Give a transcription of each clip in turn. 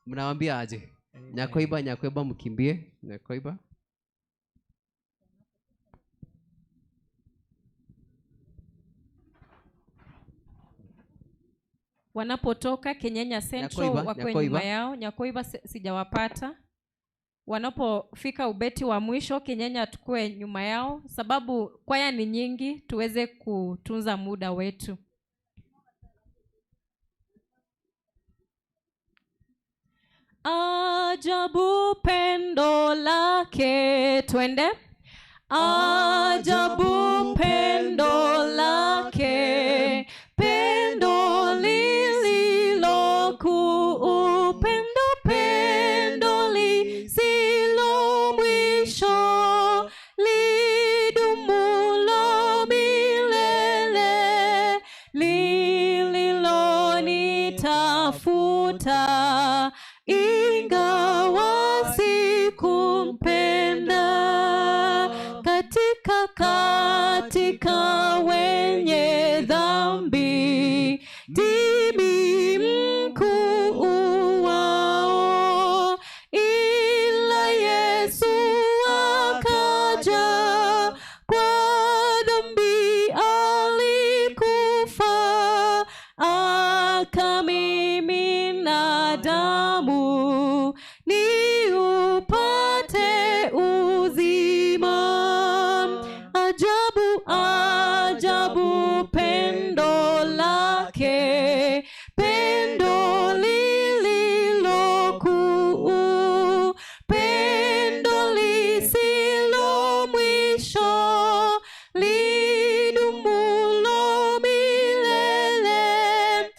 Mnawaambia aje? Nyakoiba, Nyakoiba mkimbie. Nyakoiba. Wanapotoka Kenyenya Central Nyakoiba, wakiwe Nyakoiba. nyuma yao. Nyakoiba sijawapata. Wanapofika ubeti wa mwisho Kenyenya tukue nyuma yao, sababu kwaya ni nyingi, tuweze kutunza muda wetu. Ajabu pendo lake, twende. Ajabu pendo lake, pendo lililo kuu, pendo, pendo lisilo mwisho, lidumulo milele, lililonitafuta, ingawa sikumpenda. Katika katika wenye dhambi, ndimi mkuu wao, ila Yesu akaja, kwa dhambi alikufa, akamimina damu, niupate uzima. Ajabu, ajabu pendo lake, pendo lililo kuu, pendo lisilo mwisho, lidumulo milele,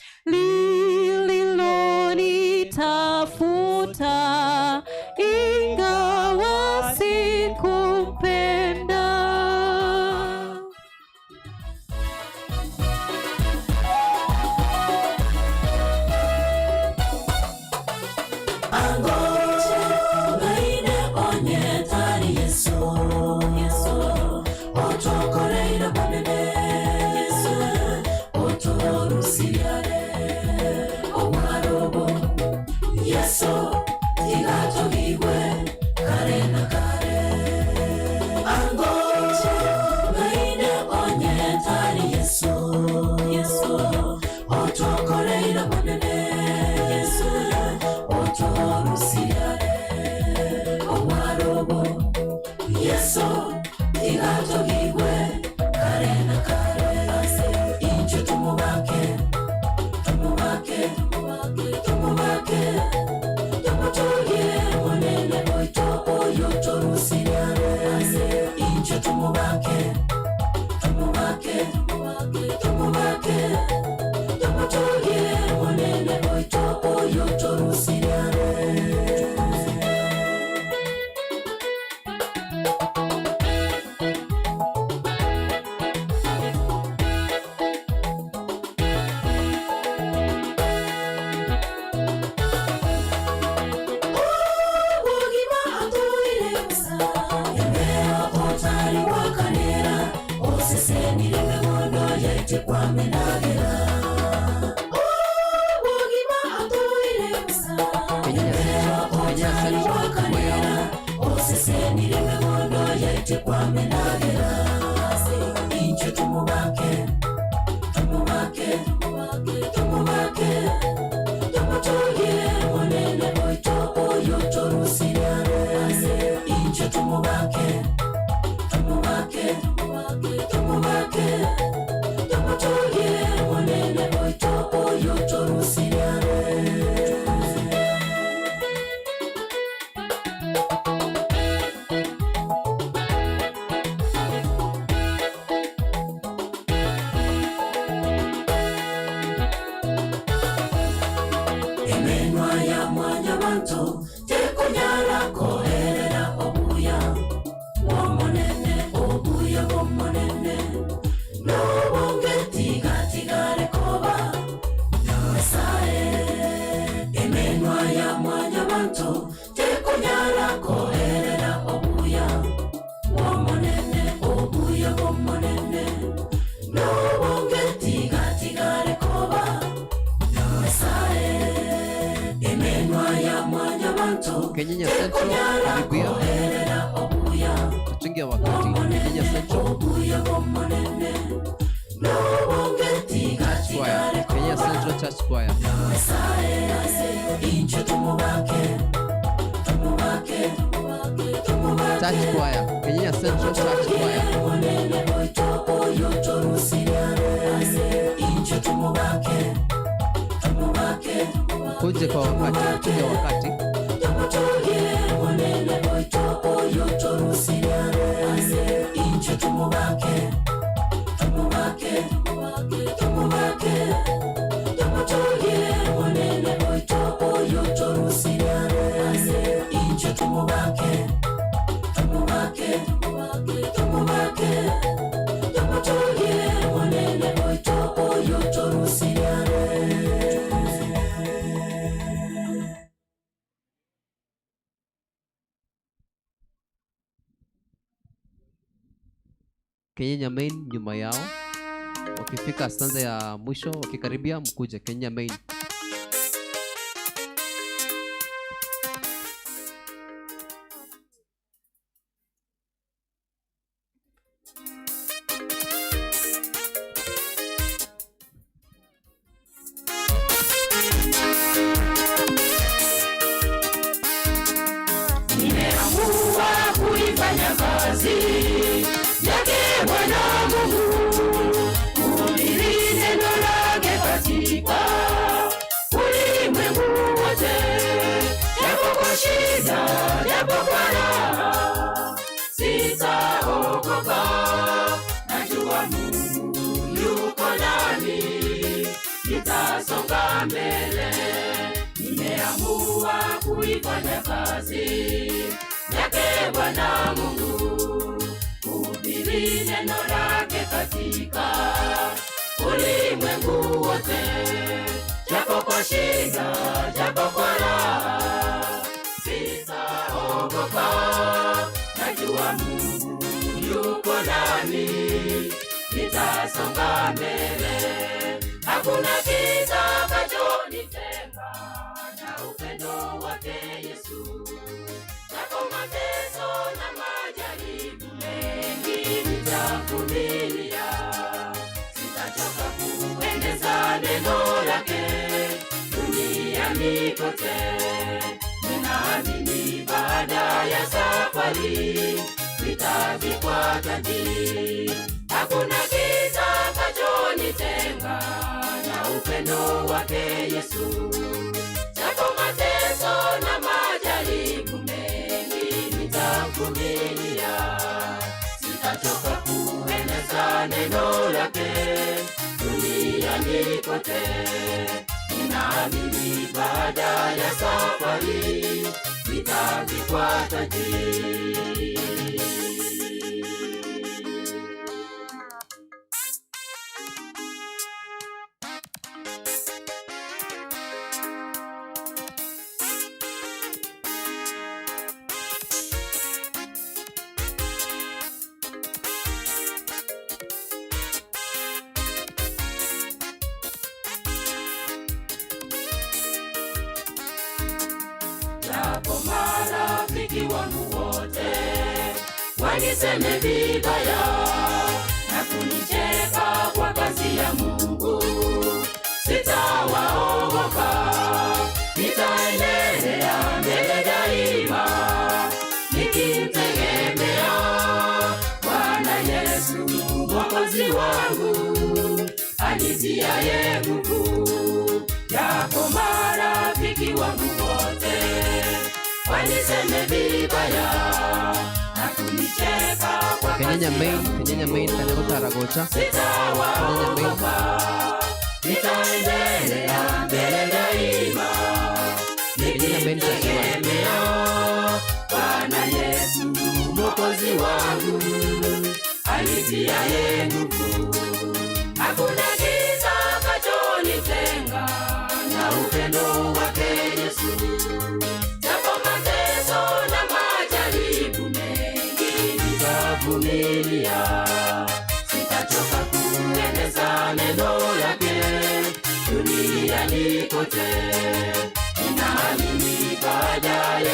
lililonitafuta, ingawa sikumpenda. Angoche onye tari Yesu, Yesu, otokoreire monene, Yesu, otorusiriare, omwarobo, Yesu, tigatogigwe, kare na kare. Angoche onye tari Yesu, Yesu, otokoreire monene, Yesu, otorusiriare, omwarobo, Yesu, tigatogigwe, kare na kare. Inche tumubake, tumubake, tumubake, tumutuye monene oito oyo torusiriare. Inche tumubake, tumubake, tumubake, tumutuye monene oito oyo torusiriare. Ubugima atuire busa, embera otari wakanera, osesenire megondo yaite kwamenagera. Ubugima atuire busa, Kenyenya embera Central, Kenyenya otari Central nyuma yao. wakanera, osesenire megondo yaite kwamenagera. Inche tumubake, tumubake, tumubake, tumutuye monene oito oyo torusiriare. Inche tumubake, tumubake, tumubake, tumutuye monene oito oyo torusiriare. Emenwa ya mwanyabantu tekonyara koherera obuya bw'omonene, obuya bw'omonene, nobonge tigatigare koba Nyasaye. Emenwa ya mwanyabantu tekonyara koherera obuya bw'omonene, obuya bw'omonene, nobonge tigatigare koba Nyasaye. Emenwa ya Mwanyabanto Kenyenya Central, karibia. Koerera obuya. Tuchunge wakati. Kenyenya Central Obuya bw'omonene n'obonge Church Choir. Kenyenya Central Church Choir. Nyasaye ase inche tumubake tumubake tumubake. Church Choir. Kenyenya Central Church Choir. Monene oito oyo torusiriare ase inche tumubake tumubake. Kuje kwa wakati, tuchunge wakati. Tumutuye monene oito oyo torusiriare ase inche tumubake tumubake tumubake tumutuye monene oito oyo torusiriare ase inche tumubake tumubake tumubake tumutuye monene oito oyo torusiriare. Kenyenya Main nyuma yao. Wakifika stanza ya mwisho, wakikaribia mkuje Kenyenya Main. Nimeamua kuifanya kazi yake Bwana Mungu, kuhubiri neno lake katika ulimwengu wote, japo kwa shida, japo kwa raha, sitaogopa. Najua Mungu yuko nami, nitasonga mbele. Nimeamua kuifanya kazi yake Bwana Mungu, kuhubiri neno lake katika ulimwengu wote, japo kwa shida, japo kwa raha, sitaogopa. Najua Mungu yuko nami, nitasonga mbele. Hakuna kitakachonitenga na upendo wake Yesu. Japo mateso na majaribu mengi nitavumilia, sitachoka kueneza neno lake duniani kote. Ninaamini baada ya safari nitavikwa taji. Hakuna kitakachonitenga na upendo wake Yesu. Japo mateso na majaribu mengi nitavumilia, sitachoka kueneza neno lake duniani kote. Ninaamini baada ya safari nitavikwa taji. Japo marafiki wangu wote waniseme vibaya na kunicheka kwa kazi ya Mungu, sitawaogopa, nitaendelea mbele daima nikimtegemea Bwana Yesu Mwokozi wangu anitiaye nguvu. Japo marafiki wangu wote waniseme vibaya na kunicheka kwa kazi Kenyenya ya Main, Mungu, Kenyenya Main kanyagotara gocha. sitawaogopa, nitaendelea mbele daima Kenyenya Main Church Choir. nikimtegemea Bwana Yesu Mwokozi wangu anitiaye nguvu. Hakuna kitakachonitenga na upendo wake Yesu. Japo mateso na majaribu mengi nitavumilia, sitachoka kueneza neno lake duniani kote. Ninaamini baada ya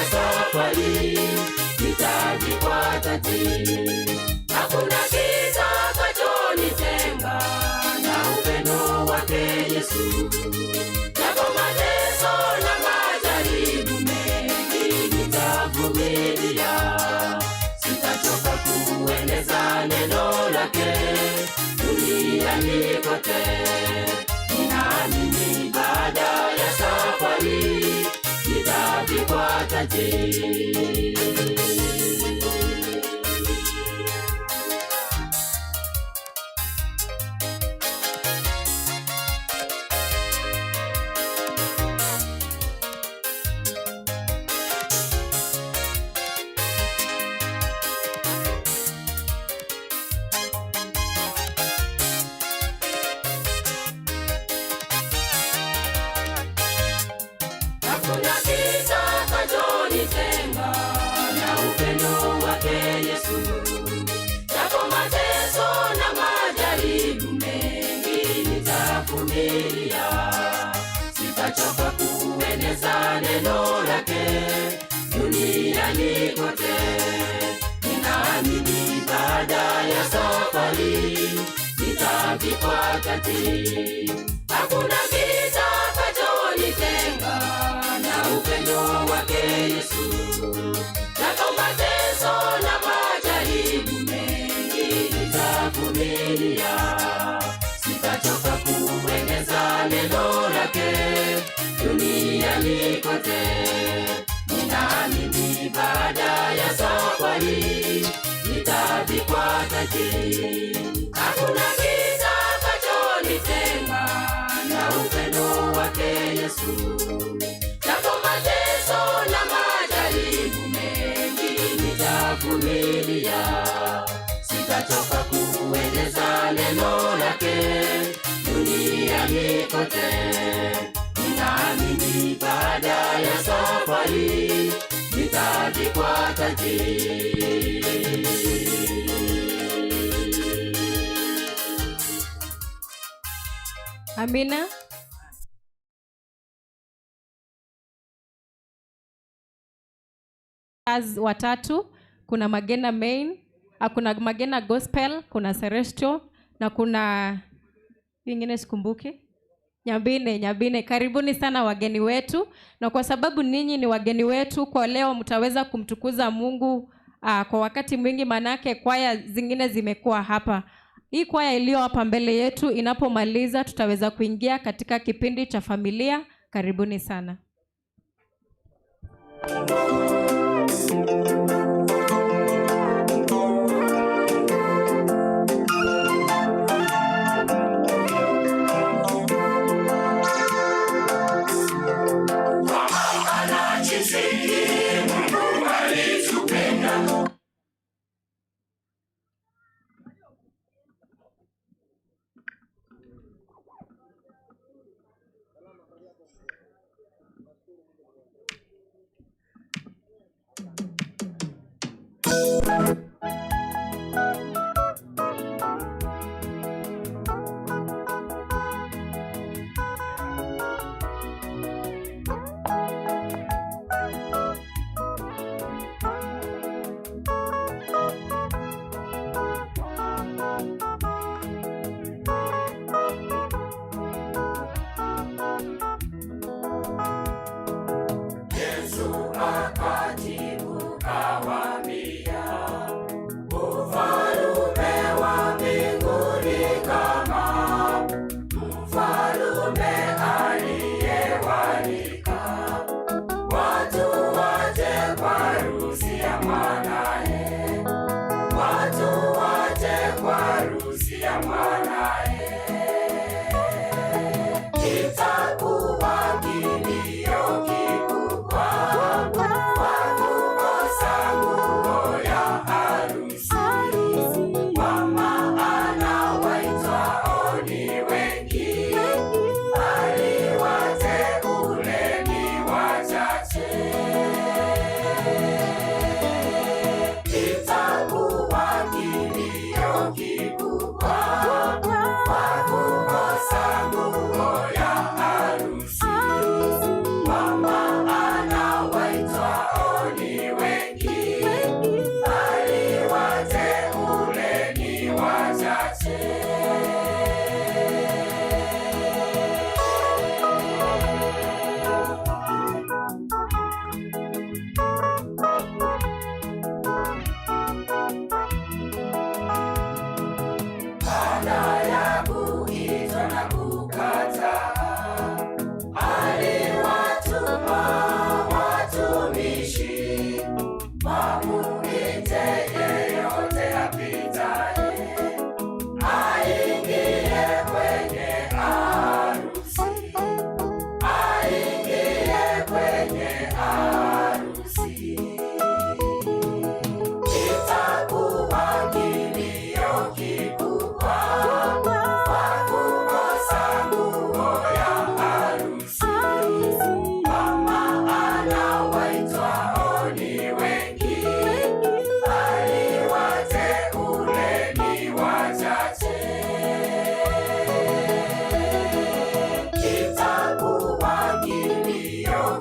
Hakuna kitakachonitenga na upendo wake Yesu. Japo mateso na majaribu mengi, nitavumilia. Sitachoka kueneza neno lake duniani kote. Ninaamini baada ya safari nitavikwa taji. Hakuna kitakachonitenga na upendo wake Yesu. Japo mateso na majaribu mengi, nitavumilia. Sitachoka kueneza neno lake duniani kote. Ninaamini baada ya safari nitavikwa taji. Hakuna kitakachonitenga na upendo wake Yesu. Japo mateso na majaribu mengi, nitavumilia. Sitachoka kueneza neno lake duniani kote. Ninaamini baada ya safari nitavikwa taji. Hakuna kitakachonitenga na upendo wake Yesu. Japo mateso na majaribu mengi, nitavumilia. Sitachoka kueneza neno lake duniani kote. Ninaamini baada ya safari nitavikwa taji. Amina. As watatu, kuna Magena Main, kuna Magena Gospel, kuna Celestial na kuna ingine sikumbuki. Nyambine, Nyambine, karibuni sana wageni wetu, na kwa sababu ninyi ni wageni wetu kwa leo, mtaweza kumtukuza Mungu kwa wakati mwingi, manake kwaya zingine zimekuwa hapa. Hii kwaya iliyo hapa mbele yetu inapomaliza, tutaweza kuingia katika kipindi cha familia. Karibuni sana.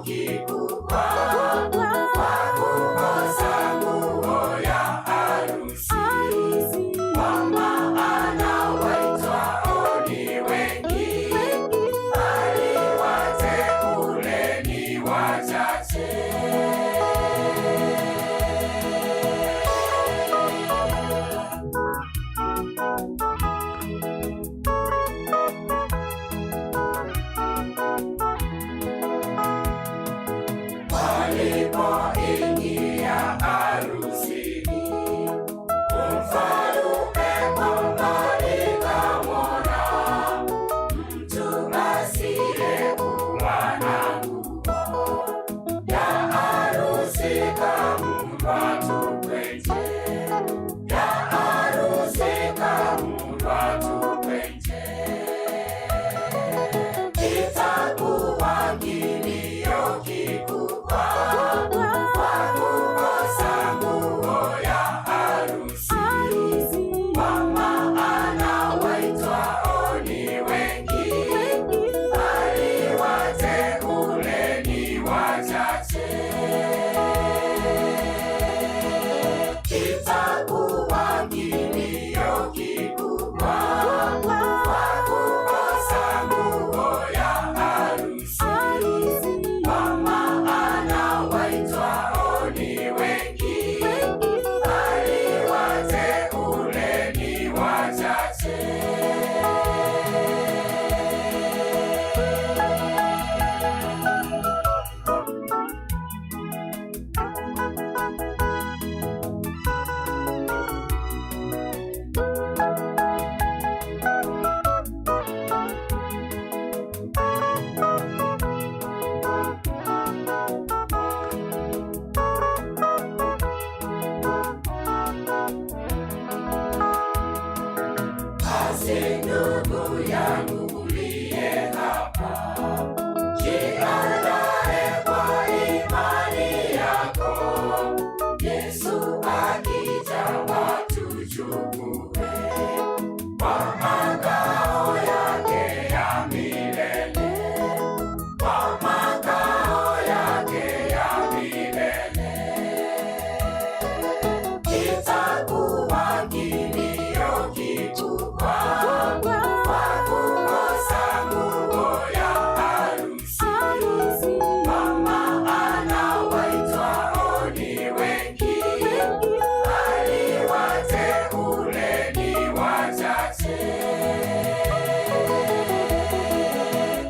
kikubwa kwa kukosa nguo ya harusi, kwa maana waitwao ni wengi, bali wateule ni wachache. Walipoingia harusini, mfalume kwa mbali kamwona mtu asiyekuwa na nguo ya harusi, kaamuru atupwe nje, ya harusi kaamuru atupwe nje. Itakuwa kilio kikubwa kwa kukosa nguo ya harusi, kwa maana waitwao ni wengi, bali wateule ni wachache. Itakuwa kilio kikubwa kwa kukosa nguo ya harusi, kwa maana waitwao ni wengi, bali wateule ni wachache. Basi ndugu yangu uliye hapa, jiandae kwa imani yako. Yesu akija watuchukue kwa makao yake ya milele, kwa makao yake ya milele. Itakuwa kilio kikubwa kwa kukosa nguo ya harusi, kwa maana waitwao ni wengi, bali wateule ni wachache.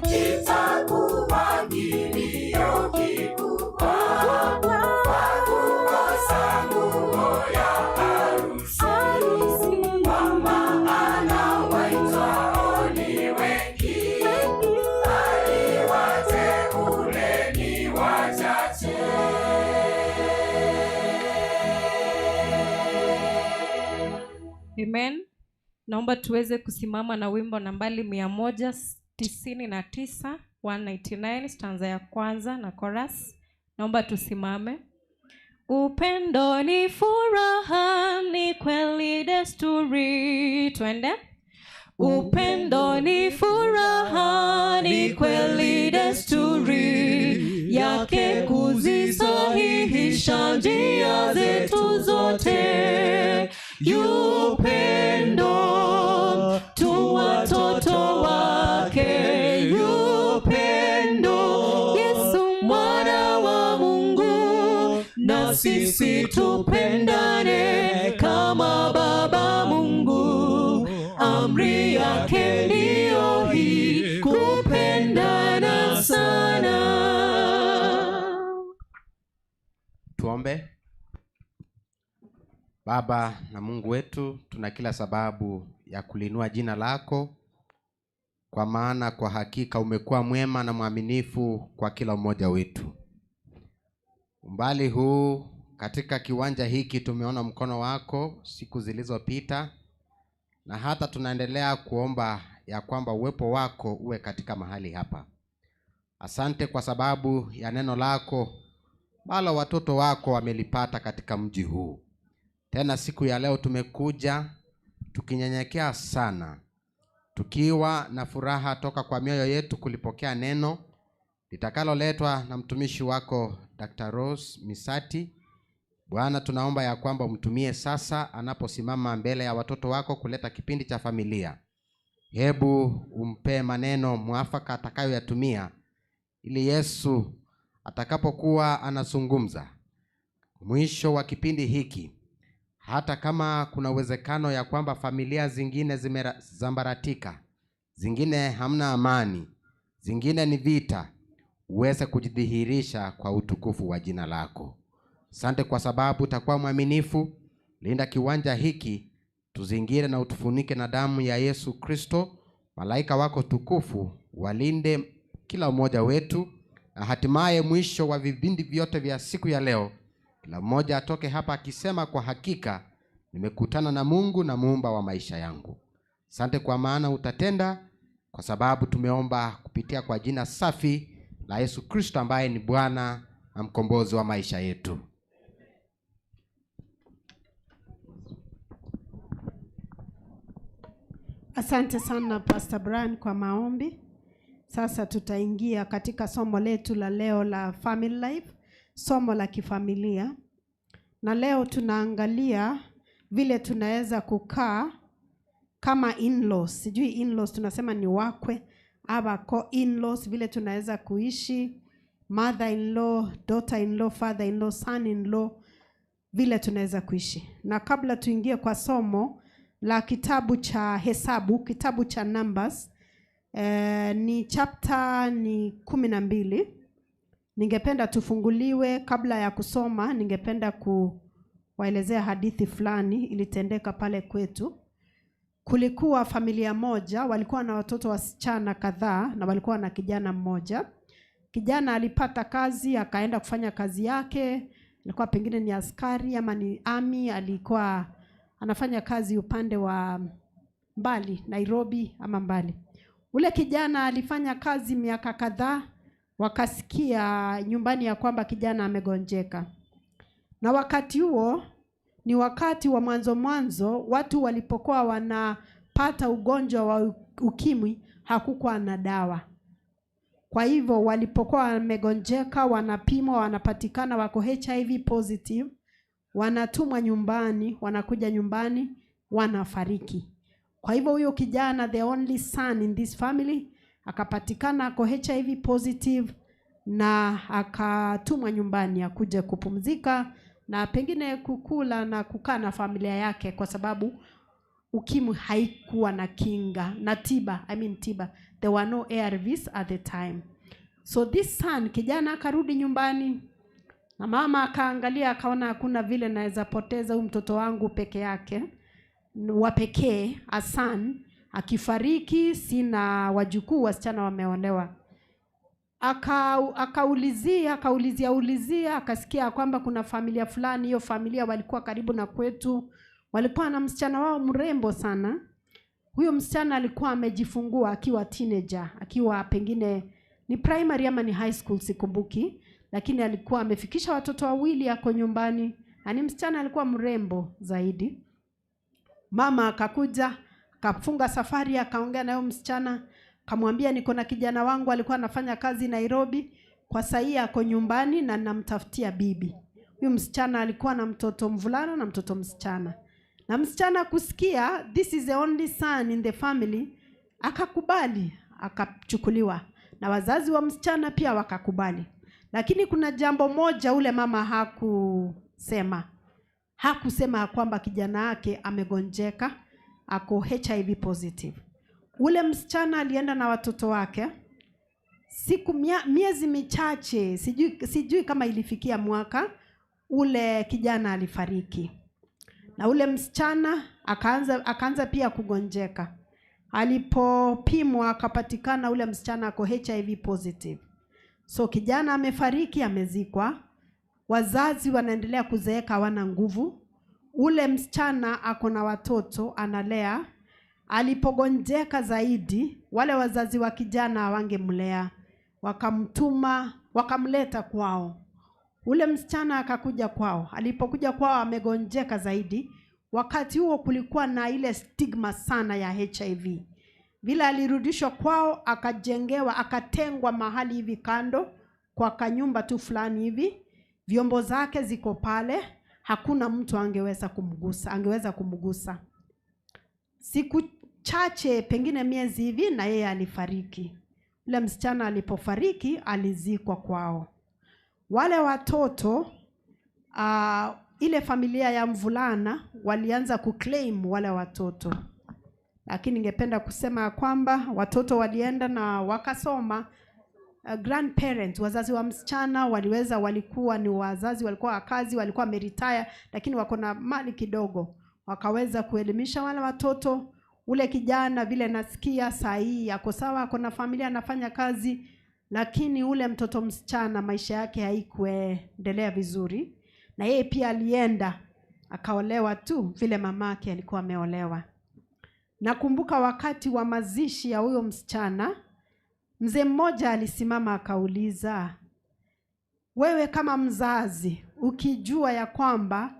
Itakuwa kilio kikubwa kwa kukosa nguo ya harusi, kwa maana waitwao ni wengi, bali wateule ni wachache. Amen. Naomba tuweze kusimama na wimbo nambari 199, 199, stanza ya kwanza na chorus. Naomba tusimame. Upendo ni furaha, ni kweli desturi. Twende. Upendo ni furaha, ni kweli desturi yake kuzisahihisha njia zetu zote. Upendo tu watoto wake, upendo Yesu mwana wa Mungu, na sisi tupendane kama Baba Mungu. Amri yake ndiyo hii, kupendana sana. Tuombe. Baba na Mungu wetu, tuna kila sababu ya kuliinua jina lako, kwa maana kwa hakika umekuwa mwema na mwaminifu kwa kila mmoja wetu. Umbali huu katika kiwanja hiki tumeona mkono wako siku zilizopita, na hata tunaendelea kuomba ya kwamba uwepo wako uwe katika mahali hapa. Asante kwa sababu ya neno lako ambalo watoto wako wamelipata katika mji huu. Tena siku ya leo tumekuja tukinyenyekea sana, tukiwa na furaha toka kwa mioyo yetu kulipokea neno. litakaloletwa na mtumishi wako Dr. Rose Misati. Bwana, tunaomba ya kwamba umtumie sasa anaposimama mbele ya watoto wako kuleta kipindi cha familia. Hebu umpe maneno mwafaka atakayoyatumia ili Yesu atakapokuwa anazungumza mwisho wa kipindi hiki, hata kama kuna uwezekano ya kwamba familia zingine zimezambaratika, zingine hamna amani, zingine ni vita, uweze kujidhihirisha kwa utukufu wa jina lako. Asante kwa sababu utakuwa mwaminifu. Linda kiwanja hiki, tuzingire na utufunike na damu ya Yesu Kristo. Malaika wako tukufu walinde kila mmoja wetu, na hatimaye mwisho wa vipindi vyote vya siku ya leo, kila mmoja atoke hapa akisema, kwa hakika nimekutana na Mungu na muumba wa maisha yangu. Asante kwa maana utatenda, kwa sababu tumeomba kupitia kwa jina safi la Yesu Kristo ambaye ni Bwana na mkombozi wa maisha yetu. Asante sana Pastor Brian kwa maombi. Sasa tutaingia katika somo letu la leo la Family Life, somo la kifamilia. Na leo tunaangalia vile tunaweza kukaa kama in-laws. Sijui in-laws tunasema ni wakwe ama co-in-laws, vile tunaweza kuishi mother-in-law, daughter-in-law, father-in-law, son-in-law, vile tunaweza kuishi. Na kabla tuingie kwa somo la kitabu cha Hesabu, kitabu cha Numbers, ni chapter ni 12. Ningependa tufunguliwe. Kabla ya kusoma, ningependa kuwaelezea hadithi fulani ilitendeka pale kwetu. Kulikuwa familia moja, walikuwa na watoto wasichana kadhaa na walikuwa na kijana mmoja. Kijana alipata kazi, akaenda kufanya kazi yake. Alikuwa pengine ni askari ama ni army, alikuwa anafanya kazi upande wa mbali, Nairobi ama mbali. Ule kijana alifanya kazi miaka kadhaa, wakasikia nyumbani ya kwamba kijana amegonjeka. Na wakati huo ni wakati wa mwanzo mwanzo, watu walipokuwa wanapata ugonjwa wa ukimwi hakukuwa na dawa. Kwa hivyo walipokuwa wamegonjeka, wanapimwa, wanapatikana wako HIV positive, wanatumwa nyumbani, wanakuja nyumbani, wanafariki. Kwa hivyo huyo kijana, the only son in this family, akapatikana ako HIV positive na akatumwa nyumbani akuje kupumzika na pengine kukula na kukaa na familia yake, kwa sababu ukimwi haikuwa na kinga na tiba. I mean tiba. There were no ARVs at the time. So this son, kijana akarudi nyumbani na mama akaangalia akaona hakuna vile naweza poteza huyu mtoto wangu peke yake, wa pekee, a son, akifariki sina wajukuu, wasichana wameolewa. Akaulizia akasikia kwamba kuna familia fulani. Hiyo familia walikuwa karibu na kwetu, walikuwa na msichana wao mrembo sana. Huyo msichana alikuwa amejifungua akiwa teenager, akiwa pengine ni primary ama ni high school, sikumbuki, lakini alikuwa amefikisha watoto wawili, ako nyumbani, na ni msichana alikuwa mrembo zaidi. Mama akakuja, akafunga safari, akaongea na huyo msichana, akamwambia niko na kijana wangu alikuwa anafanya kazi Nairobi, kwa sasa ako nyumbani na namtafutia bibi. Huyu msichana alikuwa na mtoto mvulana na mtoto msichana. Na msichana kusikia this is the only son in the family, akakubali, akachukuliwa. Na wazazi wa msichana pia wakakubali. Lakini kuna jambo moja ule mama hakusema. Hakusema kwamba kijana yake amegonjeka, ako HIV positive. Ule msichana alienda na watoto wake. Siku miezi michache, sijui kama ilifikia mwaka, ule kijana alifariki. Na ule msichana akaanza pia kugonjeka. Alipopimwa akapatikana ule msichana ako HIV positive. So kijana amefariki, amezikwa. Wazazi wanaendelea kuzeeka, hawana nguvu. Ule msichana ako na watoto analea. Alipogonjeka zaidi, wale wazazi wa kijana hawangemlea, wakamtuma, wakamleta kwao. Ule msichana akakuja kwao. Alipokuja kwao amegonjeka zaidi. Wakati huo kulikuwa na ile stigma sana ya HIV. Vile alirudishwa kwao, akajengewa, akatengwa mahali hivi kando kwa kanyumba tu fulani hivi, vyombo zake ziko pale, hakuna mtu angeweza kumgusa. Siku chache, pengine miezi hivi, na yeye alifariki. Ule msichana alipofariki, alizikwa kwao. Wale watoto, ile familia ya mvulana walianza kuclaim wale watoto, lakini ningependa kusema ya kwamba watoto walienda na wakasoma. Grandparents, wazazi wa msichana waliweza, walikuwa ni wazazi, walikuwa wakazi, walikuwa wameretire, lakini wako na mali kidogo, wakaweza kuelimisha wale watoto. Ule kijana, vile nasikia, saa hii ako sawa, ako na familia, anafanya kazi, lakini ule mtoto msichana maisha yake haikuendelea vizuri, na yeye pia alienda akaolewa tu vile mamake alikuwa ameolewa. Nakumbuka wakati wa mazishi ya huyo msichana, mzee mmoja alisimama akauliza, "Wewe kama mzazi ukijua ya kwamba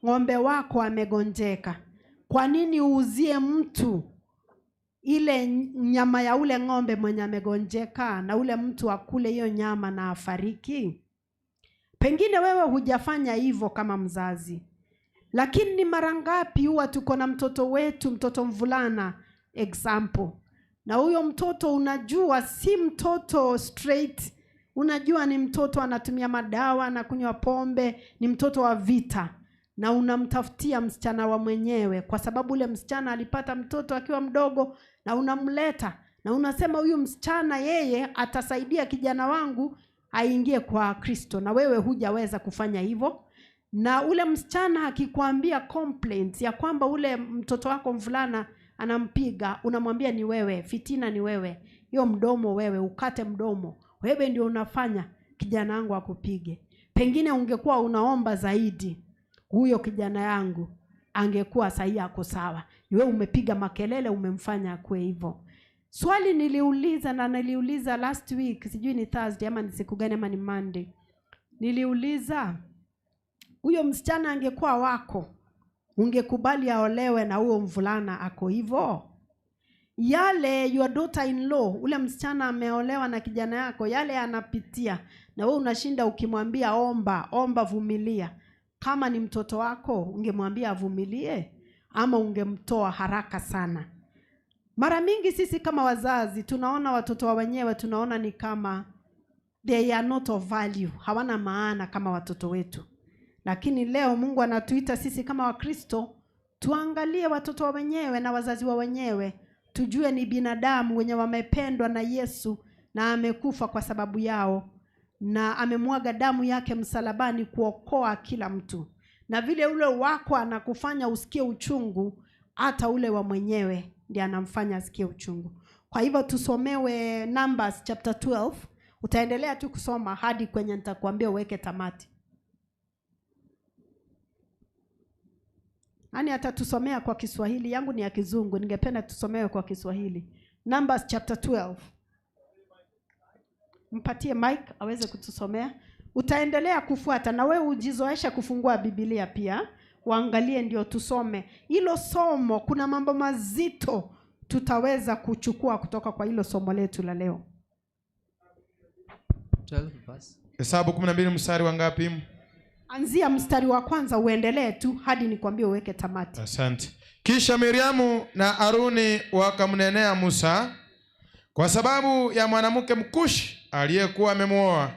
ng'ombe wako amegonjeka, kwa nini uuzie mtu ile nyama ya ule ng'ombe mwenye amegonjeka na ule mtu akule hiyo nyama na afariki?" Pengine wewe hujafanya hivyo kama mzazi, lakini ni mara ngapi huwa tuko na mtoto wetu, mtoto mvulana example, na huyo mtoto unajua si mtoto straight, unajua ni mtoto anatumia madawa, anakunywa pombe, ni mtoto wa vita, na unamtafutia msichana wa mwenyewe kwa sababu ule msichana alipata mtoto akiwa mdogo, na unamleta na unasema huyu msichana yeye atasaidia kijana wangu aingie kwa Kristo, na wewe hujaweza kufanya hivyo. Na ule msichana akikwambia complaints ya kwamba ule mtoto wako mvulana anampiga, unamwambia ni wewe, fitina ni wewe, hiyo mdomo wewe, ukate mdomo, wewe ndio unafanya kijana wangu akupige. Pengine ungekuwa unaomba zaidi, huyo kijana yangu angekuwa sahii ako sawa. Ni wewe umepiga makelele, umemfanya akuwe hivyo. Swali niliuliza na niliuliza last week, sijui ni Thursday ama ni siku gani ama ni Monday, niliuliza, huyo msichana angekuwa wako, ungekubali aolewe na huyo mvulana ako hivyo? Yale your daughter in law, ule msichana ameolewa na kijana yako, yale anapitia, na wewe unashinda ukimwambia omba, omba, vumilia. Kama ni mtoto wako, ungemwambia avumilie ama ungemtoa haraka sana? Mara mingi sisi kama wazazi tunaona watoto wa wenyewe, tunaona ni kama they are not of value, hawana maana kama watoto wetu. Lakini leo Mungu anatuita sisi kama Wakristo tuangalie watoto wa wenyewe na wazazi wa wenyewe, tujue ni binadamu wenye wamependwa na Yesu na amekufa kwa sababu yao na amemwaga damu yake msalabani kuokoa kila mtu. Na vile ule wako anakufanya usikie uchungu, hata ule wa mwenyewe ndiye anamfanya asikie uchungu. Kwa hivyo tusomewe Numbers chapter 12. Utaendelea tu kusoma hadi kwenye nitakuambia uweke tamati. Nani atatusomea kwa Kiswahili? Yangu ni ya Kizungu, ningependa tusomewe kwa Kiswahili. Numbers chapter 12. Mpatie mic aweze kutusomea. Utaendelea kufuata na wewe ujizoeshe kufungua Biblia pia, uangalie ndio tusome hilo somo. Kuna mambo mazito tutaweza kuchukua kutoka kwa hilo somo letu la leo. 12 verse. Hesabu 12 mstari wa ngapi? Anzia mstari wa kwanza uendelee tu hadi nikwambie uweke tamati. Asante. Kisha Miriamu na Aruni wakamnenea Musa kwa sababu ya mwanamke Mkushi aliyekuwa amemuoa,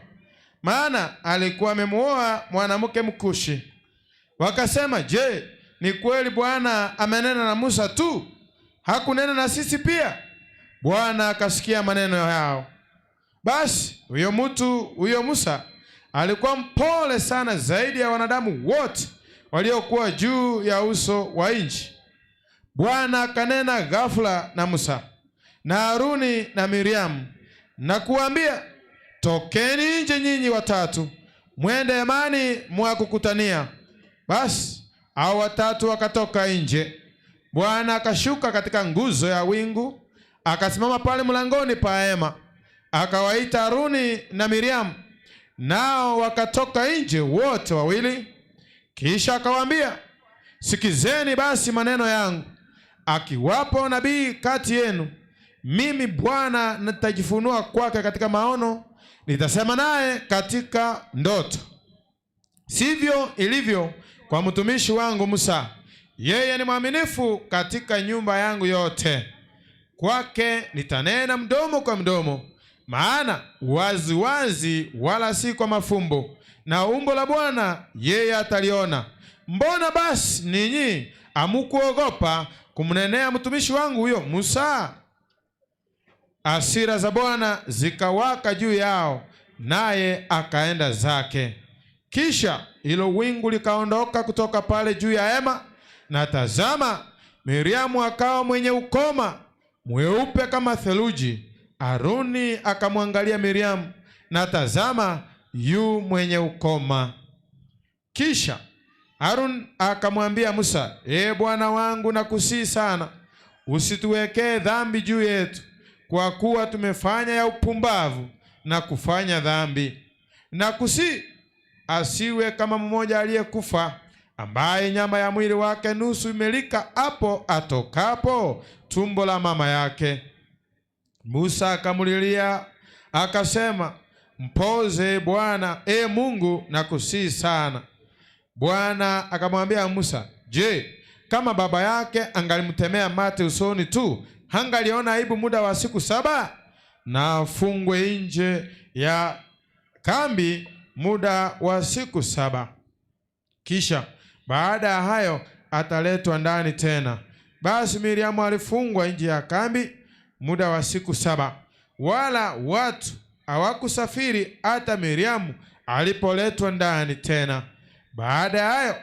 maana alikuwa amemuoa mwanamke Mkushi. Wakasema, "Je, ni kweli Bwana amenena na Musa tu? Hakunena na sisi pia?" Bwana akasikia maneno yao. Basi huyo mtu huyo Musa alikuwa mpole sana zaidi ya wanadamu wote waliokuwa juu ya uso wa nchi. Bwana akanena ghafula na Musa na Haruni na Miriamu na kuambia, "Tokeni nje nyinyi watatu, mwende hemani mwa kukutania." Basi hao watatu wakatoka nje. Bwana akashuka katika nguzo ya wingu, akasimama pale mlangoni pa hema, akawaita Haruni na Miriamu, nao wakatoka nje wote wawili. Kisha akawaambia, "Sikizeni basi maneno yangu. Akiwapo nabii kati yenu, Mimi Bwana nitajifunua kwake katika maono, nitasema naye katika ndoto. Sivyo ilivyo kwa mtumishi wangu Musa, yeye ni mwaminifu katika nyumba yangu yote. Kwake nitanena mdomo kwa mdomo, maana waziwazi wazi, wala si kwa mafumbo, na umbo la Bwana yeye ataliona. Mbona basi ninyi amukuogopa kumnenea mtumishi wangu huyo Musa? Hasira za Bwana zikawaka juu yao, naye akaenda zake. Kisha hilo wingu likaondoka kutoka pale juu ya hema, na tazama, Miriamu akawa mwenye ukoma mweupe kama theluji. Aruni akamwangalia Miriamu, na tazama, yu mwenye ukoma. Kisha Harun akamwambia Musa, ee bwana wangu, nakusihi sana, usituwekee dhambi juu yetu, kwa kuwa tumefanya ya upumbavu na kufanya dhambi. Nakusihi asiwe kama mmoja aliyekufa, ambaye nyama ya mwili wake nusu imelika hapo atokapo tumbo la mama yake. Musa akamlilia akasema, mpoze Bwana, e Mungu, nakusihi sana. Bwana akamwambia Musa, je, kama baba yake angalimtemea mate usoni tu, hangaliona aibu muda wa siku 7? Na afungwe nje ya kambi muda wa siku 7. Kisha baada ya hayo ataletwa ndani tena. Basi Miriamu alifungwa nje ya kambi muda wa siku 7, wala watu hawakusafiri hata Miriamu alipoletwa ndani tena. Baada ya hayo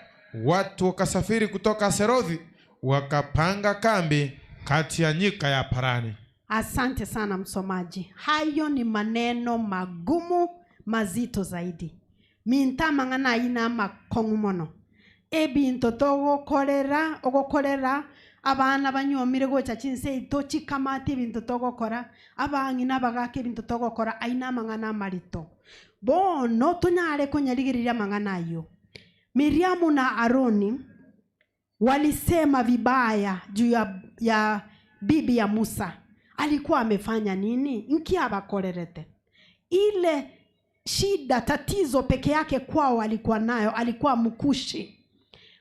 watu wakasafiri kutoka Serothi wakapanga kambi kati ya nyika ya Parani. Asante sana msomaji. Hayo ni maneno magumu mazito zaidi. Mintamang'ana aina makong'u mono. Ebinto togokorera, ogokorera abana banyomire gocha chinse ito chikamati ebinto togokora, abang'ina bagaka ebinto togokora aina amang'ana amarito. Bono tonyare konyarigereria amang'ana ayo. Miriamu na Aroni walisema vibaya juu ya bibi ya Musa. Alikuwa amefanya nini? Nki abakorerete. Ile shida, tatizo peke yake kwao alikuwa nayo, alikuwa Mkushi.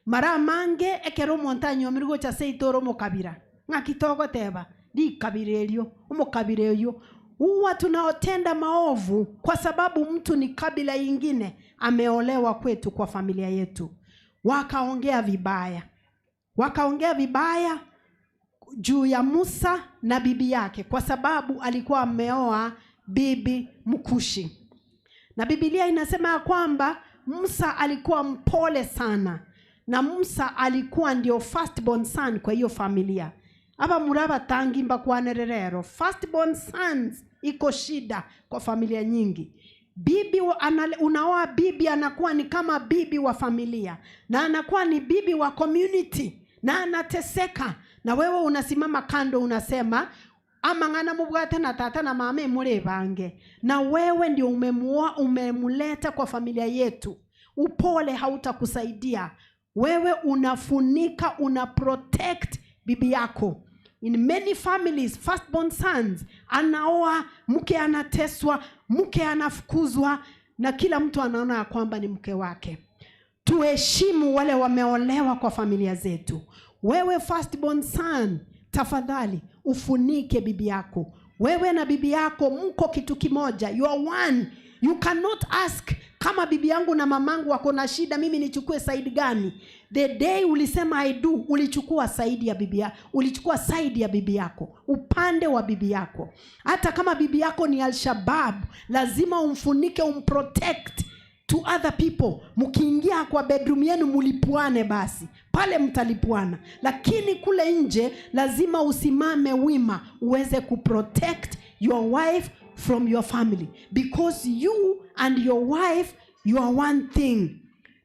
Mara mange ekero omonto anyomire gocha ase itoro omokabira. Ng'aki togoteba, rikabira erio, omokabira erio. Huwa tunaotenda maovu kwa sababu mtu ni kabila ingine ameolewa kwetu kwa familia yetu. Wakaongea vibaya. Wakaongea vibaya juu ya Musa na bibi yake kwa sababu alikuwa ameoa bibi Mkushi. Na Biblia inasema ya kwamba Musa alikuwa mpole sana. Na Musa alikuwa ndio firstborn son kwa hiyo familia. Aba muraba tangi mbakwanererero. Firstborn sons iko shida kwa familia nyingi. Bibi unaoa bibi anakuwa ni kama bibi wa familia. Na anakuwa ni bibi wa community. Na anateseka. Na wewe unasimama kando unasema amang'ana mubwate na tata na mama murebange. Na wewe ndio umemuoa, umemuleta kwa familia yetu. Upole hautakusaidia. Wewe unafunika, una protect bibi yako. In many families, firstborn sons anaoa, mke anateswa, mke anafukuzwa, na kila mtu anaona ya kwamba ni mke wake. Tuheshimu wale wameolewa kwa familia zetu. Wewe firstborn son, tafadhali ufunike bibi yako. Wewe na bibi yako mko kitu kimoja. You are one. You cannot ask kama bibi yangu na mamangu wako na shida mimi nichukue side gani. The day ulisema I do, ulichukua side ya bibi yako, ulichukua side ya bibi yako, upande wa bibi yako. Hata kama bibi yako ni Al-Shabaab, lazima umfunike, umprotect to other people. Mkiingia kwa bedroom yenu mulipuane basi. Pale mtalipuana. Lakini kule nje lazima usimame wima uweze kuprotect your wife from your family, because you and your wife, you are one thing.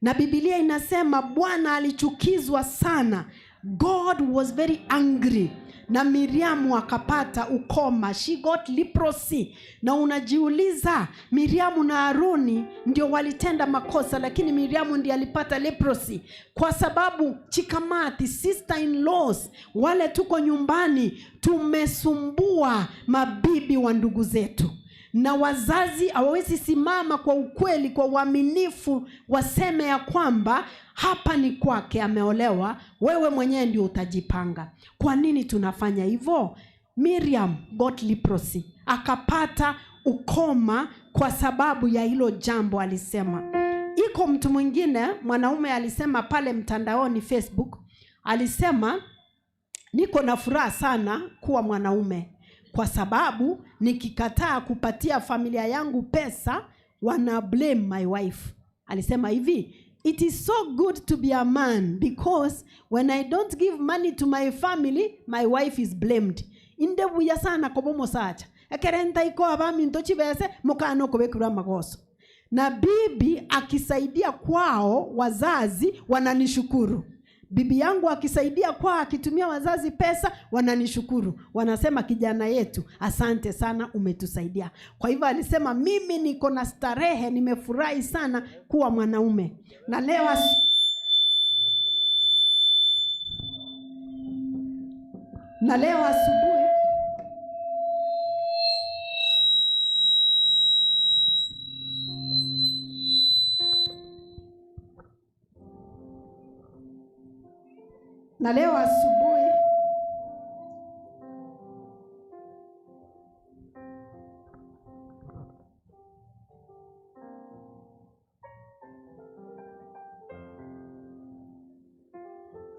Na Biblia inasema Bwana alichukizwa sana. God was very angry. Na Miriamu akapata ukoma, she got leprosy. Na unajiuliza, Miriamu na Aroni ndio walitenda makosa, lakini Miriamu ndiye alipata leprosy kwa sababu chikamati, sister in laws, wale tuko nyumbani tumesumbua mabibi wa ndugu zetu, na wazazi hawawezi simama kwa ukweli, kwa uaminifu, waseme ya kwamba hapa ni kwake, ameolewa, wewe mwenyewe ndio utajipanga. Kwa nini tunafanya hivyo? Miriam got leprosy, akapata ukoma kwa sababu ya hilo jambo alisema. Iko mtu mwingine mwanaume alisema pale mtandaoni Facebook, alisema niko na furaha sana kuwa mwanaume kwa sababu nikikataa kupatia familia yangu pesa wana blame my wife. Alisema hivi, it is so good to be a man because when I don't give money to my family, my wife is blamed. Inde buya sana kobomo sacha ekerenta iko abaminto chibese mukano kobekura magoso. Na bibi akisaidia kwao wazazi wananishukuru. Bibi yangu akisaidia kwa akitumia wazazi pesa wananishukuru, wanasema kijana yetu asante sana, umetusaidia. Kwa hivyo alisema mimi niko na starehe, nimefurahi sana kuwa mwanaume. Na leo asubuhi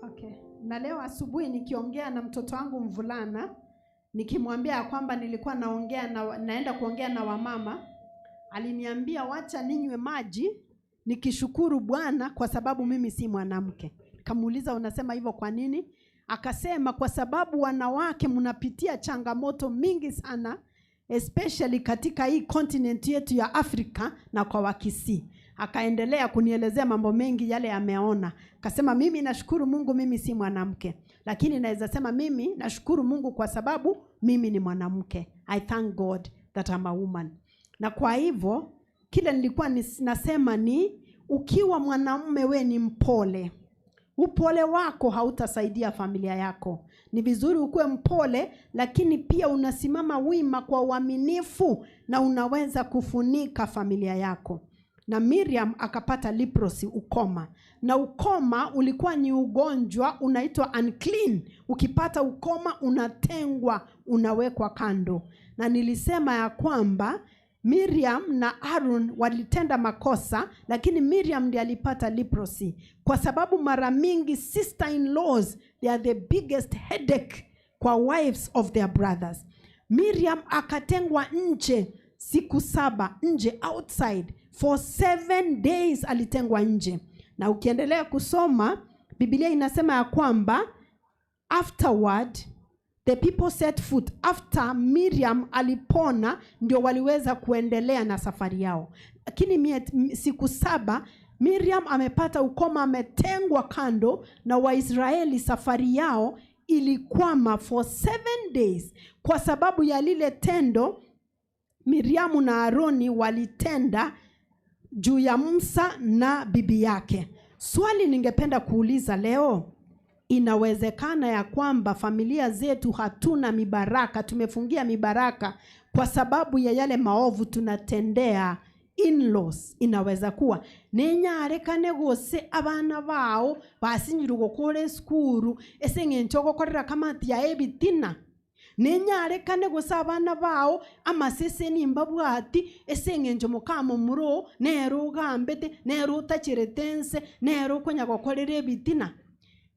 Okay. Na leo asubuhi nikiongea na mtoto wangu mvulana, nikimwambia kwamba nilikuwa naongea na naenda kuongea na wamama, aliniambia wacha ninywe maji nikishukuru Bwana kwa sababu mimi si mwanamke. Kamuuliza unasema hivyo kwa nini? Akasema kwa sababu wanawake mnapitia changamoto mingi sana, especially katika hii continent yetu ya Afrika na kwa Wakisii. Akaendelea kunielezea mambo mengi yale ameona. Akasema mimi nashukuru Mungu mimi si mwanamke, lakini naweza sema mimi nashukuru Mungu kwa sababu mimi ni mwanamke. I thank God that I'm a woman. Na kwa hivyo kile nilikuwa nasema ni ukiwa mwanamume we ni mpole. Upole wako hautasaidia familia yako. Ni vizuri ukuwe mpole, lakini pia unasimama wima kwa uaminifu na unaweza kufunika familia yako. Na Miriam akapata leprosy, ukoma. Na ukoma ulikuwa ni ugonjwa unaitwa unclean. Ukipata ukoma unatengwa, unawekwa kando. Na nilisema ya kwamba Miriam na Aaron walitenda makosa, lakini Miriam ndiye alipata leprosy. Kwa sababu mara mingi sister-in-laws, they are the biggest headache kwa wives of their brothers. Miriam akatengwa nje siku 7, nje outside for 7 days alitengwa nje. Na ukiendelea kusoma Biblia inasema ya kwamba afterward the people set foot. After Miriam alipona ndio waliweza kuendelea na safari yao. Lakini siku 7 Miriam amepata ukoma, ametengwa kando na Waisraeli, safari yao ilikwama for 7 days kwa sababu ya lile tendo Miriamu na Aroni walitenda juu ya Musa na bibi yake. Swali ningependa kuuliza leo, inawezekana ya kwamba familia zetu hatuna mibaraka, tumefungia mibaraka kwa sababu ya yale maovu tunatendea in-laws? Inaweza kuwa nenyarekane gose abana bao basinyire gukora esukuru ese ng'encho gokorera kamati ya ebitina, nenyarekane gose abana bao amasese nimba bwati ese ng'encho mukamo muro nero ogambete nero otachirete nse nero okonya gokorera ebitina,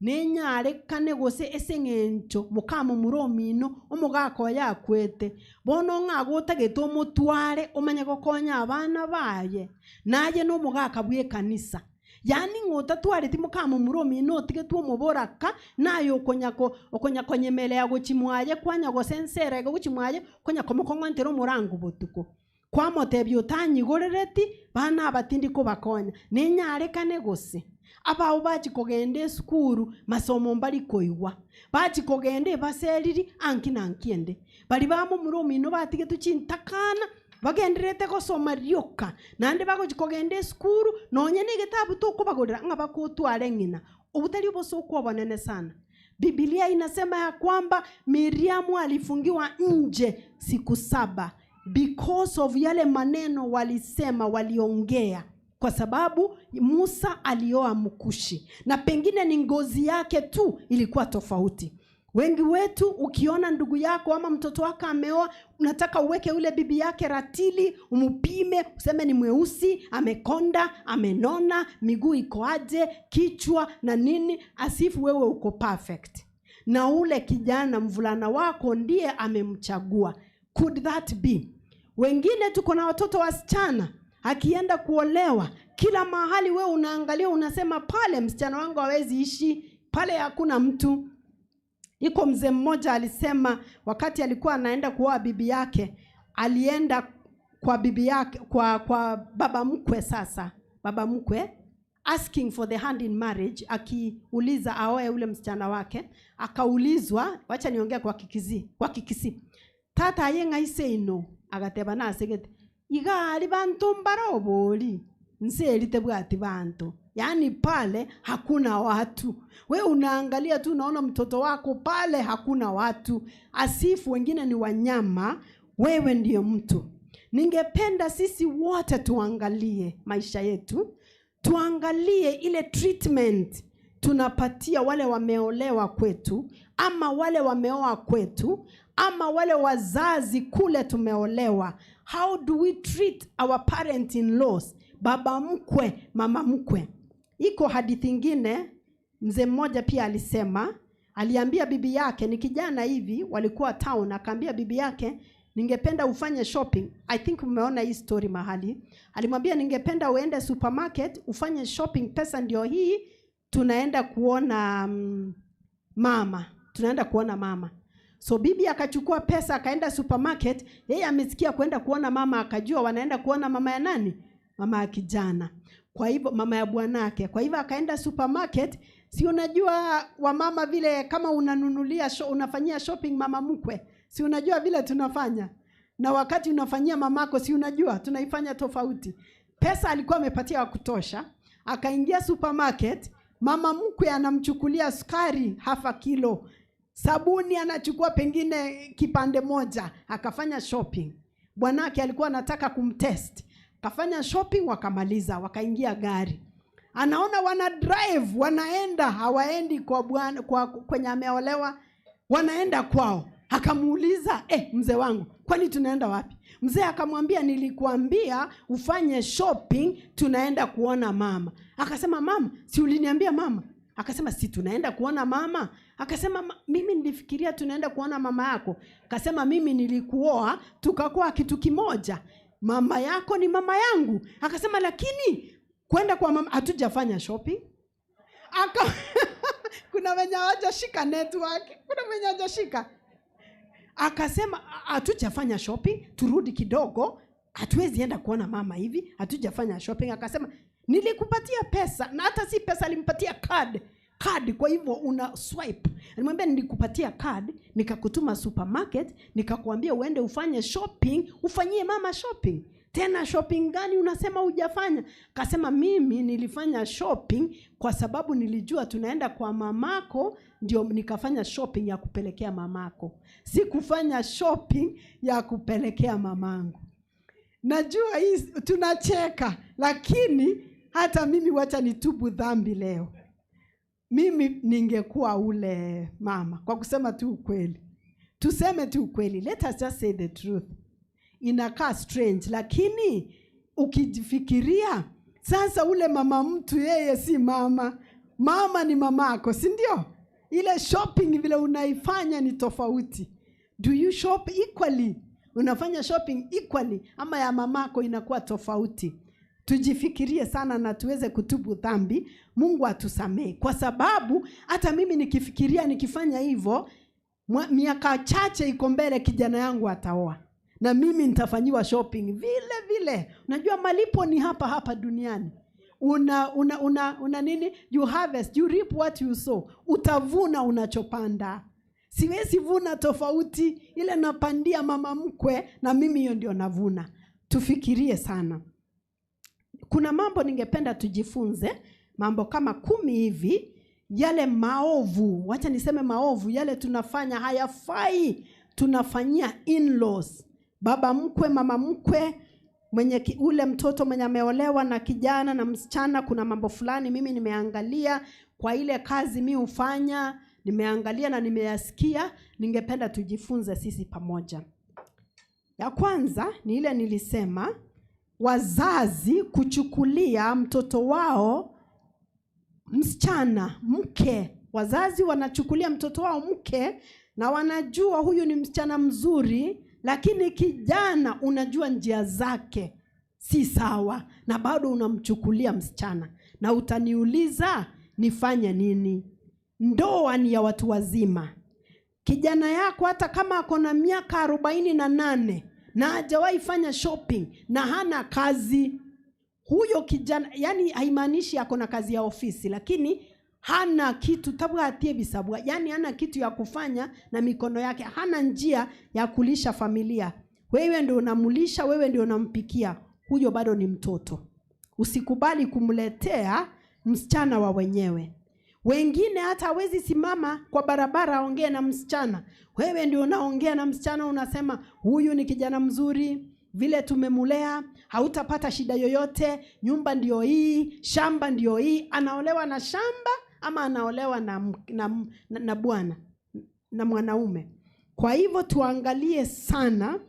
nenyarekane gose ese ng'encho mukamo muro mino omogaka yakwete bono ng'a gotagete omotware omanye gokonya abana baye naye nomogaka bwe kanisa. Yani ng'otatwareti mukamo muro mino otigetwe omoboraka naye okonya konyemelea gochimwaye kwanya gosensera gochimwaye konya komokong'ontera omorango botuko. Kwamotebia otanyigorereti bana abatindi kobakonya nenyarekane gose abao bachi kogenda esukuru masomo mbari koigwa bachi kogenda ebaseriri anki na ankiende bari bamomura omino batigetu chintakana bagenderete gosoma rioka naende bagochi kogenda esukuru nonye na egetabu tokobagorera ng'a bakotware ng'ina obutari obosokwa obonene sana. Biblia inasema ya kwamba Miriamu alifungiwa nje siku 7 because of yale maneno walisema, waliongea, kwa sababu Musa alioa Mkushi na pengine ni ngozi yake tu ilikuwa tofauti. Wengi wetu ukiona ndugu yako ama mtoto wako ameoa, unataka uweke ule bibi yake ratili, umupime, useme ni mweusi, amekonda, amenona, miguu iko aje, kichwa na nini, asifu wewe uko perfect. Na ule kijana mvulana wako ndiye amemchagua. Could that be? Wengine tuko na watoto wasichana, akienda kuolewa, kila mahali wewe unaangalia unasema pale msichana wangu hawezi ishi, pale hakuna mtu. Iko mzee mmoja alisema wakati alikuwa anaenda kuoa bibi yake, alienda kwa bibi yake, kwa baba mkwe sasa, baba mkwe asking for the hand in marriage, akiuliza aoe ule msichana wake, akaulizwa, wacha niongee kwa Kikisi, kwa Kikisi. Tata aye ngaise ino, agateba na asegete, igari bantu mbarobori, nse bwati bantu. Yaani pale hakuna watu. We unaangalia tu unaona mtoto wako pale hakuna watu. Asifu wengine ni wanyama, wewe ndiyo mtu. Ningependa sisi wote tuangalie maisha yetu. Tuangalie ile treatment tunapatia wale wameolewa kwetu, ama wale wameoa kwetu, ama wale wazazi kule tumeolewa. How do we treat our parent-in-laws? Baba mkwe, mama mkwe. Iko hadithi ingine, mzee mmoja pia alisema, aliambia bibi yake, ni kijana hivi, walikuwa town, akaambia bibi yake, ningependa ufanye shopping. I think umeona hii story mahali. Alimwambia ningependa uende supermarket, ufanye shopping, pesa ndio hii, tunaenda kuona mama. Tunaenda kuona mama. So bibi akachukua pesa akaenda supermarket, yeye amesikia kwenda kuona mama, akajua wanaenda kuona mama ya nani? Mama ya kijana. Kwa hivyo mama ya bwanake. Kwa hivyo akaenda supermarket. Si unajua wamama vile kama unanunulia unafanyia shopping mama mkwe. Si unajua vile tunafanya. Na wakati unafanyia mamako si unajua tunaifanya tofauti. Pesa alikuwa amepatia wa kutosha. Akaingia supermarket, mama mkwe anamchukulia sukari hafa kilo. Sabuni anachukua pengine kipande moja, akafanya shopping. Bwanake alikuwa anataka kumtest. Akafanya shopping wakamaliza, wakaingia gari. Anaona wana drive, wanaenda, hawaendi kwa bwana, kwa kwenye ameolewa, wanaenda kwao. Akamuuliza, mzee wangu, kwani tunaenda wapi? Mzee akamwambia, nilikuambia ufanye shopping, tunaenda kuona mama. Akasema, mama, si uliniambia mama? Akasema, si tunaenda kuona mama? Akasema, mimi nilifikiria tunaenda kuona mama yako. Akasema, mimi nilikuoa, tukakuwa kitu kimoja. Mama yako ni mama yangu. Akasema, lakini kwenda kwa mama hatujafanya shopping. Kuna wenye hawajashika network, kuna wenye hawajashika. Akasema hatujafanya shopping, turudi kidogo, hatuwezi enda kuona mama hivi, hatujafanya shopping. Akasema nilikupatia pesa, na hata si pesa, alimpatia card. Card, kwa hivyo una swipe. Alimwambia nilikupatia card, nikakutuma supermarket, nikakwambia uende ufanye shopping, ufanyie mama shopping. Tena shopping gani unasema hujafanya? Akasema mimi nilifanya shopping kwa sababu nilijua tunaenda kwa mamako, ndio nikafanya shopping ya kupelekea mamako. Sikufanya shopping ya kupelekea mamangu. Najua hii tunacheka, lakini hata mimi wacha nitubu dhambi leo. Mimi ningekuwa ule mama, kwa kusema tu ukweli. Tuseme tu ukweli. Let us just say the truth. Inakaa strange, lakini ukijifikiria sasa ule mama mtu yeye si mama. Mama ni mamako, si ndio? Ile shopping vile unaifanya ni tofauti. Do you shop equally? Unafanya shopping equally ama ya mamako inakuwa tofauti? Tujifikirie sana na tuweze kutubu dhambi. Mungu atusamee. Kwa sababu hata mimi nikifikiria nikifanya hivyo, miaka chache iko mbele kijana yangu ataoa. Na mimi nitafanyiwa shopping vile vile. Unajua malipo ni hapa hapa duniani. Una nini? You harvest, you reap what you sow. Utavuna unachopanda. Siwezi vuna tofauti ile napandia mama mkwe na mimi hiyo ndio navuna. Tufikirie sana. Kuna mambo ningependa tujifunze, mambo kama 10 hivi, yale maovu, wacha niseme maovu, yale tunafanya hayafai, tunafanyia in-laws, baba mkwe, mama mkwe, mwenye ule mtoto mwenye ameolewa na kijana na msichana. Kuna mambo fulani mimi nimeangalia kwa ile kazi mi hufanya, nimeangalia na nimeyasikia, ningependa tujifunze sisi pamoja. Ya kwanza ni ile nilisema, wazazi kuchukulia mtoto wao msichana mke. Wazazi wanachukulia mtoto wao mke na wanajua huyu ni msichana mzuri, lakini kijana unajua njia zake si sawa, na bado unamchukulia msichana. Na utaniuliza nifanye nini? Ndoa ni ya watu wazima. Kijana yako hata kama ako na miaka 48 na hajawahi fanya shopping na hana kazi, huyo kijana, yani haimaanishi ako na kazi ya ofisi, lakini hana kitu tabwa bisabwa, yani hana kitu ya kufanya na mikono yake, hana njia ya kulisha familia. Wewe ndio unamulisha, wewe ndio unampikia, huyo bado ni mtoto. Usikubali kumletea msichana wa wenyewe. Wengine hata hawezi simama kwa barabara aongee na msichana. Wewe ndio unaongea na msichana, unasema huyu ni kijana mzuri, vile tumemulea, hautapata shida yoyote, nyumba ndio hii, shamba ndio hii. Anaolewa na shamba ama anaolewa na bwana, na mwanaume. Kwa hivyo tuangalie sana,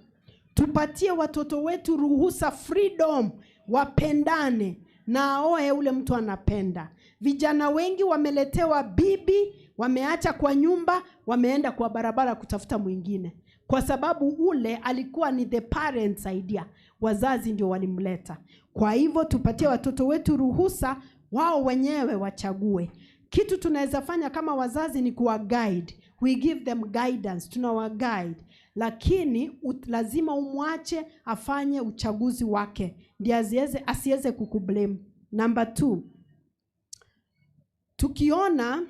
tupatie watoto wetu ruhusa, freedom, wapendane na aoe ule mtu anapenda. Vijana wengi wameletewa bibi, wameacha kwa nyumba, wameenda kwa barabara kutafuta mwingine, kwa sababu ule alikuwa ni the parents idea, wazazi ndio walimleta. Kwa hivyo tupatie watoto wetu ruhusa wao wenyewe wachague. Kitu tunaweza fanya kama wazazi ni kuwa guide. We give them guidance, tunawa guide. Lakini lazima umwache afanye uchaguzi wake, ndiye asiweze kukublame. Number 2, tukiona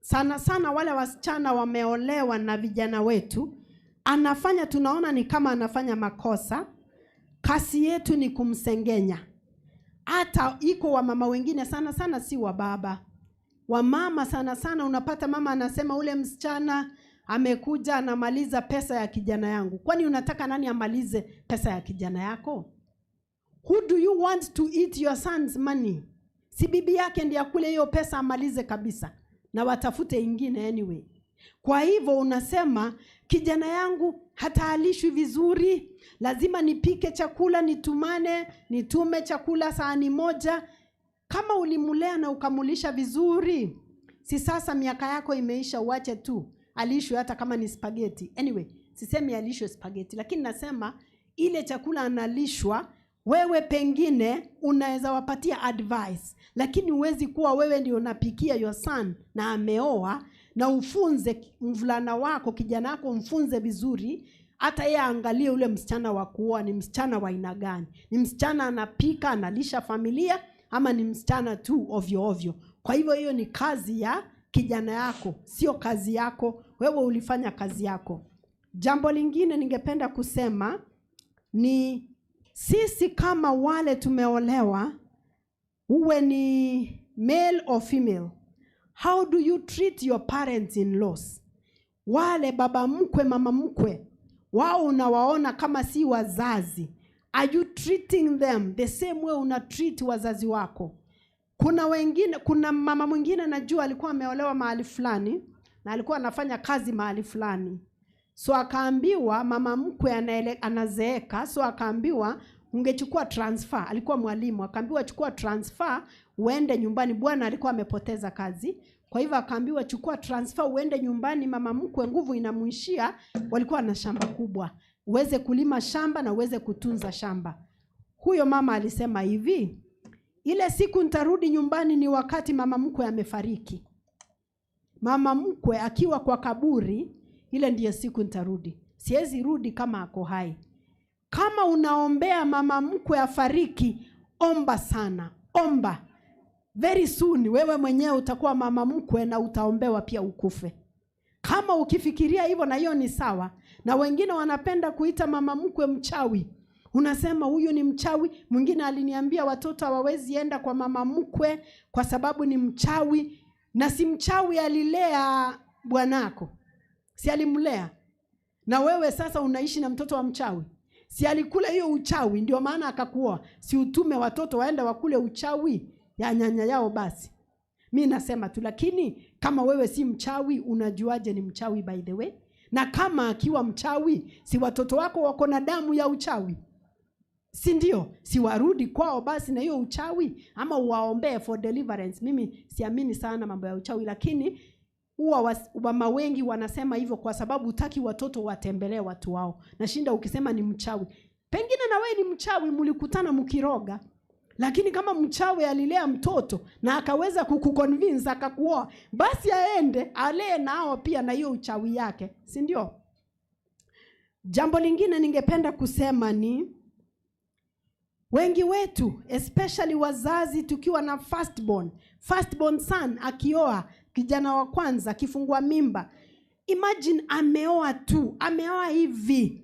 sana sana wale wasichana wameolewa na vijana wetu, anafanya, tunaona ni kama anafanya makosa, kasi yetu ni kumsengenya. Hata iko wa mama wengine sana sana, si wa baba, wa mama sana sana, unapata mama anasema ule msichana amekuja anamaliza pesa ya kijana yangu. Kwani unataka nani amalize pesa ya kijana yako? Who do you want to eat your son's money? Si bibi yake ndiye akule hiyo pesa amalize kabisa, na watafute ingine anyway. Kwa hivyo unasema kijana yangu hataalishwi vizuri, lazima nipike chakula, nitumane, nitume chakula sahani moja. Kama ulimulea na ukamulisha vizuri, si sasa miaka yako imeisha, uache tu alishwe hata kama ni spaghetti. Anyway, sisemi alishwe spaghetti, lakini nasema ile chakula analishwa, wewe pengine unaweza wapatia advice, lakini huwezi kuwa wewe ndio unapikia your son na ameoa, na ufunze mvulana wako, kijana wako mfunze vizuri, hata yeye aangalie ule msichana wa kuoa ni msichana wa aina gani. Ni msichana anapika, analisha familia, ama ni msichana tu ovyo ovyo. Kwa hivyo hiyo ni kazi ya kijana yako, sio kazi yako. Wewe ulifanya kazi yako. Jambo lingine ningependa kusema ni sisi kama wale tumeolewa, uwe ni male or female, how do you treat your parents in laws? Wale baba mkwe, mama mkwe, wao unawaona kama si wazazi. Are you treating them the same way una treat wazazi wako? Kuna wengine, kuna mama mwingine najua alikuwa ameolewa mahali fulani na alikuwa anafanya kazi mahali fulani. So akaambiwa mama mkwe anazeeka, so akaambiwa ungechukua transfer. Alikuwa mwalimu, akaambiwa chukua transfer uende nyumbani. Bwana alikuwa amepoteza kazi. Kwa hivyo akaambiwa chukua transfer uende nyumbani, mama mkwe nguvu inamuishia, walikuwa na shamba kubwa, uweze kulima shamba na uweze kutunza shamba. Huyo mama alisema hivi, ile siku nitarudi nyumbani ni wakati mama mkwe amefariki. Mama mkwe akiwa kwa kaburi, ile ndiyo siku nitarudi. Siwezi rudi kama ako hai. Kama unaombea mama mkwe afariki, omba sana, omba. Very soon wewe mwenyewe utakuwa mama mkwe na utaombewa pia ukufe. Kama ukifikiria hivyo, na hiyo ni sawa. Na wengine wanapenda kuita mama mkwe mchawi. Unasema huyu ni mchawi. Mwingine aliniambia watoto hawawezi enda kwa mama mkwe kwa sababu ni mchawi. Na si mchawi alilea bwanako, si alimlea? Na wewe sasa unaishi na mtoto wa mchawi. Si alikula hiyo uchawi ndio maana akakuoa? Si utume watoto waende wakule uchawi ya nyanya yao basi? Mi nasema tu, lakini kama wewe si mchawi, unajuaje ni mchawi by the way? Na kama akiwa mchawi, si watoto wako wako na damu ya uchawi, si ndio? Si warudi kwao basi na hiyo uchawi, ama uwaombee for deliverance. Mimi siamini sana mambo ya uchawi, lakini huwa mama wengi wanasema hivyo kwa sababu hutaki watoto watembelee watu wao. Nashinda ukisema ni mchawi, pengine na wewe ni mchawi, mlikutana mkiroga. Lakini kama mchawi alilea mtoto na akaweza kukuconvince akakuoa, basi aende alee nao pia na hiyo uchawi yake, si ndio? Jambo lingine ningependa kusema ni wengi wetu, especially wazazi, tukiwa na firstborn son akioa, kijana wa kwanza akifungua mimba, imagine ameoa tu, ameoa hivi,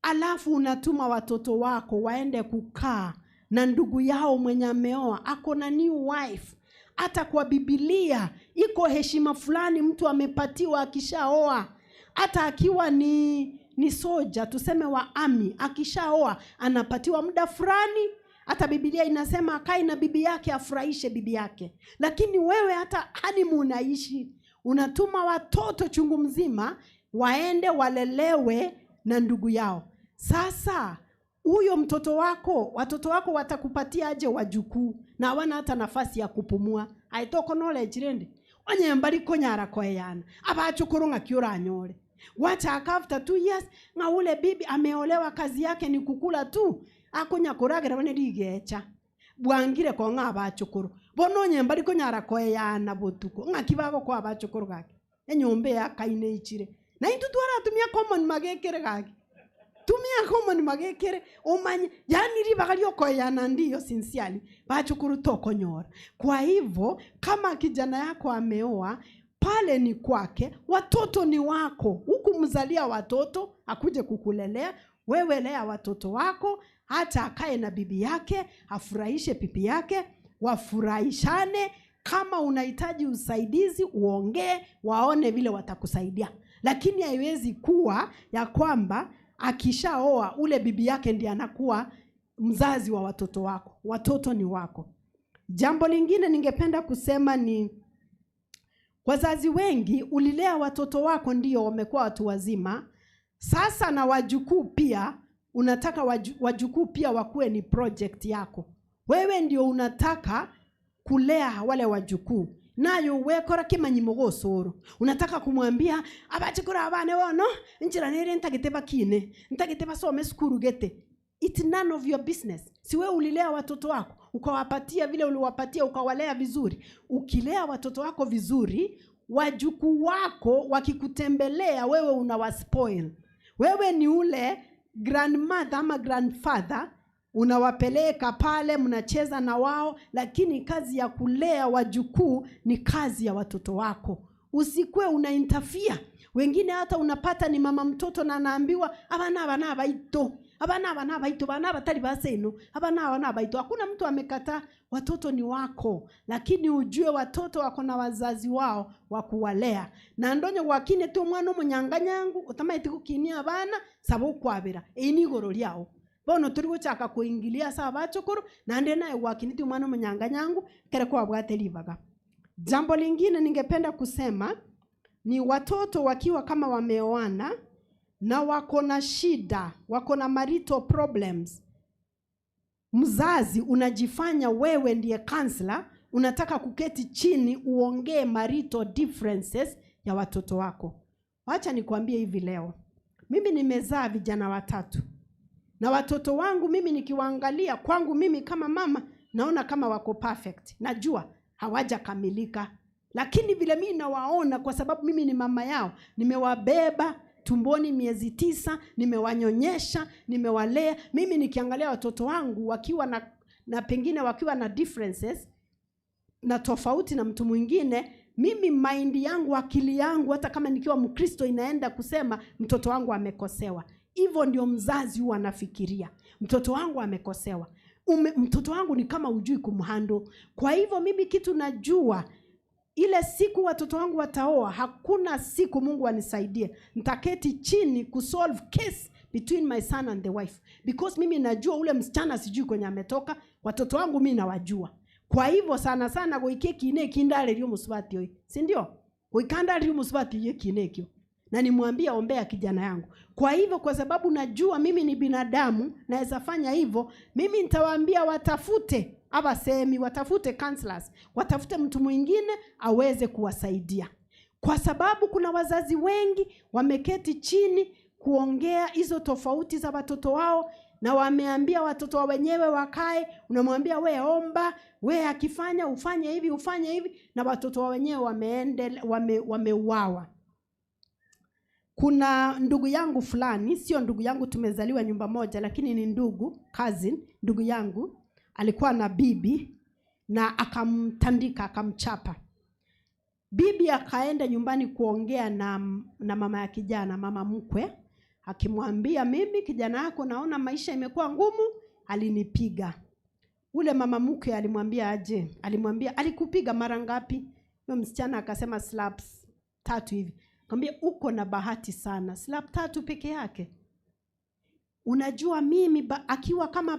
alafu unatuma watoto wako waende kukaa na ndugu yao mwenye ameoa, ako na new wife. Hata kwa Biblia iko heshima fulani mtu amepatiwa akishaoa. Hata akiwa ni soja, tuseme wa army, akishaoa anapatiwa muda fulani. Hata Biblia inasema akae na bibi yake, afurahishe bibi yake. Lakini wewe hata honeymoon unaishi, unatuma watoto chungu mzima waende walelewe na ndugu yao. Sasa huyo mtoto wako, watoto wako watakupatia aje wajukuu na hawana hata nafasi ya kupumua? Aitoko knowledge rende onye mbali konyara koeyana abachukuru ng'aki uranyore wacha after 2 years ng'a ule bibi ameolewa, kazi yake ni kukula tu, akonya kuragira bane rigecha bwangire ko ng'a abachukuru bono onye mbali konyara koeyana botuko ng'aki bago kwa abachukuru gake enyombe yakaine ichire na intu twaratumia common magekere gake tumia common magekere umanye, yani ribaga ryokoyana ndiyo sincerely bachukuru tokonyora. Kwa hivyo kama kijana yako ameoa, pale ni kwake, watoto ni wako. Hukumzalia watoto akuje kukulelea wewe, lea watoto wako, hata akae na bibi yake, afurahishe bibi yake, wafurahishane. Kama unahitaji usaidizi uongee, waone vile watakusaidia. Lakini haiwezi kuwa ya kwamba akishaoa ule bibi yake ndiye anakuwa mzazi wa watoto wako. Watoto ni wako. Jambo lingine ningependa kusema ni wazazi wengi ulilea watoto wako ndio wamekuwa watu wazima. Sasa na wajukuu pia, unataka wajukuu pia wakuwe ni project yako. Wewe ndio unataka kulea wale wajukuu. Nayo wekora kimanyi mugosoro. Unataka kumwambia abachikura abane wono injira nere ntagete bakine, ntagete basome sukuru gete. It's none of your business. Si wewe ulilea watoto wako, ukawapatia vile uliwapatia, ukawalea vizuri. Ukilea watoto wako vizuri, wajukuu wako wakikutembelea wewe unawaspoil. Wewe ni ule grandmother ama grandfather, unawapeleka pale, mnacheza na wao, lakini kazi ya kulea wajukuu ni kazi ya watoto wako. Usikue una interfere. Wengine hata unapata ni mama mtoto na anaambiwa abana abana baito, abana abana baito, abana batari baseno, abana abana baito. Hakuna mtu amekataa, watoto ni wako, lakini ujue watoto wako na wazazi wao wa kuwalea. Na ndonyo gwakine tu mwana omunyanganyangu utamaite gukinia abana sabo kwabira einigoro lyao. Bono turi guchaka kuingilia sa bachukuru na nde naye gwakine tu mwana omunyanganyangu kere kwa bwate libaga. Jambo lingine ningependa kusema ni watoto wakiwa kama wameoana na wako na shida, wako na marital problems. Mzazi unajifanya wewe ndiye counselor, unataka kuketi chini uongee marital differences ya watoto wako. Wacha nikwambie hivi leo. Mimi nimezaa vijana watatu. Na watoto wangu mimi nikiwaangalia, kwangu mimi kama mama naona kama wako perfect. Najua hawajakamilika, lakini vile mimi nawaona kwa sababu mimi ni mama yao, nimewabeba tumboni miezi 9, nimewanyonyesha, nimewalea. Mimi nikiangalia watoto wangu wakiwa na pengine wakiwa na differences na tofauti na mtu mwingine, mimi mind yangu, akili yangu, hata kama nikiwa Mkristo, inaenda kusema mtoto wangu amekosewa. Hivyo ndio mzazi huwa anafikiria, mtoto wangu amekosewa. Mtoto wangu ni kama hujui kumhandle. Kwa hivyo mimi kitu najua, ile siku watoto wangu wataoa, hakuna siku, Mungu anisaidie, nitaketi chini kusolve case between my son and the wife, because mimi najua ule msichana sijui kwenye ametoka, watoto wangu mimi nawajua. Kwa hivyo sana sana goike kine kindale musubati oyi, si ndio? Goikandale musubati ye kine kyo. Na nimwambie ombea kijana yangu. Kwa hivyo kwa sababu najua mimi ni binadamu naweza fanya hivyo, mimi nitawaambia watafute abasemi, watafute counselors, watafute mtu mwingine aweze kuwasaidia. Kwa sababu kuna wazazi wengi wameketi chini kuongea hizo tofauti za watoto wao, na wameambia watoto wa wenyewe wakae, unamwambia we omba, we akifanya ufanye hivi, ufanye hivi, na watoto wa wenyewe wameuawa. Kuna ndugu yangu fulani, sio ndugu yangu, tumezaliwa nyumba moja, lakini ni ndugu, cousin, ndugu yangu alikuwa na bibi na akamtandika, akamchapa. Bibi akaenda nyumbani kuongea na mama ya kijana, mama mkwe, akimwambia mimi kijana yako naona maisha imekuwa ngumu, alinipiga. Ule mama mkwe alimwambia aje? Alimwambia alikupiga mara ngapi? Yule msichana akasema slaps 3 hivi. Akamwambia uko na bahati sana, slap 3 peke yake. Unajua mimi akiwa kama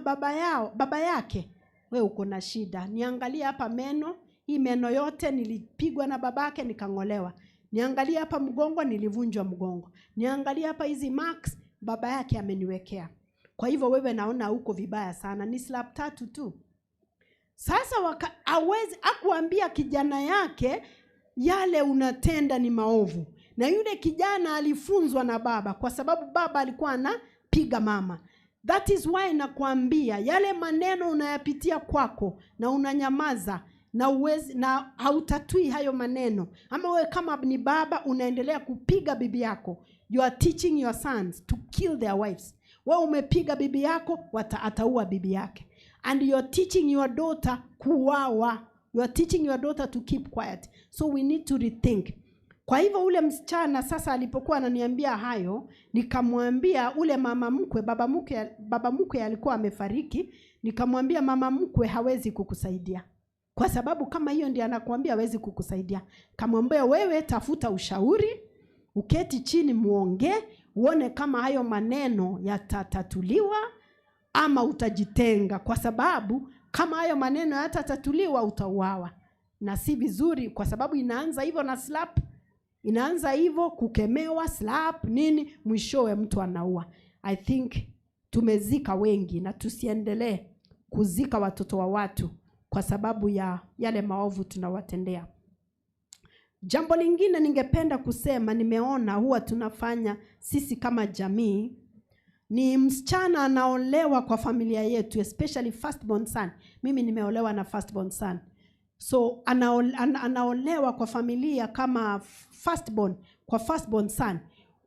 baba yake, we uko na shida. Niangalie hapa meno, hii meno yote nilipigwa na babake nikangolewa. Niangalie hapa mgongo, nilivunjwa mgongo. Niangalie hapa hizi marks baba yake ameniwekea. Kwa hivyo wewe naona uko vibaya sana, ni slap 3 tu. Sasa hawezi akuambia kijana yake yale unatenda ni maovu. Na yule kijana alifunzwa na baba, kwa sababu baba alikuwa anapiga mama. That is why nakwambia yale maneno unayapitia kwako na unanyamaza na uwezi, na hautatui hayo maneno. Ama wewe kama ni baba unaendelea kupiga bibi yako, you are teaching your sons to kill their wives. Wewe umepiga bibi yako, ataua bibi yake. And you are teaching your daughter kuuawa. You are teaching your daughter to keep quiet. So we need to rethink. Kwa hivyo ule msichana sasa alipokuwa ananiambia hayo, nikamwambia ule mama mkwe, baba mkwe alikuwa amefariki, nikamwambia mama mkwe hawezi kukusaidia. Kwa sababu kama hiyo ndiye anakuambia hawezi kukusaidia. Kamwambia wewe tafuta ushauri, uketi chini muongee, uone kama hayo maneno yatatatuliwa ama utajitenga, kwa sababu kama hayo maneno yatatatuliwa utauawa. Na si vizuri, kwa sababu inaanza hivyo na slap, inaanza hivyo kukemewa, slap nini, mwishowe mtu anaua. I think tumezika wengi, na tusiendelee kuzika watoto wa watu kwa sababu ya yale maovu tunawatendea. Jambo lingine ningependa kusema, nimeona huwa tunafanya sisi kama jamii, ni msichana anaolewa kwa familia yetu, especially firstborn son. Mimi nimeolewa na firstborn son. So anaolewa kwa familia kama firstborn, kwa firstborn son.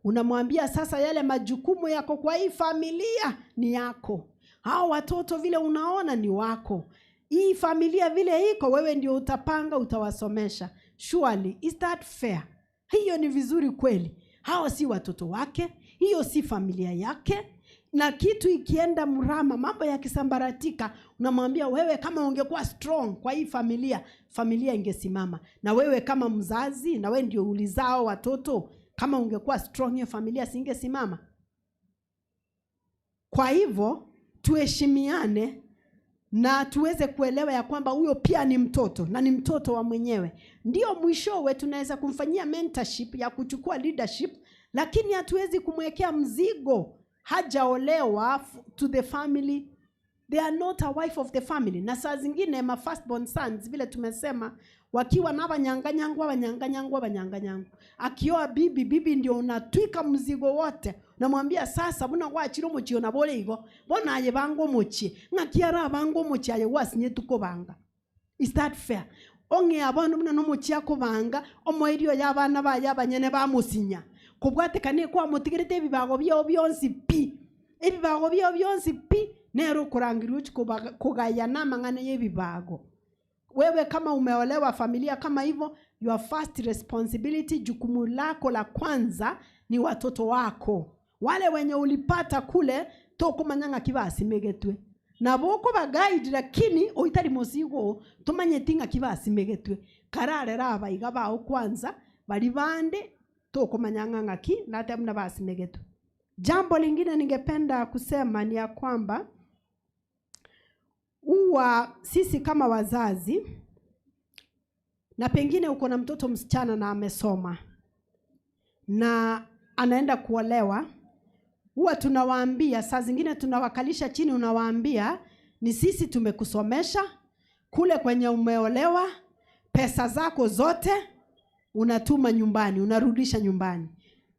Unamwambia sasa yale majukumu yako kwa hii familia ni yako. Hao watoto vile unaona ni wako. Hii familia vile iko, wewe ndio utapanga, utawasomesha. Surely, is that fair? Hiyo ni vizuri kweli? Hao si watoto wake, hiyo si familia yake. Na kitu ikienda mrama, mambo yakisambaratika, unamwambia wewe kama ungekuwa strong kwa hii familia, familia ingesimama. Na wewe kama mzazi, na wewe ndio ulizao watoto, kama ungekuwa strong hiyo familia singesimama. Kwa hivyo tuheshimiane na tuweze kuelewa ya kwamba huyo pia ni mtoto na ni mtoto wa mwenyewe. Ndio mwishowe tunaweza kumfanyia mentorship ya kuchukua leadership, lakini hatuwezi kumwekea mzigo. Hajaolewa to the family. They are not a wife of the family. Na saa zingine ma firstborn sons vile tumesema, wakiwa na wanyanganyangu, wanyanganyangu, wanyanganyangu. Akioa bibi, bibi ndio unatwika mzigo wote. Namwambia sasa buna gwachira omochie na bole igo, bona aye bango omochie, ng'aki ara bango omochie aye gwasinye tukobanga. Is that fair? Ong'e abana buna nomochie akobanga, omoerio ya abana baye abanyene bamusinya. Kobwatekane kwa motigerete ebibago byao bionsi pi. Ebibago byao bionsi pi nero kurangirwa kugayana mang'ana y'ebibago. Wewe kama umeolewa familia kama hivyo, your first responsibility, jukumu lako la kwanza ni watoto wako. Wale wenye ulipata kule tokumanyanga kibasi megetwe. Na boko ba guide lakini oitari musigo tumanye tinga kibasi megetwe. Kararera abaiga bao kwanza bali bande tokumanyanga ngaki na hata mna basi megetwe. Jambo lingine ningependa kusema ni ya kwamba huwa sisi kama wazazi, na pengine uko na mtoto msichana na amesoma na anaenda kuolewa, huwa tunawaambia, saa zingine tunawakalisha chini, unawaambia ni sisi tumekusomesha kule kwenye umeolewa, pesa zako zote unatuma nyumbani, unarudisha nyumbani.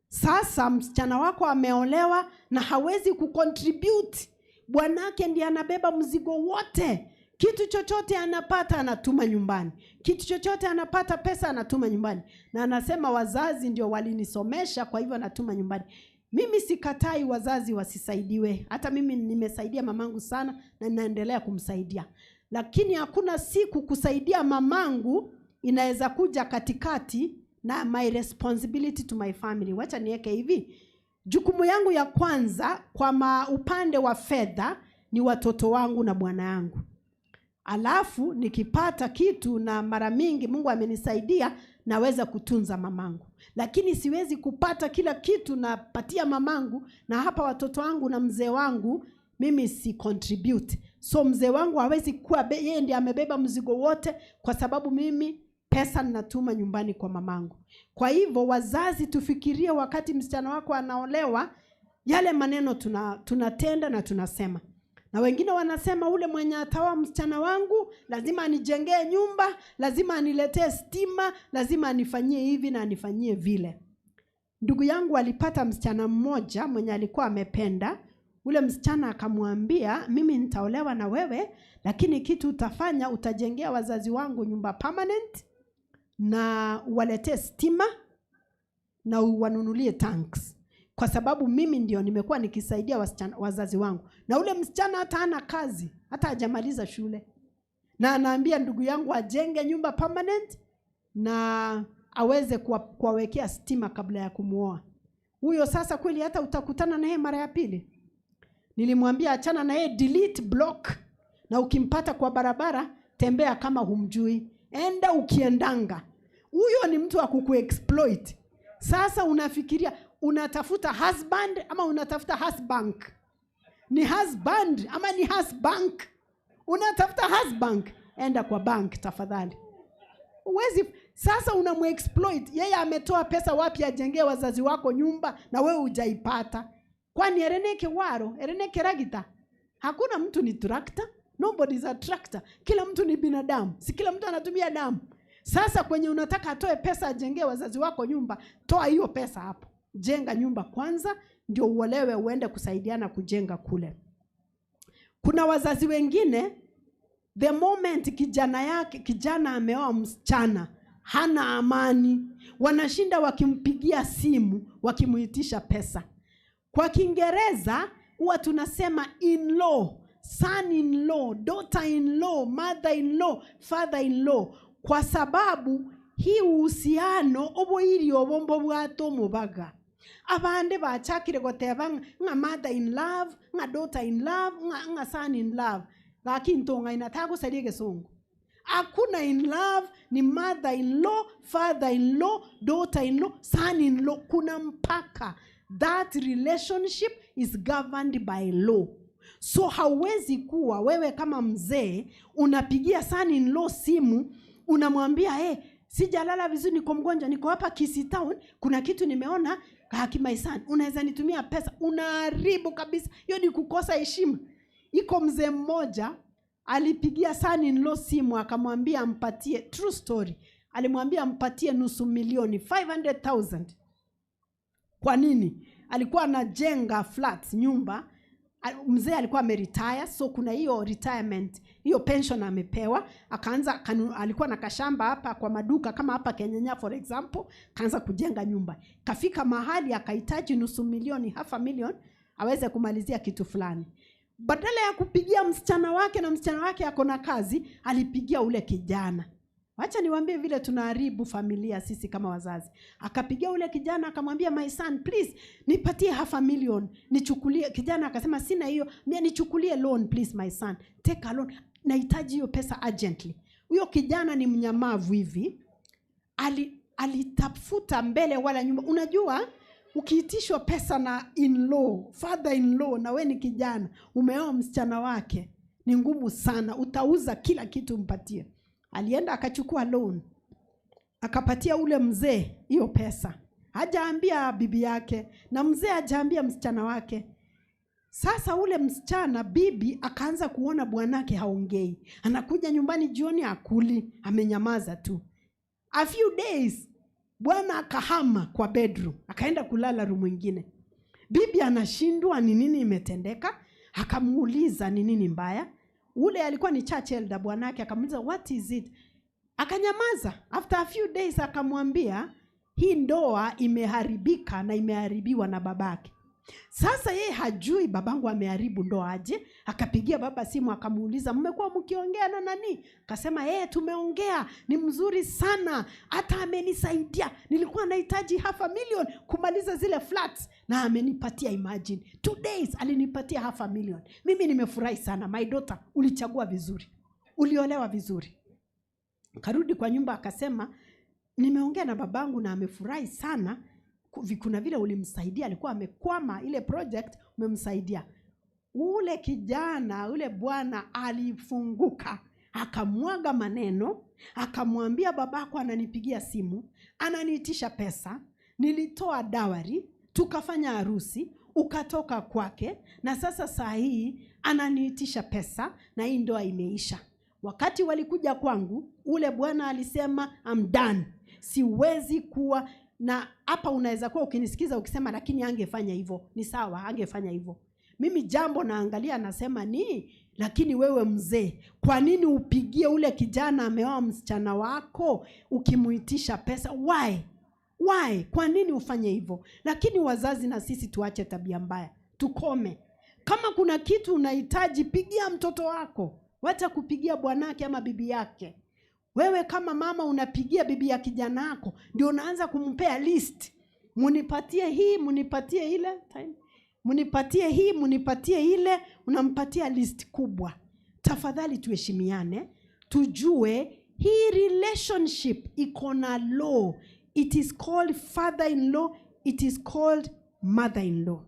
Sasa msichana wako ameolewa na hawezi kucontribute, bwanake ndiye anabeba mzigo wote. Kitu chochote anapata anatuma nyumbani, kitu chochote anapata pesa anatuma nyumbani, na anasema wazazi ndio walinisomesha, kwa hivyo anatuma nyumbani. Mimi sikatai wazazi wasisaidiwe, hata mimi nimesaidia mamangu sana na ninaendelea kumsaidia, lakini hakuna siku kusaidia mamangu inaweza kuja katikati na my responsibility to my family. Wacha niweke hivi, jukumu yangu ya kwanza kwa upande wa fedha ni watoto wangu na bwana yangu. Alafu nikipata kitu, na mara mingi Mungu amenisaidia, naweza kutunza mamangu. Lakini siwezi kupata kila kitu napatia mamangu, na hapa watoto wangu na mzee wangu mimi si contribute. So mzee wangu hawezi kuwa yeye ndiye amebeba mzigo wote, kwa sababu mimi pesa ninatuma nyumbani kwa mamangu. Kwa hivyo wazazi tufikirie wakati msichana wako anaolewa, yale maneno tunatenda na tunasema. Na wengine wanasema ule mwenye ataoa msichana wangu lazima anijengee nyumba, lazima aniletee stima, lazima anifanyie hivi na anifanyie vile. Ndugu yangu alipata msichana mmoja mwenye alikuwa amependa. Ule msichana akamwambia, mimi nitaolewa na wewe, lakini kitu utafanya, utajengea wazazi wangu nyumba permanent na uwaletee stima na uwanunulie tanks, kwa sababu mimi ndio nimekuwa nikisaidia wazazi wangu. Na ule msichana hata hana kazi, hata hajamaliza shule, na anaambia ndugu yangu ajenge nyumba permanent na aweze kuwawekea stima kabla ya kumuoa. Huyo sasa kweli hata utakutana naye mara ya pili? Nilimwambia achana na yeye, delete, block, na ukimpata kwa barabara tembea kama humjui, enda ukiendanga. Huyo ni mtu wa kukuexploit. Sasa unafikiria unatafuta husband ama unatafuta husband? Ni husband ama ni husband? Unatafuta husband, enda kwa bank tafadhali. Uwezi sasa unamuexploit. Yeye ametoa pesa wapi ajengee wazazi wako nyumba na wewe hujaipata? Kwani ereneke waro, ereneke ragita? Hakuna mtu ni tractor, nobody is a tractor. Kila mtu ni binadamu, si kila mtu anatumia damu. Sasa kwenye unataka atoe pesa ajengee wazazi wako nyumba, toa hiyo pesa hapo. Jenga nyumba kwanza ndio uolewe uende kusaidiana kujenga kule. Kuna wazazi wengine, the moment kijana ameoa msichana, hana amani. Wanashinda wakimpigia simu, wakimuitisha pesa. Kwa Kiingereza huwa tunasema in-law, son-in-law, daughter-in-law, mother-in-law, father-in-law, kwa sababu hii uhusiano oboiri obombo bwato mubaga. Abande bachakire goteba nga mother in love, nga daughter in love, nga son in love. Lakini ntonga inataka kusalia Kisungu. Hakuna in love, ni mother in law, father in law, daughter in law, son in law. Kuna mpaka. That relationship is governed by law. So hauwezi kuwa wewe kama mzee unapigia son in law simu unamwambia, hey, sijalala vizuri, niko mgonjwa, niko hapa Kisii town, kuna kitu nimeona haki my son, unaweza nitumia pesa? Unaharibu kabisa. Hiyo ni kukosa heshima. Iko mzee mmoja alipigia son in law simu akamwambia ampatie, true story, alimwambia ampatie 500,000, 500,000. Kwa nini? Alikuwa anajenga flats, nyumba, Mzee alikuwa ameretire, so kuna hiyo retirement, hiyo pension amepewa. Akaanza alikuwa na kashamba hapa kwa maduka kama hapa Kenyenya for example, kaanza kujenga nyumba. Kafika mahali akahitaji nusu milioni, half a million, aweze kumalizia kitu fulani. Badala ya kupigia msichana wake, na msichana wake ako na kazi, alipigia ule kijana. Wacha niwaambie vile tunaharibu familia sisi kama wazazi. Akapigia ule kijana akamwambia, "My son, please nipatie half a million nichukulie." Kijana akasema, "Sina hiyo." "Mia nichukulie loan, please my son, take a loan, nahitaji hiyo pesa urgently." Huyo kijana ni mnyamavu hivi, alitafuta mbele wala nyuma. Unajua ukiitishwa pesa na in-law, father in-law, na we ni kijana umeoa msichana wake, ni ngumu sana, utauza kila kitu mpatie. Alienda akachukua loan, akapatia ule mzee hiyo pesa, hajaambia bibi yake na mzee hajaambia msichana wake. Sasa ule msichana bibi akaanza kuona bwanake haongei, anakuja nyumbani jioni akuli, amenyamaza tu. A few days bwana akahama kwa bedroom, akaenda kulala room ingine. Bibi anashindwa ni nini imetendeka, akamuuliza ni nini mbaya. Ule alikuwa ni church elder bwanake, akamuuliza, "What is it?" Akanyamaza. After a few days akamwambia hii ndoa imeharibika na imeharibiwa na babake. Sasa yeye hajui babangu ameharibu ndoa aje. Akapigia baba simu akamuuliza, "Mmekuwa mkiongea na nani?" Akasema, "Eh, tumeongea, ni mzuri sana, hata amenisaidia. Nilikuwa nahitaji half a million kumaliza zile flats na amenipatia. Imagine, 2 days alinipatia half a million. Mimi nimefurahi sana. My daughter, ulichagua vizuri, uliolewa vizuri." Karudi kwa nyumba akasema, "Nimeongea na babangu na amefurahi sana. Kuna vile ulimsaidia, alikuwa amekwama ile project, umemsaidia." Ule kijana, ule bwana alifunguka, akamwaga maneno, akamwambia, "Babako ananipigia simu, ananiitisha pesa, nilitoa dowry, tukafanya harusi, ukatoka kwake, na sasa saa hii ananiitisha pesa na hii ndoa imeisha. Wakati walikuja kwangu, ule bwana alisema I'm done, siwezi kuwa na hapa." Unaweza kuwa ukinisikiza ukisema, "Lakini angefanya hivyo." Ni sawa, angefanya hivyo. Mimi jambo naangalia nasema ni, lakini wewe mzee, kwa nini upigie ule kijana ameoa msichana wako ukimuitisha pesa? Why? Why? Kwa nini ufanye hivyo? Lakini wazazi na sisi tuache tabia mbaya, tukome. Kama kuna kitu unahitaji, pigia mtoto wako, wacha kupigia bwanake ama bibi yake. Wewe kama mama unapigia bibi ya kijana wako, ndio unaanza kumpea list, munipatie hii, munipatie ile time, munipatie hii, munipatie ile, unampatia list kubwa. Tafadhali tuheshimiane, tujue hii relationship iko na law. It is called father in law, it is called mother in law.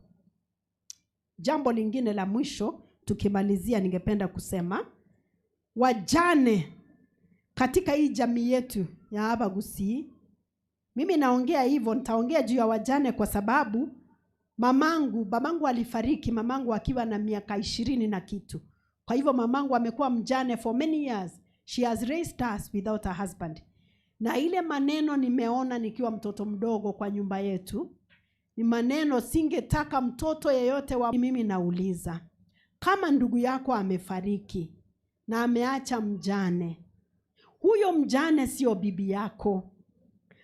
Jambo lingine la mwisho tukimalizia, ningependa kusema wajane katika hii jamii yetu ya hapa Gusii. Mimi naongea hivyo, nitaongea juu ya wajane kwa sababu mamangu, babangu alifariki mamangu akiwa na miaka 20 na kitu. Kwa hivyo mamangu amekuwa mjane for many years. She has raised us without a husband. Na ile maneno nimeona nikiwa mtoto mdogo kwa nyumba yetu ni maneno singetaka mtoto yeyote wa mimi. Nauliza, kama ndugu yako amefariki na ameacha mjane, huyo mjane sio bibi yako.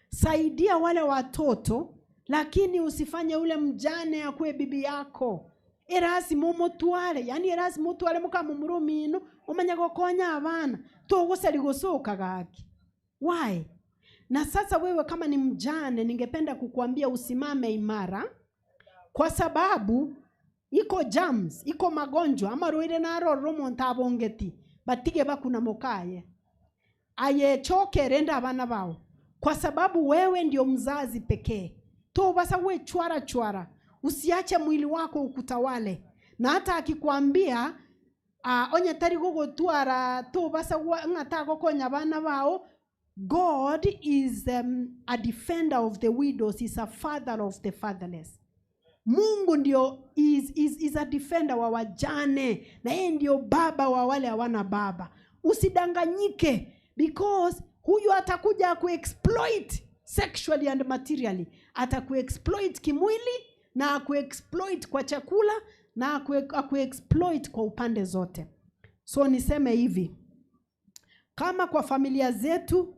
Saidia wale watoto, lakini usifanye ule mjane akuwe bibi yako. Erasi mumutware, yani erasi mutware mukamumurumino umanye gukonya abana tuguseri gucuka gaki. Why? Na sasa wewe kama ni mjane, ningependa kukuambia usimame imara, kwa sababu iko germs, iko magonjwa amarwaire narorora omonto abongeti batige bakuna mukaye ayechokere abana bao, kwa sababu wewe ndio mzazi pekee. Tobasa we chwara chwara, usiache mwili wako ukutawale. Na hata akikwambia onye tari gugutwara tobasa ng'ata gokonya abana bao. God is a defender of the widows, is a father of the fatherless. Mungu ndio is a defender wa wajane na yeye ndio baba wa wale hawana baba. Usidanganyike, because huyu atakuja kuexploit sexually and materially, atakuexploit kimwili na akuexploit kwa chakula. na akuexploit kwa upande zote. So niseme hivi, kama kwa familia zetu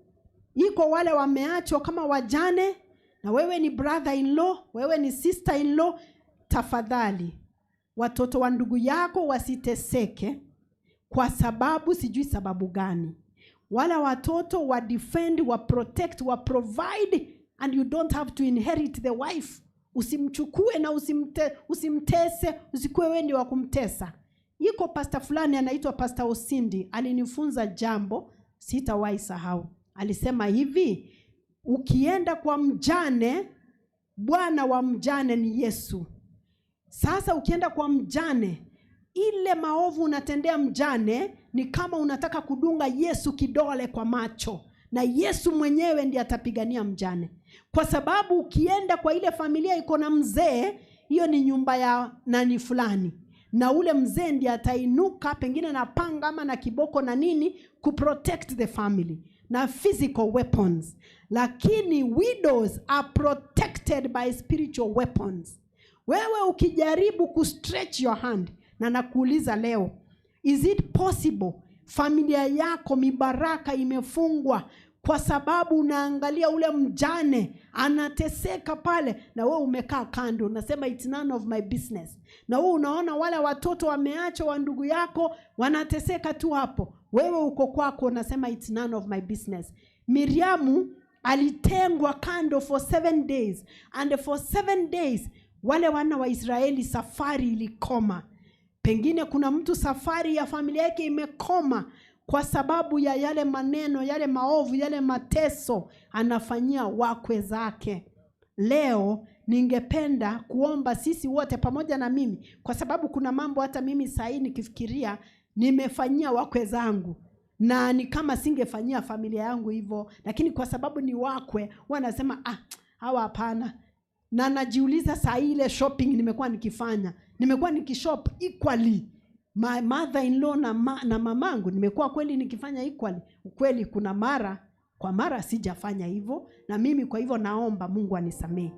iko wale wameachwa kama wajane, na wewe ni brother in law, wewe ni sister in law, tafadhali watoto wa ndugu yako wasiteseke kwa sababu sijui sababu gani. Wala watoto wa defend, wa protect, wa provide, and you don't have to inherit the wife. Usimchukue na usimtese, usikuwe wewe ndio wa kumtesa. Iko pastor fulani anaitwa Pastor Osindi, alinifunza jambo sitawahi sahau. Alisema hivi, ukienda kwa mjane, bwana wa mjane ni Yesu. Sasa ukienda kwa mjane, ile maovu unatendea mjane ni kama unataka kudunga Yesu kidole kwa macho, na Yesu mwenyewe ndiye atapigania mjane. Kwa sababu ukienda kwa ile familia iko na mzee, hiyo ni nyumba ya nani fulani, na ule mzee ndiye atainuka pengine na panga ama na kiboko na nini kuprotect the family na physical weapons. Lakini widows are protected by spiritual weapons. Wewe ukijaribu kustretch your hand, na nakuuliza leo, is it possible familia yako mibaraka imefungwa kwa sababu unaangalia ule mjane anateseka pale, na wewe umekaa kando unasema it's none of my business, na wewe unaona wale watoto wameachwa wa ndugu yako wanateseka tu hapo, wewe uko kwako unasema it's none of my business. Miriamu alitengwa kando for 7 days, and for 7 days wale wana wa Israeli safari ilikoma. Pengine kuna mtu safari ya familia yake imekoma kwa sababu ya yale maneno, yale maovu, yale mateso anafanyia wakwe zake. Leo ningependa kuomba sisi wote pamoja na mimi, kwa sababu kuna mambo hata mimi saa hii nikifikiria nimefanyia wakwe zangu, na ni kama singefanyia familia yangu hivyo, lakini kwa sababu ni wakwe wanasema hawa hapana. Na najiuliza saa hii ile shopping nimekuwa nikifanya, nimekuwa nikishop equally my mother in law na mamangu, nimekuwa kweli nikifanya equally? Ukweli kuna mara kwa mara sijafanya hivyo, na mimi kwa hivyo naomba Mungu anisamee.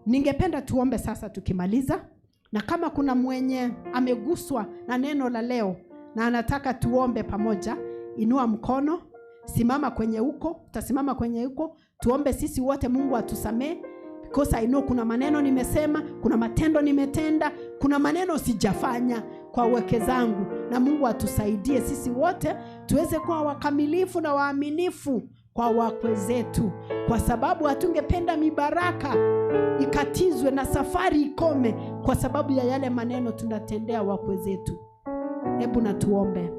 Ningependa tuombe sasa tukimaliza, na kama kuna mwenye ameguswa na neno la leo na anataka tuombe pamoja, inua mkono, simama kwenye uko, utasimama kwenye uko, tuombe sisi wote Mungu atusamee. Because I know kuna maneno nimesema, kuna matendo nimetenda, kuna maneno sijafanya kwa wake zangu, na Mungu atusaidie sisi wote tuweze kuwa wakamilifu na waaminifu kwa wakwe zetu, kwa sababu hatungependa mibaraka ikatizwe na safari ikome kwa sababu ya yale maneno tunatendea wakwe zetu. Hebu na tuombe.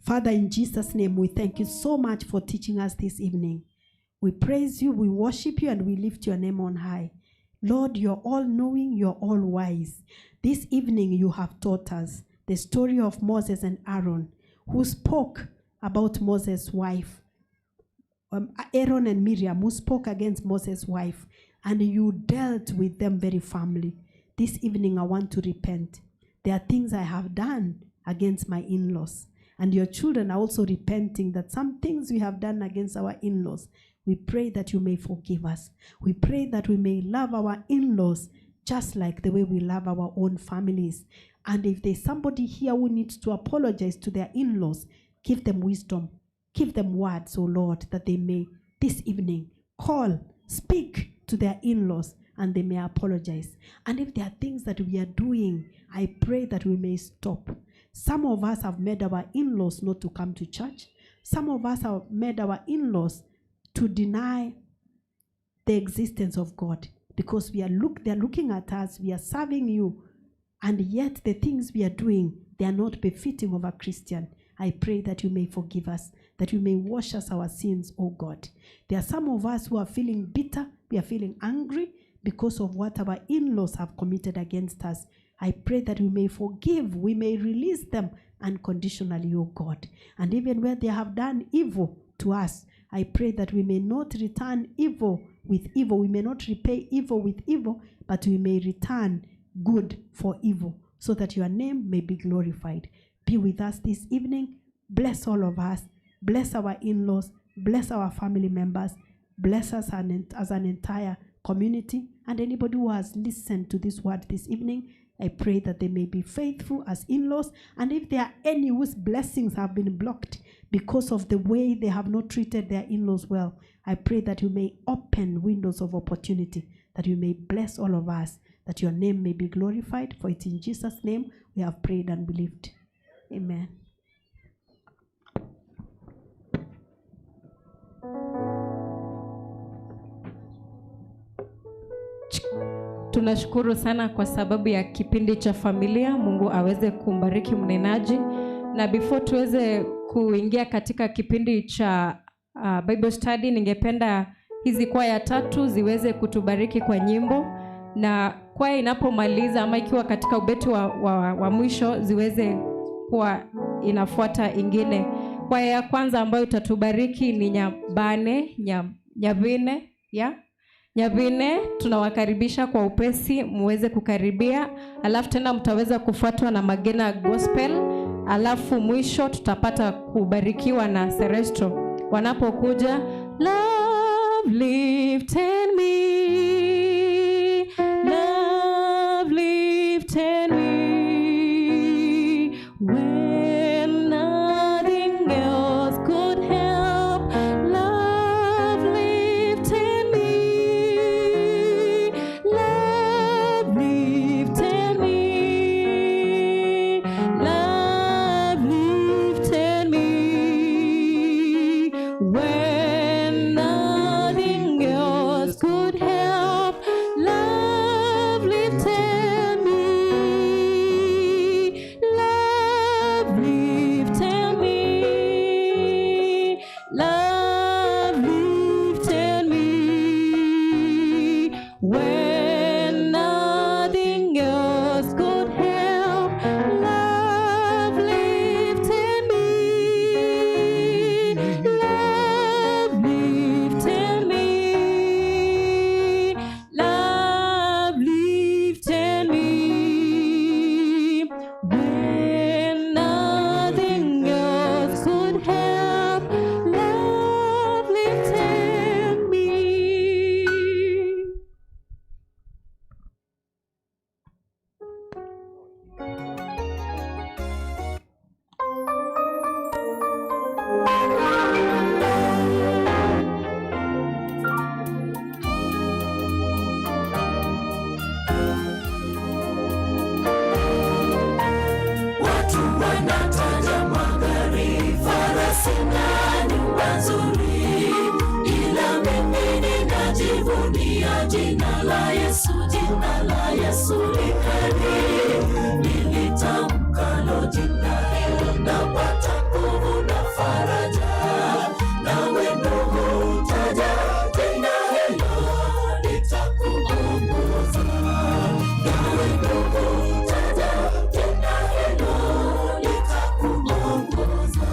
Father, in Jesus' name, we thank you so much for teaching us this evening. We praise you, we worship you, and we lift your name on high. Lord, you're all-knowing, you're all-wise. This evening you have taught us the story of Moses and Aaron, who spoke about Moses' wife. Aaron and Miriam, who spoke against Moses' wife, and you dealt with them very firmly. This evening I want to repent. There are things I have done against my in-laws. And your children are also repenting that some things we have done against our in-laws. We pray that you may forgive us. We pray that we may love our in-laws just like the way we love our own families. And if there's somebody here who needs to apologize to their in-laws, give them wisdom. Give them words, O Lord, that they may this evening call, speak to their in-laws, and they may apologize. And if there are things that we are doing, I pray that we may stop. Some of us have made our in-laws not to come to church. Some of us have made our in-laws to deny the existence of God, because they are looking at us, we are serving you, and yet the things we are doing, they are not befitting of a Christian. I pray that you may forgive us, that you may wash us our sins, O God. There are some of us who are feeling bitter, we are feeling angry because of what our in-laws have committed against us. I pray that we may forgive, we may release them unconditionally, O God. And even where they have done evil to us, I pray that we may not return evil with evil, we may not repay evil with evil, but we may return good for evil, so that your name may be glorified. Be with us this evening. Bless all of us. Bless our in-laws. Bless our family members. Bless us as an entire community. And anybody who has listened to this word this evening, I pray that they may be faithful as in-laws, and if there are any whose blessings have been blocked because of the way they have not treated their in-laws well, I pray that you may open windows of opportunity, that you may bless all of us, that your name may be glorified. For it's in Jesus' name we have prayed and believed. Amen. Tunashukuru sana kwa sababu ya kipindi cha familia. Mungu aweze kumbariki mnenaji. Na before tuweze kuingia katika kipindi cha Bible study, ningependa hizi kwaya tatu ziweze kutubariki kwa nyimbo, na kwaya inapomaliza ama ikiwa katika ubeti wa mwisho ziweze kuwa inafuata ingine. Kwaya ya kwanza ambayo itatubariki ni Nyabane, Nyabine, ya Nyabine, tunawakaribisha kwa upesi muweze kukaribia, alafu tena mtaweza kufuatwa na Magena Gospel, alafu mwisho tutapata kubarikiwa na Seresto wanapokuja. Love lifted me, love lifted me, when nothing else could help, love lifted me, love lifted me, love lifted me, when nothing else could help, love lifted me, love lifted me, love lifted me, when nothing else could help, love lifted me, love lifted me, love lifted me, when nothing else could help, love lifted me. Watu wanataja magari, farasi na nyumba nzuri, ila mimi ninajivunia jina la Yesu, jina la Yesu li heri. Nilitamkalo jina hilo napata nguvu na faraja. Nawe ndugu, taja jina hilo litakuongoza. Nawe ndugu, taja jina hilo litakuongoza.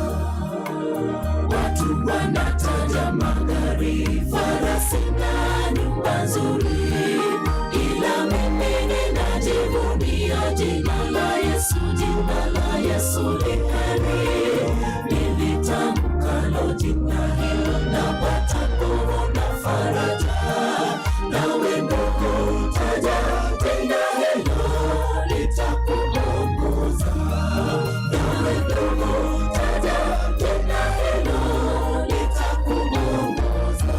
Watu wanataja magari, farasi na nyumba nzuri, ila mimi ninajivunia jina la Yesu, jina la Yesu li heri. Nilitamkalo jina hilo napata nguvu na faraja. Nawe ndugu, taja jina hilo litakuongoza. Nawe ndugu, taja jina hilo litakuongoza.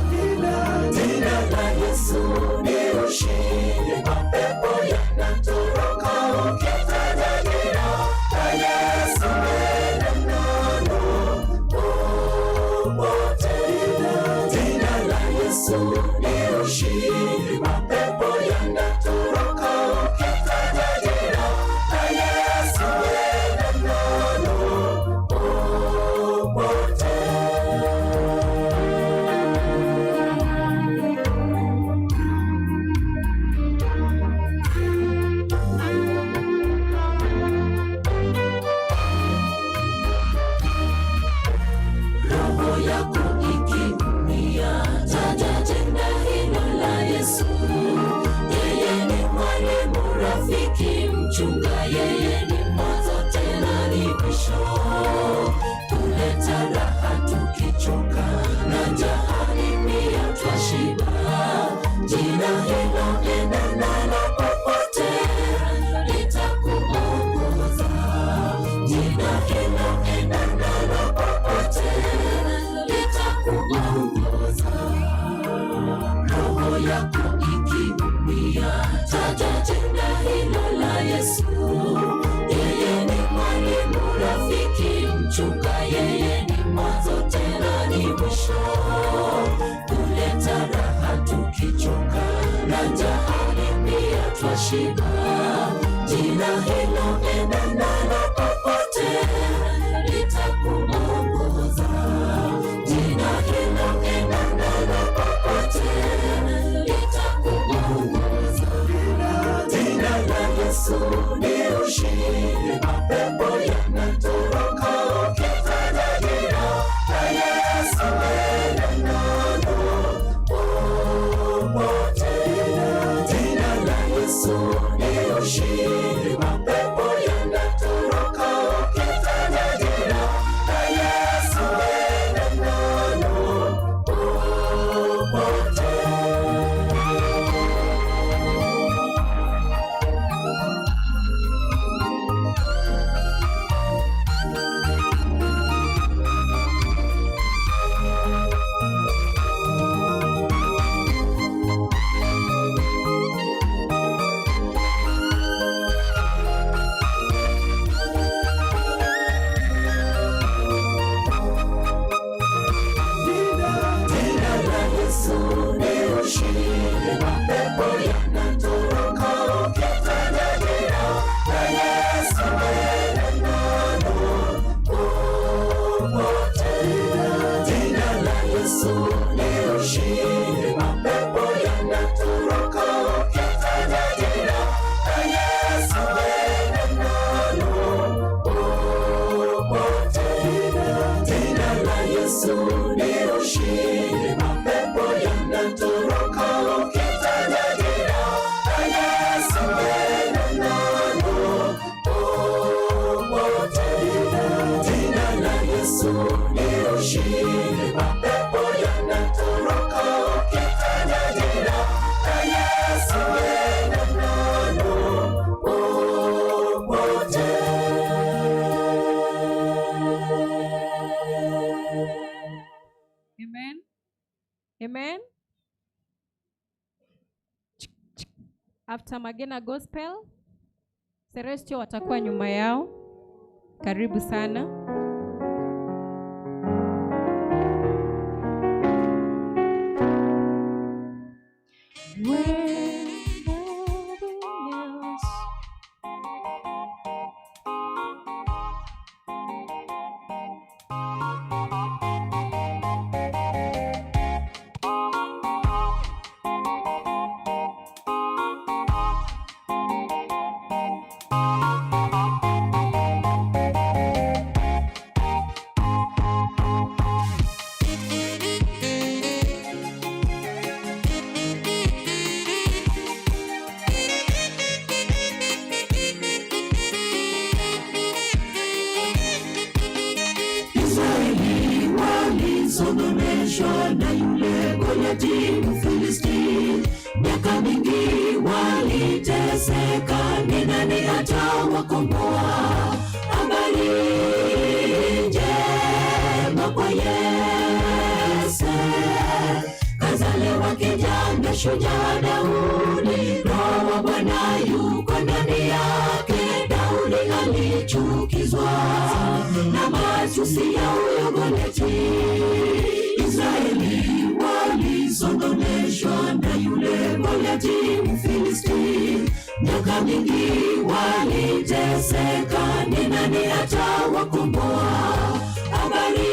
Jina la Yesu ni ushindi, mapepo yanatoroka ukitaja jina la Yesu. Nenda nalo popote. Jina la Yesu ni ushindi, mapepo yanatoroka ukitaja jina la Yesu. Nenda nalo popote. Roho yako ikiumia, taja jina hilo la Yesu. litakuongoza. Roho yako ikiumia, taja jina hilo la Yesu. Yeye ni mwalimu, rafiki, mchunga, yeye ni mwanzo tena ni mwisho. Huleta raha tukichoka na njaa pia twashiba. Jina hilo enda nalo popote, litakuongoza. Jina hilo enda nalo popote, litakuongoza. Jina la Yesu ni ushindi, mapepo yanatoroka ukitaja jina la Yesu. Enda nalo popote. Jina la Yesu ni ushindi, mapepo yanatoroka ukitaja jina la Yesu. Enda nalo popote. Jina la Yesu ni ushindi, mapepo yanatoroka ukitaja jina la Yesu. Enda nalo popote. Jina la Yesu ni ushindi, mapepo yanatoroka ukitaja jina la Yesu. Enda nalo popote. Jina la Yesu ni ushindi, mapepo yanatoroka ukitaja jina la Yesu. Enda nalo popote. Jina la Yesu ni ushindi, mapepo yanatoroka ukitaja jina la Yesu. Enda nalo popote. Amen. Amen. After Magena Gospel, Celestial watakuwa nyuma yao. Karibu sana. When nothing else. Israeli walisononeshwa na yule Goliati Mfilisti, miaka mingi waliteseka, ni nani atawakomboa? Habari njema kwa Yese, kazaliwa kijana shujaa Daudi, Roho wa Bwana yuko ndani yake. Daudi alichukizwa na matusi ya huyo Goliati. Israeli walisononeshwa na yule Goliati Mfilisti, miaka mingi waliteseka, ni nani atawakomboa? Habari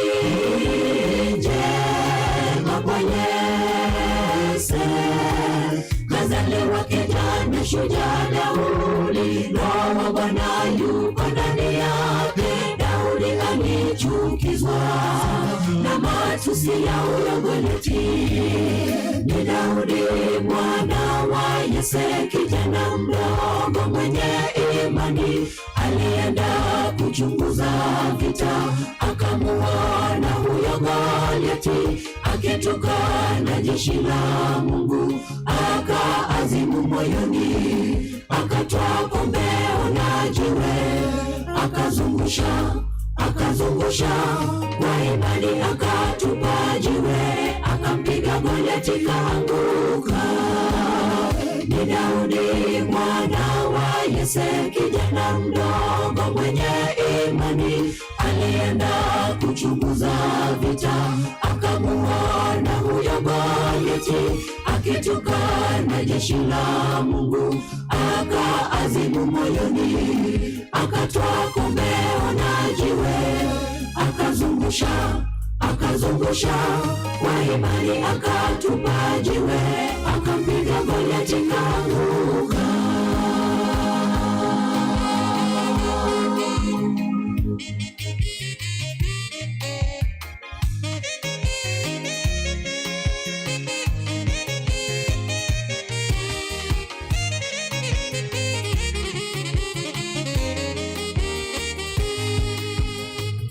njema kwa Yese, kazaliwa kijana shujaa Daudi, Roho wa Bwana yuko ndani yake. Daudi alichukizwa na matusi ya huyo Goliati. Ni Daudi mwana wa Yese, kijana mdogo mwenye imani, alienda kuchunguza vita, akamuona huyo Goliati akitukana jeshi la Mungu, akaazimu moyoni, akatwaa kombeo na jiwe, akazungusha. akazungusha kwa imani, akatupa jiwe, akampiga Goliati kaanguka. Ni Daudi mwana wa Yese, kijana mdogo mwenye imani, alienda kuchunguza vita, akamuona huyo Goliati akitukana jeshi la Mungu, akaazimu moyoni, akatwaa kombeo na jiwe, akazungusha akazungusha kwa imani, akatupa jiwe, akampiga Goliati kaanguka.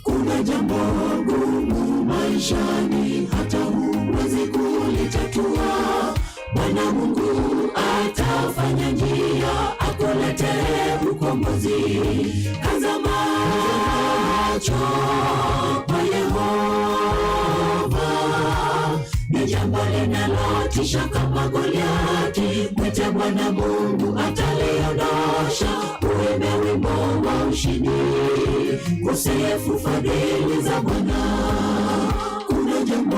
Kuna jambo gumu maishani, hata huwezi kulitatua. Bwana Mungu atafanya njia, akuletee ukombozi. Kaza macho kwa Yehova, ni jambo linalotisha kama Goliati. Mwite Bwana Mungu ataliondosha. Uimbe wimbo wa ushindi, kusifu fadhili za Bwana. Kuna jambo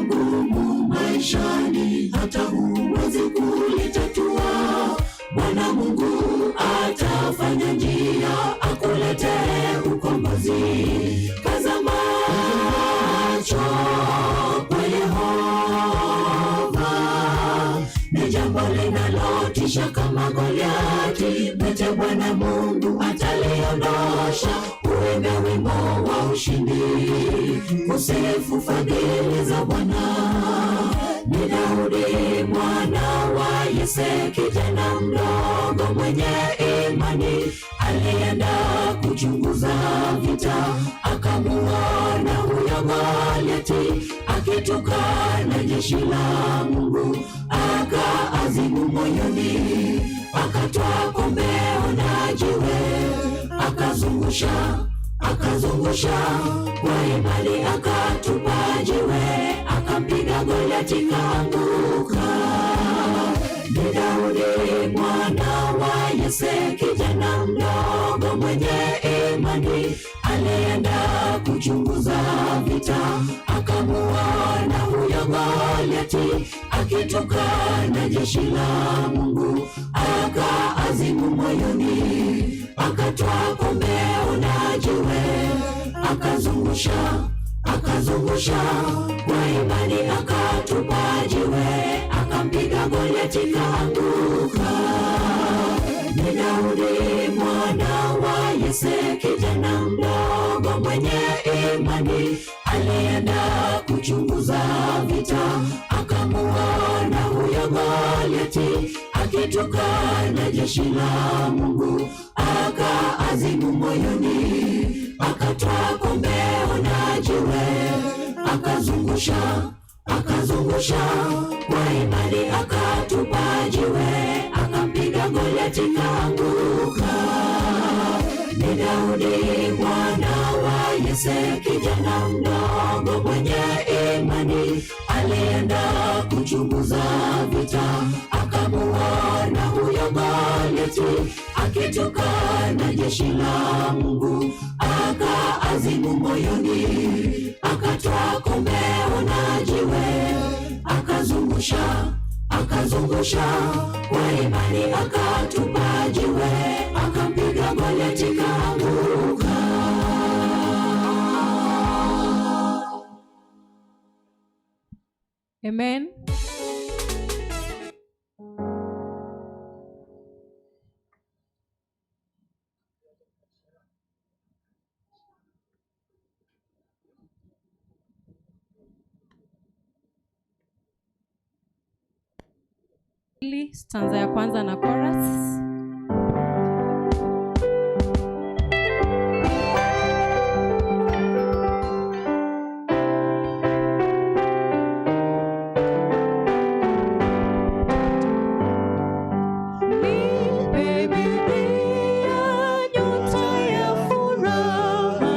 gumu maishani, hata huwezi kulitatua. Bwana Mungu atafanya njia, akuletee ukombozi. Kaza macho kwa Yehova, ni jambo linalotisha kama Goliati. Mwite Bwana Mungu ataliondosha. Uimbe wimbo wa ushindi, kusifu fadhili za Bwana. Ni Daudi mwana wa Yese, kijana mdogo mwenye imani, alienda kuchunguza vita, akamuona huyo Goliati akitukana jeshi la Mungu, akaazimu moyoni, akatwaa kombeo na jiwe, akazungusha akazungusha kwa imani, akatupa jiwe, akampiga Goliati kaanguka. Ni Daudi mwana wa Yese, kijana mdogo mwenye imani, alienda kuchunguza vita, akamuona huyo Goliati akitukana jeshi la Mungu, akaazimu moyoni, akatwaa kombeo na jiwe, akazungusha akazungusha kwa imani, akatupa jiwe, akampiga Goliati kaanguka. Ni Daudi mwana wa Yese, kijana mdogo mwenye imani, alienda kuchunguza vita, akamuona huyo Goliati akitukana jeshi la Mungu, akaazimu moyoni, akatwaa kombeo na jiwe, akazungusha akazungusha kwa imani, akatupa jiwe, akampiga Goliati kaanguka. Ni Daudi mwana wa Yese, kijana mdogo mwenye imani, alienda kuchunguza vita, akamuona huyo Goliati akitukana jeshi la Mungu, akaazimu moyoni, akatwaa kombeo na jiwe, akazungusha akazungusha kwa imani, akatupa jiwe, akampiga Goliati kaanguka. Amen. Stanza ya kwanza na chorus. Nipe Biblia, nyota ya furaha.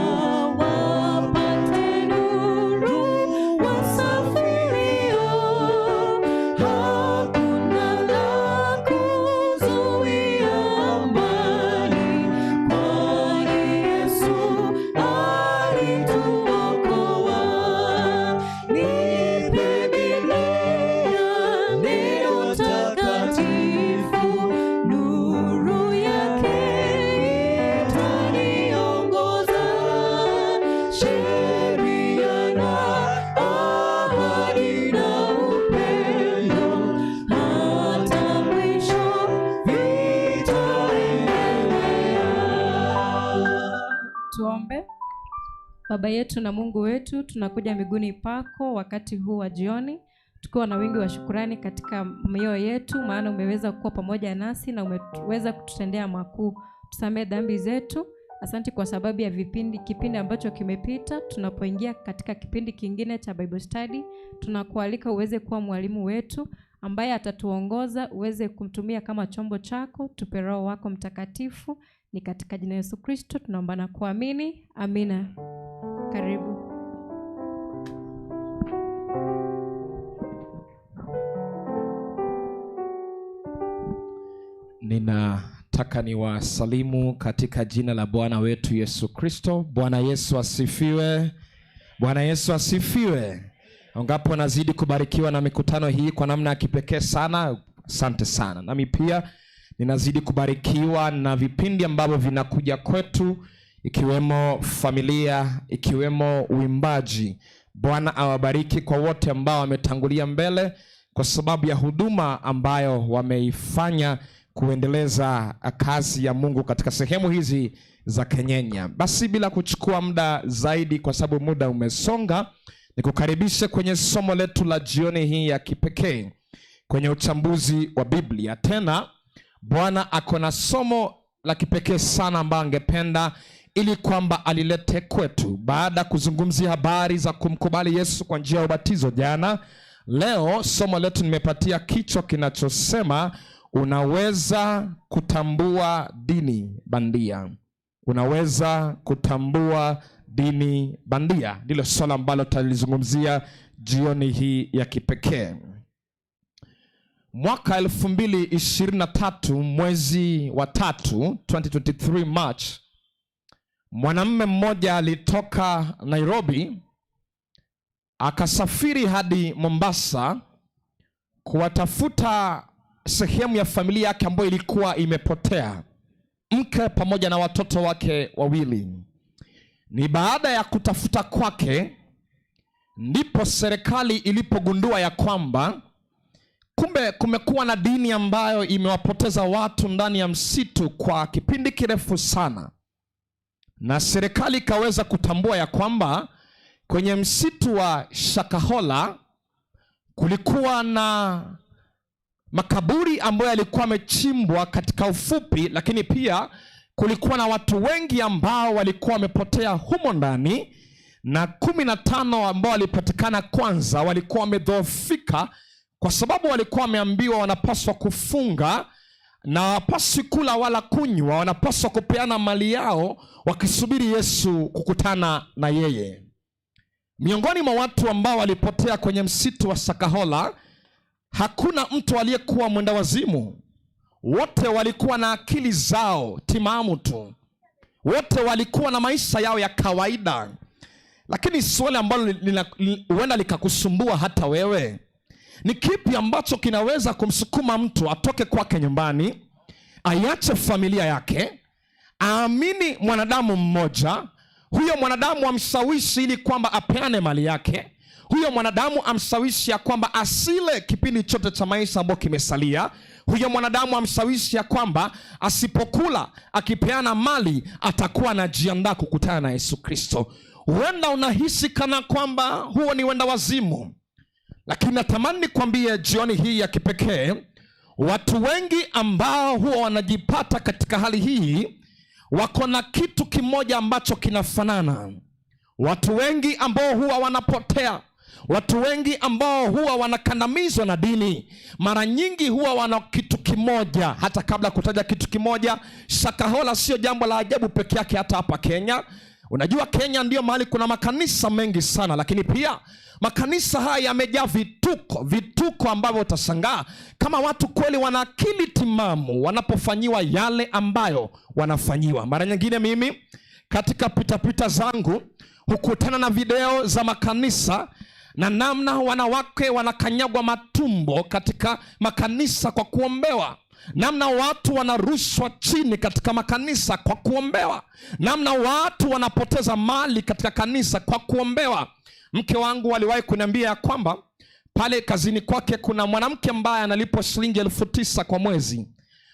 Baba yetu na Mungu wetu, tunakuja miguuni pako wakati huu wa jioni tukiwa na wingi wa shukurani katika mioyo yetu, maana umeweza kuwa pamoja nasi na umeweza kututendea makuu. Tusamehe dhambi zetu. Asante kwa sababu ya kipindi ambacho kimepita. Tunapoingia katika kipindi kingine cha Bible study, tunakualika uweze kuwa mwalimu wetu ambaye atatuongoza, uweze kumtumia kama chombo chako. Tupe Roho wako Mtakatifu. Ni katika jina Yesu Kristo tunaomba na kuamini, amina. Karibu. Ninataka niwasalimu katika jina la Bwana wetu Yesu Kristo. Bwana Yesu asifiwe. Bwana Yesu asifiwe. Angapo nazidi kubarikiwa na mikutano hii kwa namna ya kipekee sana. Asante sana. Nami pia ninazidi kubarikiwa na vipindi ambavyo vinakuja kwetu, ikiwemo familia, ikiwemo uimbaji. Bwana awabariki kwa wote ambao wametangulia mbele kwa sababu ya huduma ambayo wameifanya kuendeleza kazi ya Mungu katika sehemu hizi za Kenyenya. Basi bila kuchukua muda zaidi, kwa sababu muda umesonga, nikukaribishe kwenye somo letu la jioni hii ya kipekee kwenye uchambuzi wa Biblia. Tena Bwana ako na somo la kipekee sana ambayo angependa ili kwamba alilete kwetu. Baada ya kuzungumzia habari za kumkubali Yesu kwa njia ya ubatizo jana, leo somo letu nimepatia kichwa kinachosema unaweza kutambua dini bandia. Unaweza kutambua dini bandia ndilo swala ambalo tutalizungumzia jioni hii ya kipekee. Mwaka 2023 mwezi wa 3, 2023 March, mwanamume mmoja alitoka Nairobi akasafiri hadi Mombasa kuwatafuta sehemu ya familia yake ambayo ilikuwa imepotea, mke pamoja na watoto wake wawili. Ni baada ya kutafuta kwake ndipo serikali ilipogundua ya kwamba kumbe kumekuwa na dini ambayo imewapoteza watu ndani ya msitu kwa kipindi kirefu sana, na serikali ikaweza kutambua ya kwamba kwenye msitu wa Shakahola kulikuwa na makaburi ambayo yalikuwa yamechimbwa katika ufupi, lakini pia kulikuwa na watu wengi ambao walikuwa wamepotea humo ndani, na 15 ambao walipatikana kwanza walikuwa wamedhoofika kwa sababu walikuwa wameambiwa wanapaswa kufunga na hawapaswi kula wala kunywa, wanapaswa kupeana mali yao wakisubiri Yesu kukutana na yeye. Miongoni mwa watu ambao walipotea kwenye msitu wa Shakahola hakuna mtu aliyekuwa mwenda wazimu. Wote walikuwa na akili zao timamu tu, wote walikuwa na maisha yao ya kawaida. Lakini swali ambalo huenda likakusumbua hata wewe, ni kipi ambacho kinaweza kumsukuma mtu atoke kwake nyumbani, aiache familia yake, aamini mwanadamu mmoja, huyo mwanadamu amshawishi ili kwamba apeane mali yake, huyo mwanadamu amshawishi ya kwamba asile kipindi chote cha maisha ambayo kimesalia, huyo mwanadamu amshawishi ya kwamba asipokula akipeana mali atakuwa anajiandaa kukutana na Yesu Kristo. Huenda unahisi kana kwamba huo ni wenda wazimu, lakini natamani nikwambie jioni hii ya kipekee, watu wengi ambao huwa wanajipata katika hali hii wako na kitu kimoja ambacho kinafanana. Watu wengi ambao huwa wanapotea, watu wengi ambao huwa wanakandamizwa na dini, mara nyingi huwa wana kitu kimoja. Hata kabla kutaja kitu kimoja, Shakahola sio jambo la ajabu peke yake hata hapa Kenya. Unajua Kenya ndio mahali kuna makanisa mengi sana, lakini pia makanisa haya yamejaa vituko, vituko ambavyo utashangaa kama watu kweli wana akili timamu wanapofanyiwa yale ambayo wanafanyiwa. Mara nyingine mimi katika pitapita zangu hukutana na video za makanisa na namna wanawake wanakanyagwa matumbo katika makanisa kwa kuombewa, namna watu wanarushwa chini katika makanisa kwa kuombewa, namna watu wanapoteza mali katika kanisa kwa kuombewa. Mke wangu aliwahi kuniambia kwamba pale kazini kwake kuna mwanamke ambaye analipwa shilingi 9,000 kwa mwezi,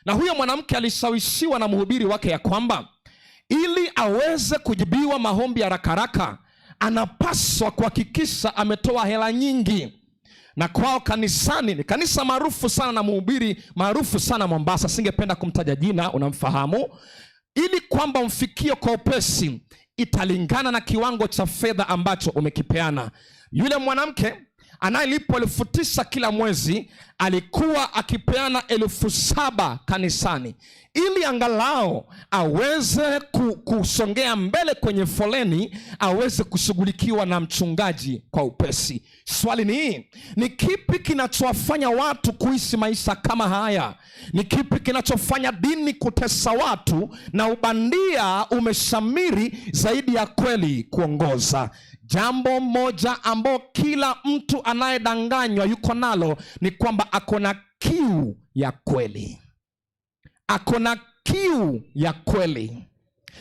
na huyo mwanamke alishawishiwa na mhubiri wake ya kwamba ili aweze kujibiwa maombi haraka haraka anapaswa kuhakikisha ametoa hela nyingi. Na kwao kanisani, ni kanisa maarufu sana na mhubiri maarufu sana Mombasa, singependa kumtaja jina, unamfahamu. Ili kwamba umfikie kwa upesi, italingana na kiwango cha fedha ambacho umekipeana. Yule mwanamke anayelipwa 9,000 kila mwezi alikuwa akipeana 7,000 kanisani ili angalau aweze kusongea mbele kwenye foleni, aweze kushughulikiwa na mchungaji kwa upesi. Swali ni hii, ni kipi kinachowafanya watu kuishi maisha kama haya? Ni kipi kinachofanya dini kutesa watu na ubandia umeshamiri zaidi ya kweli kuongoza? Jambo moja ambao kila mtu anayedanganywa yuko nalo ni kwamba ako na kiu ya kweli. Ako na kiu ya kweli.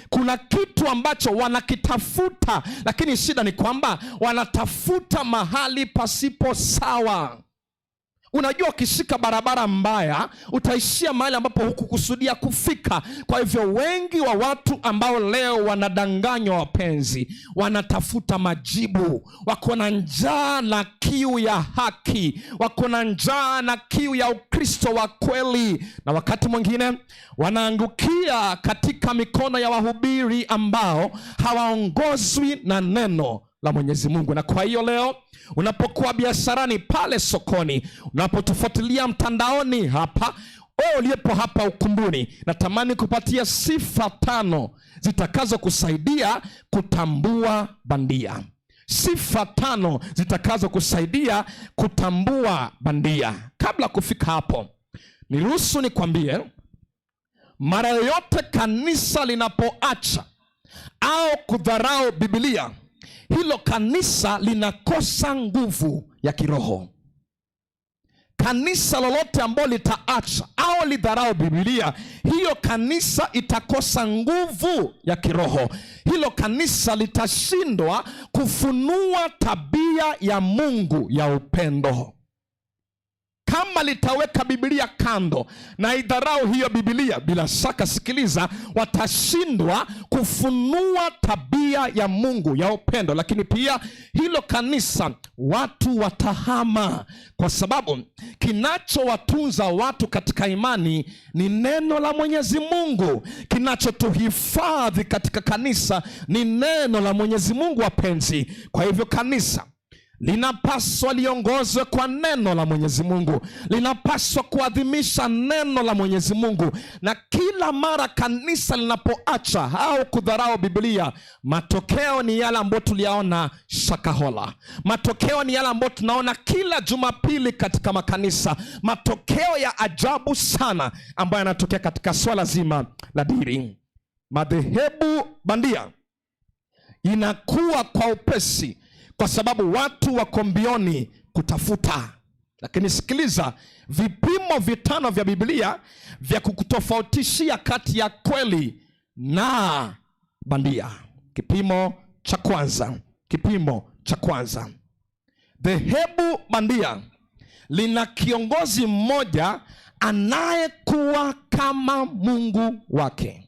Kuna kitu ambacho wanakitafuta, lakini shida ni kwamba wanatafuta mahali pasipo sawa. Unajua, ukishika barabara mbaya utaishia mahali ambapo hukukusudia kufika. Kwa hivyo wengi wa watu ambao leo wanadanganywa, wapenzi, wanatafuta majibu, wako na njaa na kiu ya haki, wako na njaa na kiu ya Ukristo wa kweli, na wakati mwingine wanaangukia katika mikono ya wahubiri ambao hawaongozwi na neno la Mwenyezi Mungu. Na kwa hiyo leo unapokuwa biasharani pale sokoni, unapotufuatilia mtandaoni hapa, wewe uliyepo hapa ukumbuni, natamani kupatia sifa 5 zitakazokusaidia kutambua bandia. Sifa 5 zitakazokusaidia kutambua bandia. Kabla kufika hapo, niruhusu nikwambie, mara yoyote kanisa linapoacha au kudharau Biblia, hilo kanisa linakosa nguvu ya kiroho. Kanisa lolote ambalo litaacha au lidharau Biblia, hiyo kanisa itakosa nguvu ya kiroho. Hilo kanisa litashindwa kufunua tabia ya Mungu ya upendo. Kama litaweka Biblia kando na idharau hiyo Biblia, bila shaka, sikiliza, watashindwa kufunua tabia ya Mungu ya upendo. Lakini pia hilo kanisa watu watahama, kwa sababu kinachowatunza watu katika imani ni neno la Mwenyezi Mungu. Kinachotuhifadhi katika kanisa ni neno la Mwenyezi Mungu, wapenzi. Kwa hivyo kanisa linapaswa liongozwe kwa neno la Mwenyezi Mungu, linapaswa kuadhimisha neno la Mwenyezi Mungu. Na kila mara kanisa linapoacha au kudharau Biblia, matokeo ni yale ambayo tuliyaona Shakahola. Matokeo ni yale ambayo tunaona kila Jumapili katika makanisa. Matokeo ya ajabu sana ambayo yanatokea katika swala zima la dini. Madhehebu bandia inakuwa kwa upesi kwa sababu watu wako mbioni kutafuta. Lakini sikiliza, vipimo 5 vya Biblia vya kukutofautishia kati ya kweli na bandia. Kipimo cha kwanza, kipimo cha kwanza, dhehebu bandia lina kiongozi mmoja anayekuwa kama Mungu wake.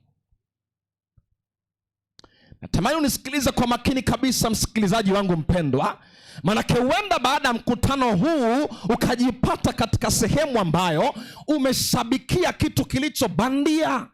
Natamani unisikilize kwa makini kabisa, msikilizaji wangu mpendwa, maanake huenda baada ya mkutano huu ukajipata katika sehemu ambayo umeshabikia kitu kilicho bandia.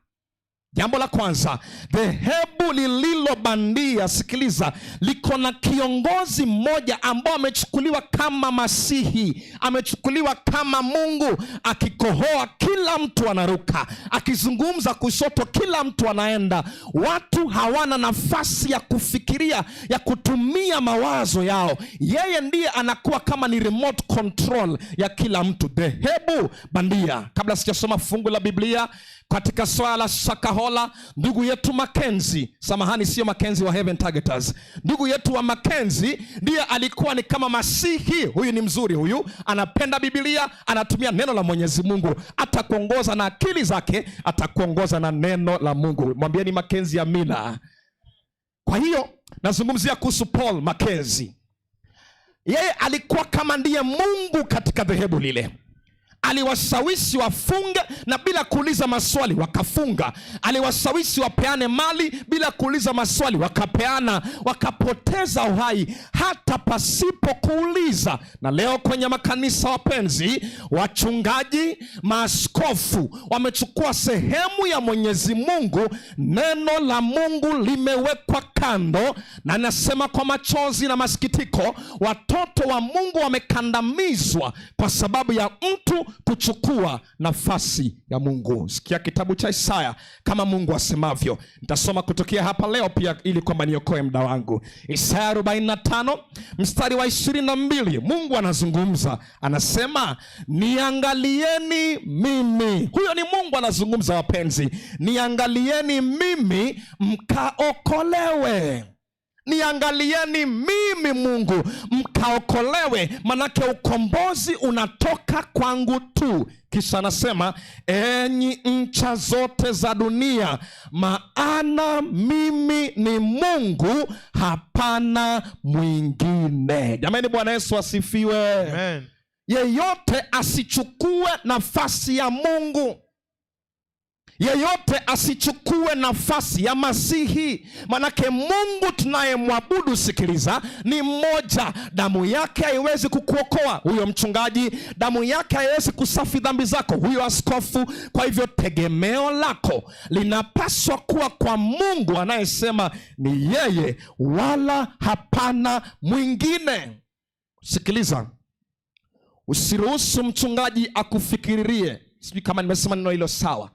Jambo la kwanza, dhehebu lililo bandia, sikiliza, liko na kiongozi mmoja ambao amechukuliwa kama Masihi, amechukuliwa kama Mungu. Akikohoa kila mtu anaruka, akizungumza kushoto kila mtu anaenda. Watu hawana nafasi ya kufikiria, ya kutumia mawazo yao. Yeye ndiye anakuwa kama ni remote control ya kila mtu. Dhehebu bandia. Kabla sijasoma fungu la Biblia katika swala la Shakahola, ndugu yetu Mackenzie, samahani, sio Mackenzie wa Heaven Targeters, ndugu yetu wa Mackenzie ndiye alikuwa ni kama Masihi. Huyu ni mzuri, huyu anapenda Biblia, anatumia neno la Mwenyezi Mungu, atakuongoza na akili zake, atakuongoza na neno la Mungu. Mwambieni Mackenzie amina. Kwa hiyo nazungumzia kuhusu Paul Mackenzie. Yeye alikuwa kama ndiye Mungu katika dhehebu lile. Aliwashawishi wafunge na bila kuuliza maswali wakafunga. Aliwashawishi wapeane mali bila kuuliza maswali wakapeana, wakapoteza uhai hata pasipo kuuliza. Na leo kwenye makanisa, wapenzi, wachungaji, maaskofu wamechukua sehemu ya Mwenyezi Mungu. Neno la Mungu limewekwa kando, na nasema kwa machozi na masikitiko, watoto wa Mungu wamekandamizwa kwa sababu ya mtu kuchukua nafasi ya Mungu. Sikia kitabu cha Isaya kama Mungu asemavyo. Nitasoma kutokea hapa leo pia ili kwamba niokoe muda wangu. Isaya 45 mstari wa 22, Mungu anazungumza, anasema niangalieni mimi. Huyo ni Mungu anazungumza, wapenzi. Niangalieni mimi mkaokolewe. Niangalieni mimi Mungu mkaokolewe, manake ukombozi unatoka kwangu tu. Kisha anasema enyi ncha zote za dunia, maana mimi ni Mungu, hapana mwingine. Jamani, Bwana Yesu asifiwe. Amen. Yeyote asichukue nafasi ya Mungu. Yeyote asichukue nafasi ya Masihi, manake Mungu tunayemwabudu, sikiliza, ni mmoja. Damu yake haiwezi kukuokoa huyo mchungaji, damu yake haiwezi kusafi dhambi zako huyo askofu. Kwa hivyo tegemeo lako linapaswa kuwa kwa Mungu anayesema ni yeye, wala hapana mwingine. Sikiliza, usiruhusu mchungaji akufikiririe. Sijui kama nimesema neno hilo sawa.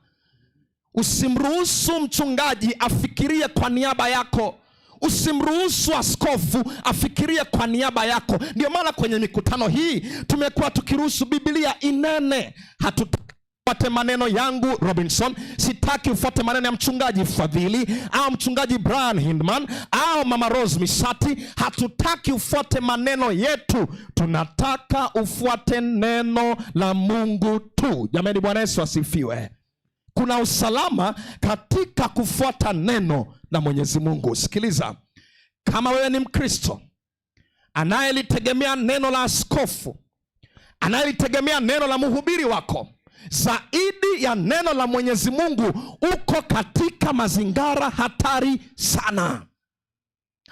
Usimruhusu mchungaji afikirie kwa niaba yako. Usimruhusu askofu afikirie kwa niaba yako. Ndio maana kwenye mikutano hii tumekuwa tukiruhusu Biblia inene. Hatutaki ufuate maneno yangu Robinson, sitaki ufuate maneno ya mchungaji Fadhili au mchungaji Brian Hindman au mama Rose Misati. Hatutaki ufuate maneno yetu, tunataka ufuate neno la Mungu tu. Jamani, Bwana Yesu asifiwe. Kuna usalama katika kufuata neno la Mwenyezi Mungu. Sikiliza, kama wewe ni Mkristo anayelitegemea neno la askofu, anayelitegemea neno la mhubiri wako zaidi ya neno la Mwenyezi Mungu, uko katika mazingara hatari sana.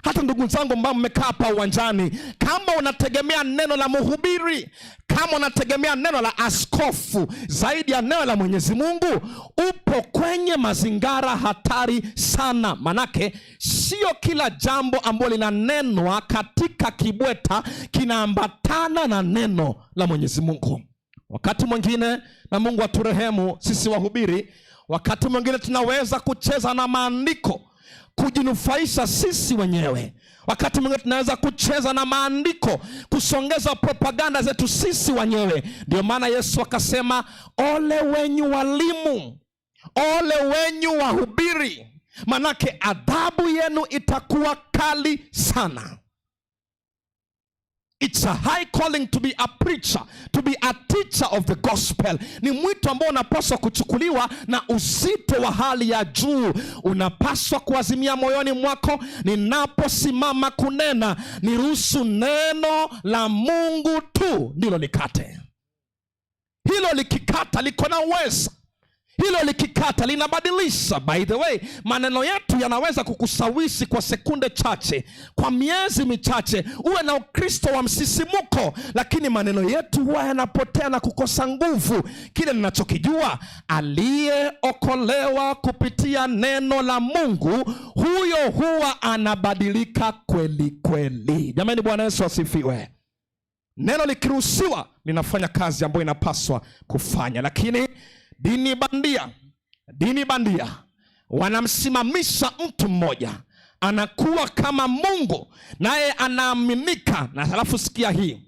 Hata ndugu zangu ambao mmekaa hapa uwanjani, kama unategemea neno la mhubiri, kama unategemea neno la askofu zaidi ya neno la Mwenyezi Mungu, upo kwenye mazingara hatari sana. Manake sio kila jambo ambalo linanenwa katika kibweta kinaambatana na neno la Mwenyezi Mungu. Wakati mwingine, na Mungu aturehemu sisi wahubiri, wakati mwingine tunaweza kucheza na maandiko kujinufaisha sisi wenyewe. Wakati mwingine tunaweza kucheza na maandiko kusongeza propaganda zetu sisi wenyewe. Ndio maana Yesu akasema, ole wenyu walimu, ole wenyu wahubiri, manake adhabu yenu itakuwa kali sana. It's a high calling to be a preacher, to be a teacher of the gospel. Ni mwito ambao unapaswa kuchukuliwa na uzito wa hali ya juu. Unapaswa kuazimia moyoni mwako, ninaposimama kunena, niruhusu neno la Mungu tu ndilo likate. Hilo likikata liko na uwezo. Hilo likikata linabadilisha. By the way, maneno yetu yanaweza kukushawishi kwa sekunde chache, kwa miezi michache, uwe na Ukristo wa msisimuko, lakini maneno yetu huwa yanapotea na kukosa nguvu. Kile ninachokijua, aliyeokolewa kupitia neno la Mungu, huyo huwa anabadilika kweli kweli. Jamani, Bwana Yesu asifiwe. Neno likiruhusiwa linafanya kazi ambayo inapaswa kufanya, lakini dini bandia wanamsimamisha mtu mmoja, anakuwa kama Mungu, naye anaaminika. Na halafu sikia hii,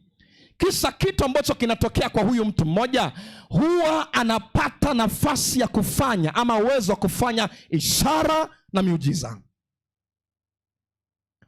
kisa kitu ambacho kinatokea kwa huyu mtu mmoja, huwa anapata nafasi ya kufanya ama uwezo wa kufanya ishara na miujiza.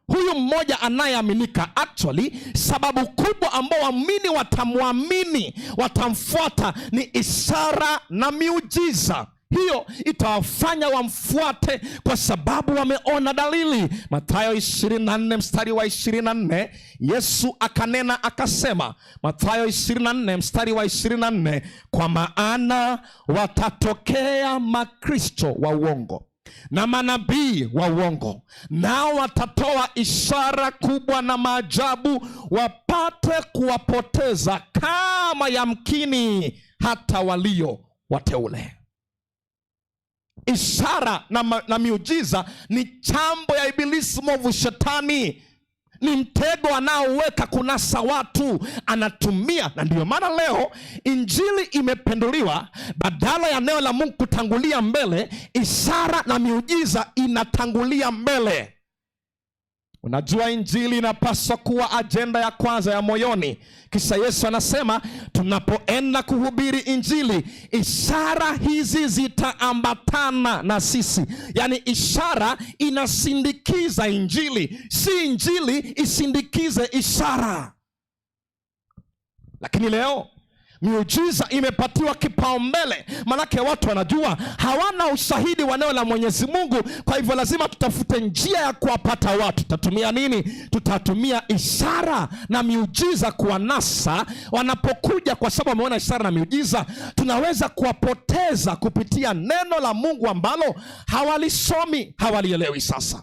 Huyu mmoja anayeaminika, actually sababu kubwa ambao waamini watamwamini, watamfuata ni ishara na miujiza. Hiyo itawafanya wamfuate kwa sababu wameona dalili. Mathayo 24 mstari wa 24, Yesu akanena akasema, Mathayo 24 mstari wa 24, kwa maana watatokea makristo wa uongo na manabii wa uongo, nao watatoa ishara kubwa na maajabu, wapate kuwapoteza kama yamkini hata walio wateule. Ishara na miujiza ni chambo ya ibilisi mwovu shetani, ni mtego anaoweka kunasa watu, anatumia. Na ndiyo maana leo injili imependuliwa, badala ya neno la Mungu kutangulia mbele, ishara na miujiza inatangulia mbele. Unajua, injili inapaswa kuwa ajenda ya kwanza ya moyoni. Kisha Yesu anasema tunapoenda kuhubiri injili, ishara hizi zitaambatana na sisi. Yaani ishara inasindikiza injili, si injili isindikize ishara. Lakini leo miujiza imepatiwa kipaumbele, manake watu wanajua hawana ushahidi wa neno la Mwenyezi Mungu. Kwa hivyo lazima tutafute njia ya kuwapata watu. Tutatumia nini? Tutatumia ishara na miujiza kuwanasa wanapokuja, kwa sababu wameona ishara na miujiza. Tunaweza kuwapoteza kupitia neno la Mungu ambalo hawalisomi, hawalielewi. Sasa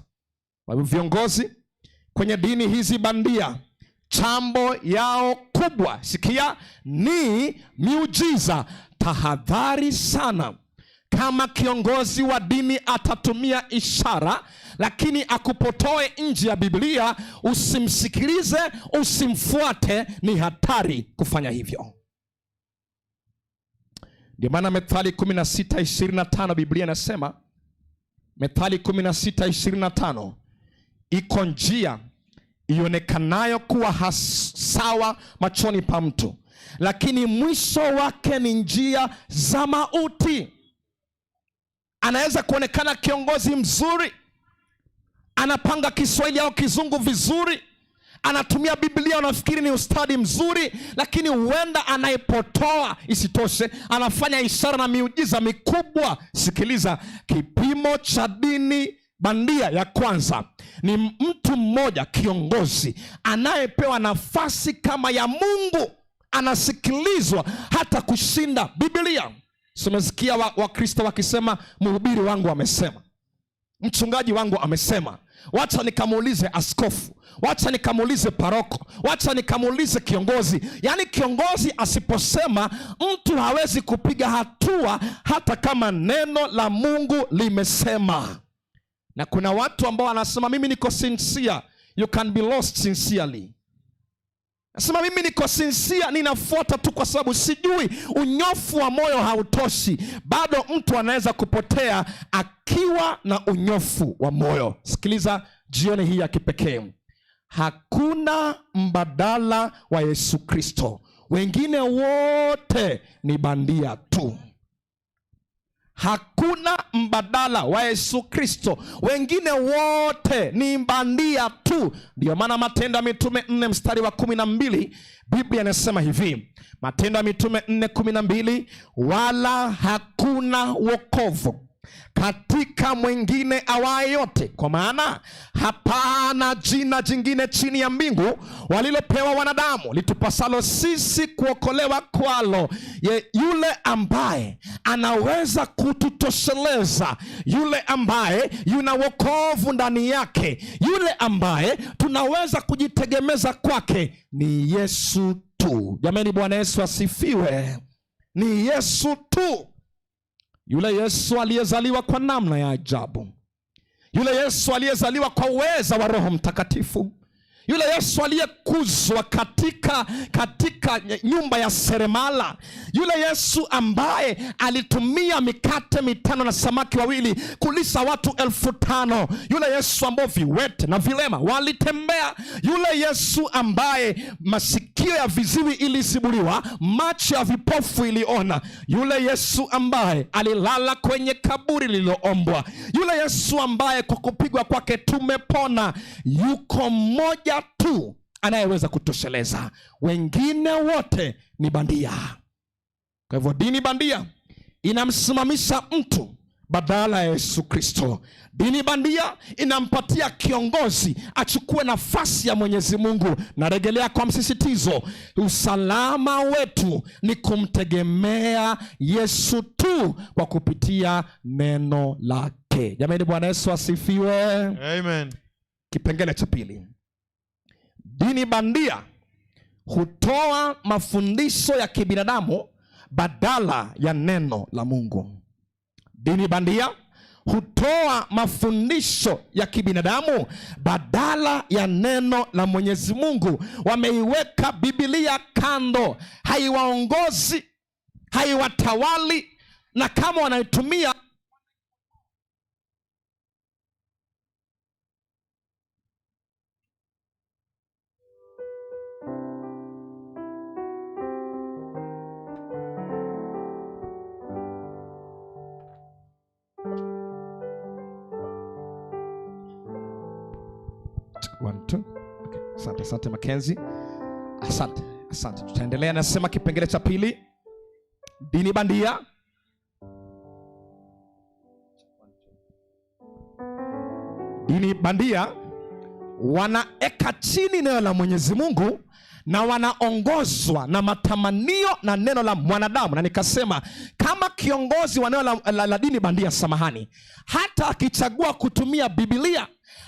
kwa hivyo viongozi kwenye dini hizi bandia, chambo yao kubwa, sikia, ni miujiza. Tahadhari sana kama kiongozi wa dini atatumia ishara lakini akupotoe nje ya Biblia, usimsikilize, usimfuate. Ni hatari kufanya hivyo. Ndio maana Methali 16:25 Biblia inasema, Methali 16:25, iko njia ionekanayo kuwa sawa machoni pa mtu, lakini mwisho wake ni njia za mauti. Anaweza kuonekana kiongozi mzuri, anapanga Kiswahili au Kizungu vizuri, anatumia Biblia, unafikiri ni ustadi mzuri, lakini huenda anayepotoa. Isitoshe, anafanya ishara na miujiza mikubwa. Sikiliza, kipimo cha dini bandia ya kwanza ni mtu mmoja kiongozi anayepewa nafasi kama ya Mungu, anasikilizwa hata kushinda Biblia. Simesikia Wakristo wakisema mhubiri wangu amesema, mchungaji wangu amesema, wacha nikamuulize askofu, wacha nikamuulize paroko, wacha nikamuulize kiongozi. Yaani kiongozi asiposema mtu hawezi kupiga hatua, hata kama neno la Mungu limesema. Na kuna watu ambao wanasema mimi niko sincere. You can be lost sincerely. Nasema mimi niko sincere, ninafuata tu kwa sababu sijui. Unyofu wa moyo hautoshi, bado mtu anaweza kupotea akiwa na unyofu wa moyo. Sikiliza jioni hii ya kipekee, hakuna mbadala wa Yesu Kristo, wengine wote ni bandia tu. Hakuna mbadala wa Yesu Kristo, wengine wote ni bandia tu. Ndiyo maana Matendo ya Mitume 4 mstari wa 12 Biblia inasema hivi, Matendo ya Mitume 4:12, wala hakuna wokovu katika mwingine awaye yote, kwa maana hapana jina jingine chini ya mbingu walilopewa wanadamu litupasalo sisi kuokolewa kwalo. Yule ambaye anaweza kututosheleza, yule ambaye yuna wokovu ndani yake, yule ambaye tunaweza kujitegemeza kwake ni Yesu tu. Jamani, Bwana Yesu asifiwe. Ni Yesu tu. Yule Yesu aliyezaliwa kwa namna ya ajabu, yule Yesu aliyezaliwa kwa uweza wa Roho Mtakatifu, yule Yesu aliyekuzwa katika nyumba ya seremala, yule Yesu ambaye alitumia mikate 5 na samaki 2 kulisha watu 5,000, yule Yesu ambao viwete na vilema walitembea, yule Yesu ambaye masikio ya viziwi ilizibuliwa, macho ya vipofu iliona, yule Yesu ambaye alilala kwenye kaburi lililoombwa, yule Yesu ambaye kwa kupigwa kwake tumepona. Yuko mmoja tu anayeweza kutosheleza, wengine wote ni bandia. Kwa hivyo dini bandia inamsimamisha mtu badala ya Yesu Kristo. Dini bandia inampatia kiongozi achukue nafasi ya Mwenyezi Mungu. Narejelea kwa msisitizo, usalama wetu ni kumtegemea Yesu tu kwa kupitia neno lake. Jamani, Bwana Yesu asifiwe. Amen. Kipengele cha pili, dini bandia hutoa mafundisho ya kibinadamu badala ya neno la Mungu. Dini bandia hutoa mafundisho ya kibinadamu badala ya neno la Mwenyezi Mungu. Wameiweka Biblia kando, haiwaongozi, haiwatawali, na kama wanaitumia One, two. Okay. Asante, asante Mackenzie. Asante, asante. Tutaendelea, nasema kipengele cha pili, dini bandia dini bandia wanaeka chini neno la Mwenyezi Mungu na wanaongozwa na matamanio na neno la mwanadamu. Na nikasema kama kiongozi wa neno la dini bandia, samahani, hata akichagua kutumia Biblia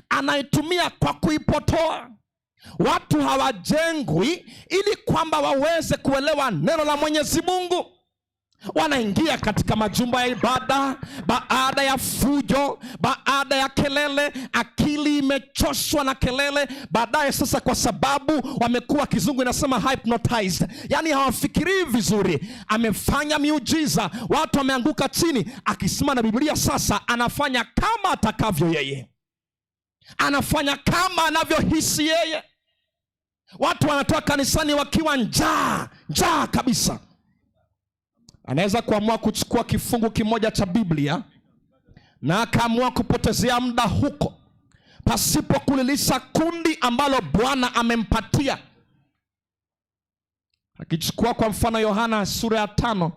anaitumia kwa kuipotoa. Watu hawajengwi ili kwamba waweze kuelewa neno la Mwenyezi Mungu. Wanaingia katika majumba ya ibada baada ya fujo, baada ya kelele, akili imechoshwa na kelele. Baadaye sasa, kwa sababu wamekuwa, kizungu inasema hypnotized, yani hawafikirii vizuri. Amefanya miujiza, watu wameanguka chini, akisimama na Biblia sasa anafanya kama atakavyo yeye, anafanya kama anavyohisi yeye. Watu wanatoka kanisani wakiwa njaa, njaa kabisa. Anaweza kuamua kuchukua kifungu kimoja cha Biblia na akaamua kupotezea muda huko pasipo kulilisha kundi ambalo Bwana amempatia. Akichukua kwa mfano Yohana sura ya 5,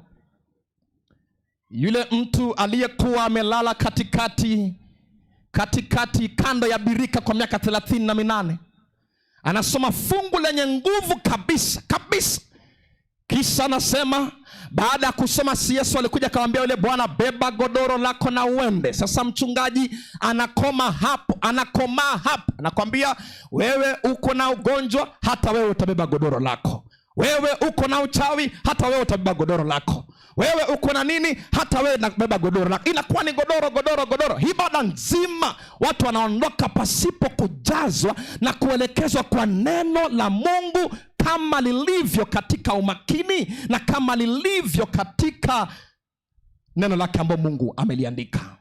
yule mtu aliyekuwa amelala katikati kando ya birika kwa miaka 38, anasoma fungu lenye nguvu kabisa kabisa. Kisha anasema baada ya kusoma, si Yesu alikuja akamwambia yule bwana, beba godoro lako na uende. Sasa mchungaji anakoma hapo, anakomaa hapo, anakwambia wewe uko na ugonjwa, hata wewe utabeba godoro lako. Wewe uko na uchawi, hata wewe utabeba godoro lako. Wewe uko na nini, hata wewe unabeba godoro lako. Inakuwa ni godoro, godoro, godoro. Ibada nzima watu wanaondoka pasipo kujazwa na kuelekezwa kwa neno la Mungu kama lilivyo katika umakini na kama lilivyo katika neno lake ambalo Mungu ameliandika.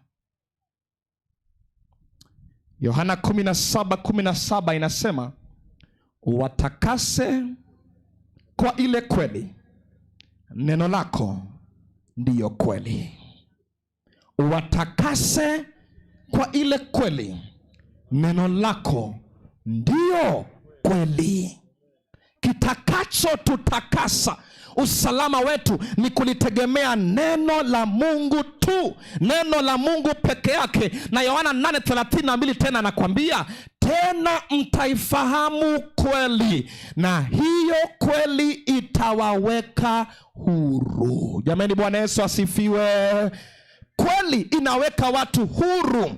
Yohana 17:17 inasema, watakase kwa ile kweli, neno lako ndiyo kweli. Watakase kwa ile kweli, neno lako ndiyo kweli. Kitakacho tutakasa usalama wetu ni kulitegemea neno la Mungu tu, neno la Mungu peke yake. Na Yohana 8:32 tena anakuambia tena, mtaifahamu kweli na hiyo kweli itawaweka huru. Jamani, Bwana Yesu asifiwe. Kweli inaweka watu huru.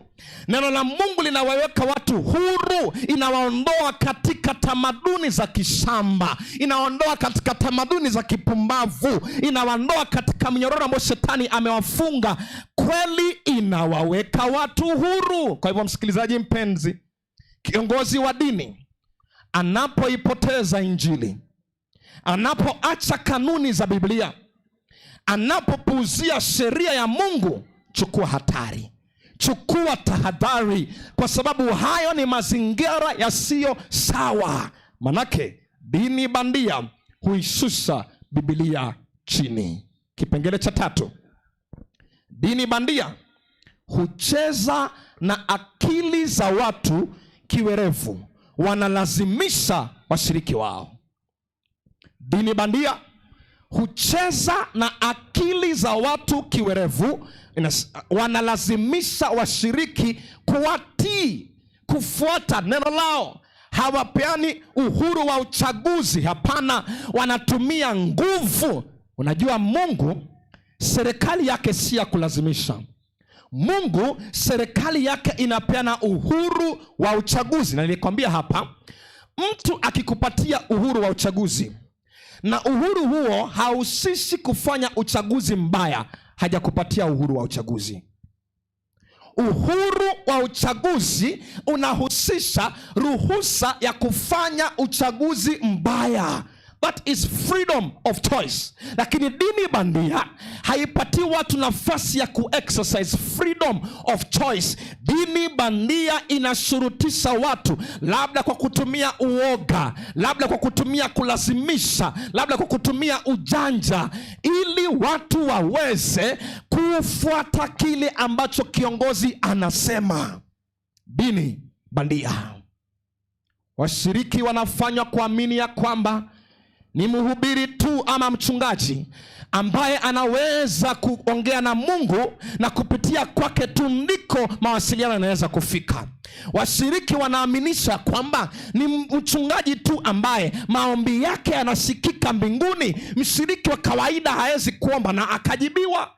Neno la Mungu linawaweka watu huru, inawaondoa katika tamaduni za kishamba, inawaondoa katika tamaduni za kipumbavu, inawaondoa katika minyororo ambayo shetani amewafunga. Kweli inawaweka watu huru. Kwa hivyo, msikilizaji mpenzi, kiongozi wa dini anapoipoteza Injili, anapoacha kanuni za Biblia, anapopuuzia sheria ya Mungu, chukua hatari, chukua tahadhari, kwa sababu hayo ni mazingira yasiyo sawa. Manake dini bandia huishusha Biblia chini. Kipengele cha tatu, dini bandia hucheza na akili za watu kiwerevu, wanalazimisha washiriki wao. Dini bandia hucheza na akili za watu kiwerevu. Wanalazimisha washiriki kuwatii, kufuata neno lao. Hawapeani uhuru wa uchaguzi, hapana, wanatumia nguvu. Unajua Mungu serikali yake si ya kulazimisha. Mungu serikali yake inapeana uhuru wa uchaguzi, na nilikwambia hapa, mtu akikupatia uhuru wa uchaguzi na uhuru huo hausishi kufanya uchaguzi mbaya, hajakupatia uhuru wa uchaguzi. Uhuru wa uchaguzi unahusisha ruhusa ya kufanya uchaguzi mbaya. That is freedom of choice. Lakini dini bandia haipatii watu nafasi ya kuexercise freedom of choice. Dini bandia inashurutisha watu, labda kwa kutumia uoga, labda kwa kutumia kulazimisha, labda kwa kutumia ujanja, ili watu waweze kufuata kile ambacho kiongozi anasema. Dini bandia, washiriki wanafanywa kuamini ya kwamba ni mhubiri tu ama mchungaji ambaye anaweza kuongea na Mungu na kupitia kwake tu ndiko mawasiliano yanaweza kufika. Washiriki wanaaminisha kwamba ni mchungaji tu ambaye maombi yake yanasikika mbinguni. Mshiriki wa kawaida hawezi kuomba na akajibiwa.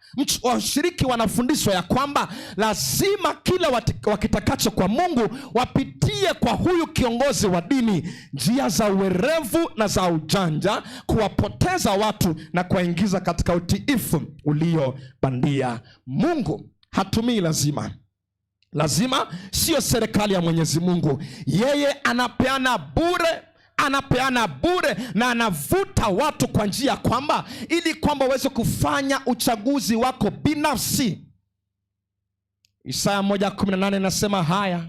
Washiriki wanafundishwa ya kwamba lazima kila wakitakacho kwa Mungu wapitie kwa huyu kiongozi wa dini, njia za uwerevu na za ujanja kuwapoteza watu na kuwaingiza katika utiifu ulio bandia. Mungu hatumii lazima. Lazima sio serikali ya Mwenyezi Mungu. Yeye anapeana bure, anapeana bure na anavuta watu kwa njia kwamba ili kwamba uweze kufanya uchaguzi wako binafsi. Isaya 1:18 inasema haya,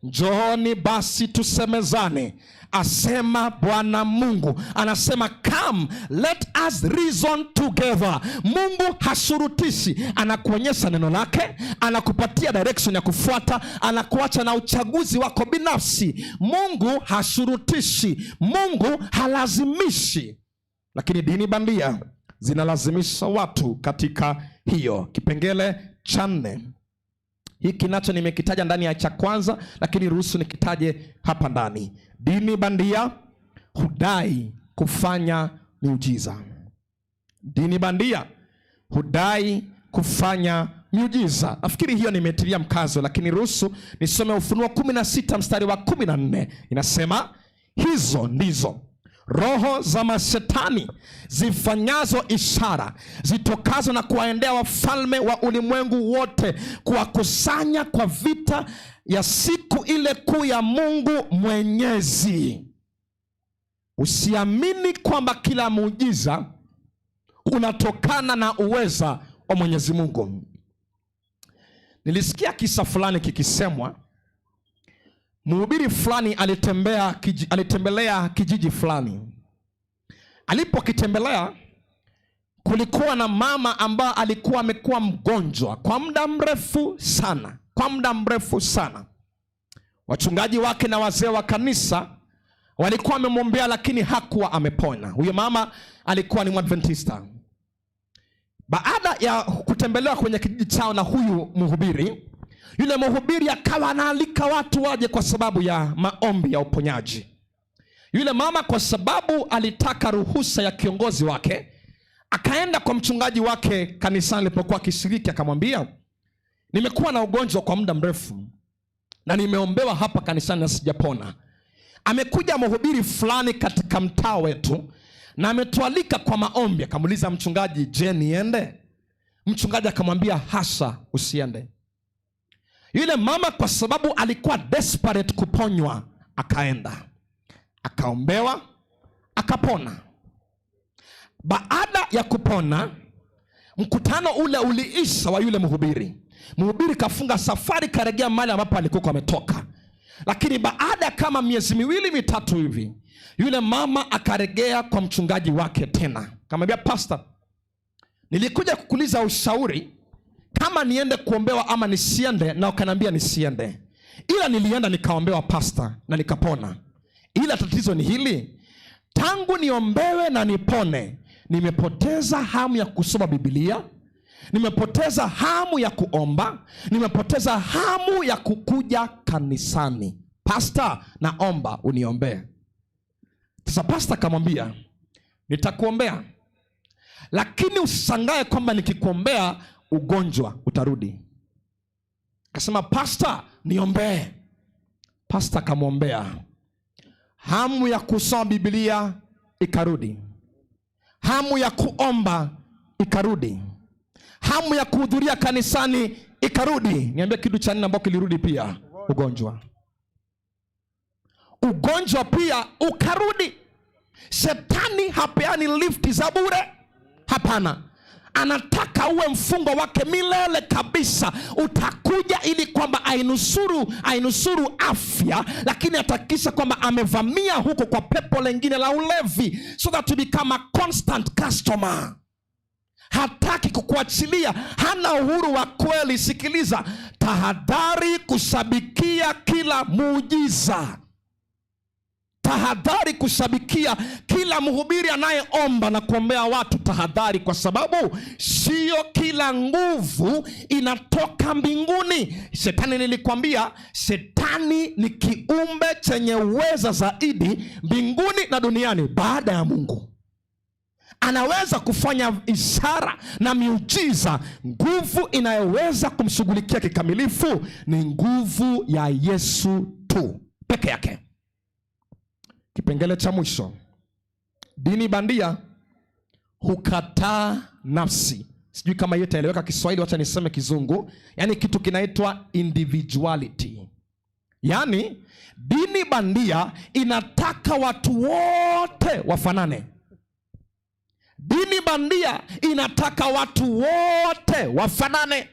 njooni basi tusemezane, asema Bwana Mungu. Anasema come let us reason together. Mungu hashurutishi, anakuonyesha neno lake, anakupatia direction ya kufuata, anakuacha na uchaguzi wako binafsi. Mungu hashurutishi, Mungu halazimishi. Lakini dini bandia zinalazimisha watu katika hiyo. Kipengele cha 4. Hiki nacho nimekitaja ndani ya cha kwanza, lakini ruhusu nikitaje hapa ndani. Dini bandia hudai kufanya miujiza. Dini bandia hudai kufanya miujiza. Nafikiri hiyo nimetilia mkazo, lakini ruhusu nisome Ufunuo 16 mstari wa 14. Inasema hizo ndizo roho za mashetani zifanyazo ishara, zitokazo na kuwaendea wafalme wa ulimwengu wote, kuwakusanya kwa vita ya siku ile kuu ya Mungu Mwenyezi. Usiamini kwamba kila muujiza unatokana na uweza wa Mwenyezi Mungu. Nilisikia kisa fulani kikisemwa. Mhubiri fulani alitembelea kijiji fulani. Alipokitembelea kulikuwa na mama ambaye alikuwa amekuwa mgonjwa kwa muda mrefu sana, kwa muda mrefu sana. Wachungaji wake na wazee wa kanisa walikuwa wamemwombea, lakini hakuwa amepona. Huyo mama alikuwa ni Mwadventista. Baada ya kutembelewa kwenye kijiji chao na huyu mhubiri, yule mhubiri akawa anaalika watu waje kwa sababu ya maombi ya uponyaji. Yule mama kwa sababu alitaka ruhusa ya kiongozi wake, akaenda kwa mchungaji wake kanisani alipokuwa akishiriki, akamwambia, nimekuwa na ugonjwa kwa muda mrefu na nimeombewa hapa kanisani na sijapona. Amekuja mhubiri fulani katika mtaa wetu na ametualika kwa maombi. Akamuuliza mchungaji, je, niende? Mchungaji akamwambia, hasha, usiende. Yule mama kwa sababu alikuwa desperate kuponywa, akaenda, akaombewa, akapona. Baada ya kupona, mkutano ule uliisha wa yule mhubiri. Mhubiri kafunga safari, karegea mahali ambapo alikuwa ametoka. Lakini baada ya kama miezi miwili mitatu hivi, yule mama akaregea kwa mchungaji wake tena. Akamwambia, pastor, nilikuja kukuuliza ushauri kama niende kuombewa ama nisiende, na ukaniambia nisiende. Ila nilienda nikaombewa pastor na nikapona. Ila tatizo ni hili, tangu niombewe na nipone, Nimepoteza hamu ya kusoma Biblia, nimepoteza hamu ya kuomba, nimepoteza hamu ya kukuja kanisani. Pasta, naomba uniombee. Sasa pasta akamwambia, nitakuombea, lakini usishangae kwamba nikikuombea ugonjwa utarudi. Akasema, pasta, niombee. Pasta akamwombea, hamu ya kusoma Biblia ikarudi, hamu ya kuomba ikarudi, hamu ya kuhudhuria kanisani ikarudi. Niambie kitu cha nne ambao kilirudi pia, ugonjwa. Ugonjwa pia ukarudi. Shetani hapeani lifti za bure, hapana. Anataka uwe mfungwa wake milele kabisa. Utakuja ili kwamba ainusuru afya, lakini atahakikisha kwamba amevamia huko kwa pepo lengine la ulevi, so that you become a constant customer. Hataki kukuachilia, hana uhuru wa kweli. Sikiliza, tahadhari kushabikia kila muujiza. Tahadhari kushabikia kila mhubiri anayeomba na kuombea watu. Tahadhari, kwa sababu sio kila nguvu inatoka mbinguni. Shetani, nilikwambia, shetani ni kiumbe chenye uweza zaidi mbinguni na duniani baada ya Mungu. Anaweza kufanya ishara na miujiza. Nguvu inayoweza kumshughulikia kikamilifu ni nguvu ya Yesu tu peke yake. Kipengele cha mwisho, dini bandia hukataa nafsi. Sijui kama hiyo itaeleweka Kiswahili, wacha niseme Kizungu. Yaani kitu kinaitwa individuality. Yaani dini bandia inataka watu wote wafanane. Dini bandia inataka watu wote wafanane.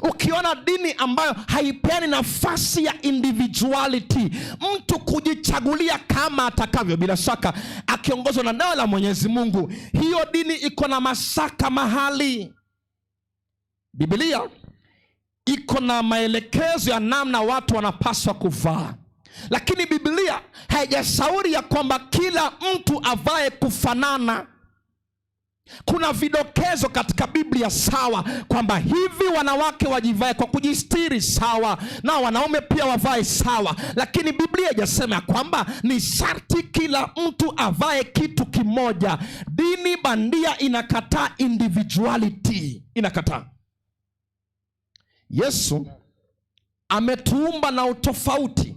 Ukiona dini ambayo haipeani nafasi ya individuality, mtu kujichagulia kama atakavyo, bila shaka akiongozwa na neno la Mwenyezi Mungu, hiyo dini iko na mashaka mahali. Biblia iko na maelekezo ya namna watu wanapaswa kuvaa, lakini Biblia haijashauri ya kwamba kila mtu avae kufanana. Kuna vidokezo katika Biblia, sawa, kwamba hivi wanawake wajivae kwa kujistiri, sawa, na wanaume pia wavae sawa, lakini Biblia haijasema ya kwamba ni sharti kila mtu avae kitu kimoja. Dini bandia inakataa individuality, inakataa. Yesu ametuumba na utofauti,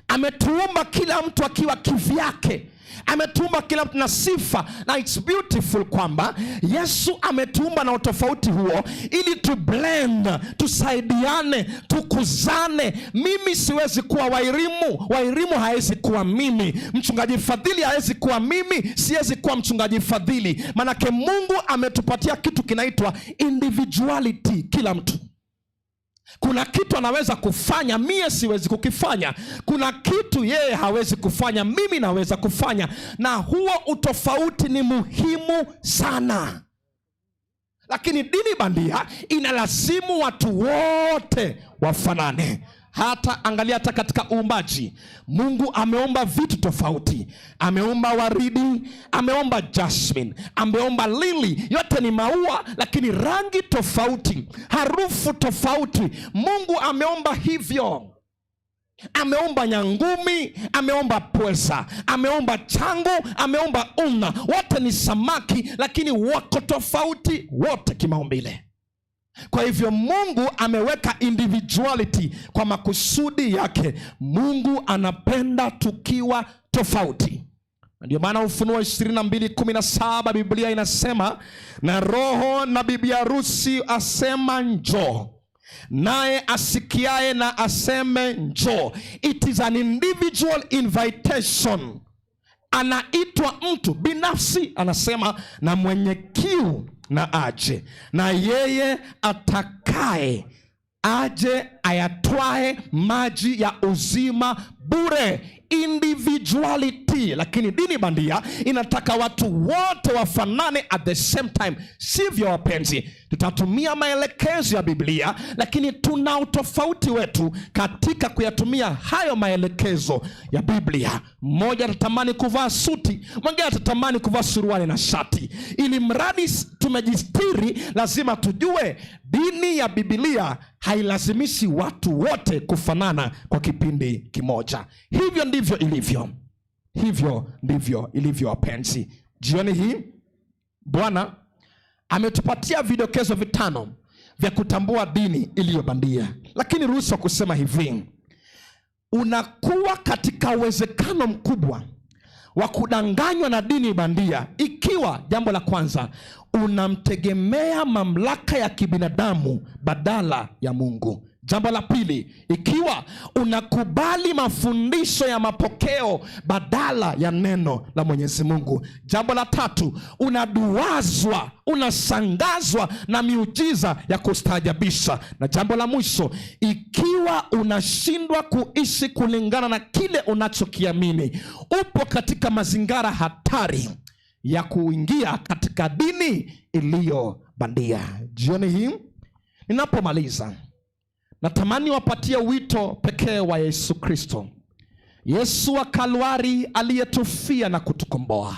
ametuumba kila mtu akiwa kivyake, ametuumba kila mtu na sifa, na it's beautiful kwamba Yesu ametuumba na utofauti huo ili tu blend, tusaidiane, tukuzane. Mimi siwezi kuwa Wairimu, Wairimu hawezi kuwa mimi, mchungaji Fadhili hawezi kuwa mimi, siwezi kuwa mchungaji Fadhili. Manake Mungu ametupatia kitu kinaitwa individuality, kila mtu kuna kitu anaweza kufanya, mie siwezi kukifanya. Kuna kitu yeye hawezi kufanya, mimi naweza kufanya, na huo utofauti ni muhimu sana. Lakini dini bandia inalazimu watu wote wafanane. Hata angalia, hata katika uumbaji Mungu ameumba vitu tofauti. Ameumba waridi, ameumba jasmine, ameumba lili, yote ni maua, lakini rangi tofauti, harufu tofauti. Mungu ameumba hivyo. Ameumba nyangumi, ameumba pweza, ameumba changu, ameumba una. Wote ni samaki, lakini wako tofauti wote kimaumbile. Kwa hivyo Mungu ameweka individuality kwa makusudi yake. Mungu anapenda tukiwa tofauti. Ndio maana Ufunuo 22:17 Biblia inasema, na Roho na bibi harusi asema njoo, naye asikiaye na aseme njoo. It is an individual invitation. Anaitwa mtu binafsi, anasema na mwenye kiu na aje, na yeye atakaye aje ayatwae maji ya uzima bure. bure, individuality. Lakini dini bandia inataka watu wote wafanane at the same time. Sivyo wapenzi, tutatumia maelekezo ya Biblia, lakini tuna utofauti wetu katika kuyatumia hayo maelekezo ya Biblia. Mmoja atatamani kuvaa suti, mwingine atatamani kuvaa suruali na shati. Ili mradi tumejistiri, lazima tujue dini ya Biblia hailazimishi watu wote kufanana kwa kipindi kimoja. Hivyo ndivyo ilivyo, hivyo ndivyo ilivyo wapenzi. Jioni hii Bwana ametupatia vidokezo 5 vya kutambua dini iliyo bandia, lakini ruhusa kusema hivi, unakuwa katika uwezekano mkubwa wa kudanganywa na dini bandia ikiwa, jambo la kwanza, unamtegemea mamlaka ya kibinadamu badala ya Mungu. Jambo la pili, ikiwa unakubali mafundisho ya mapokeo badala ya neno la Mwenyezi Mungu. Jambo la tatu, unaduazwa, unashangazwa na miujiza ya kustaajabisha. Na jambo la mwisho, ikiwa unashindwa kuishi kulingana na kile unachokiamini, upo katika mazingira hatari ya kuingia katika dini iliyo bandia. Jioni hii ninapomaliza, natamani wapatie wito pekee wa Yesu Kristo, Yesu wa Kalvari aliyetufia na kutukomboa,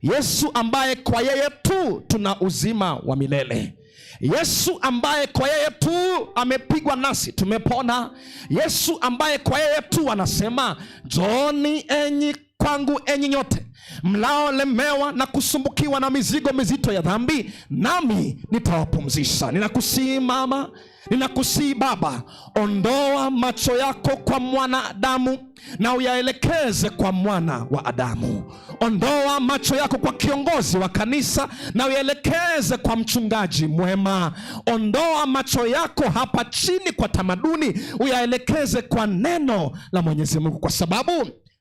Yesu ambaye kwa yeye tu tuna uzima wa milele, Yesu ambaye kwa yeye tu amepigwa nasi tumepona, Yesu ambaye kwa yeye tu anasema, njooni enyi kwangu enyi nyote mlaolemewa na kusumbukiwa na mizigo mizito ya dhambi, nami nitawapumzisha. Ninakusihi mama, ninakusihi baba, ondoa macho yako kwa mwanadamu na uyaelekeze kwa mwana wa Adamu. Ondoa macho yako kwa kiongozi wa kanisa na uyaelekeze kwa mchungaji mwema. Ondoa macho yako hapa chini kwa tamaduni, uyaelekeze kwa neno la Mwenyezi Mungu, kwa sababu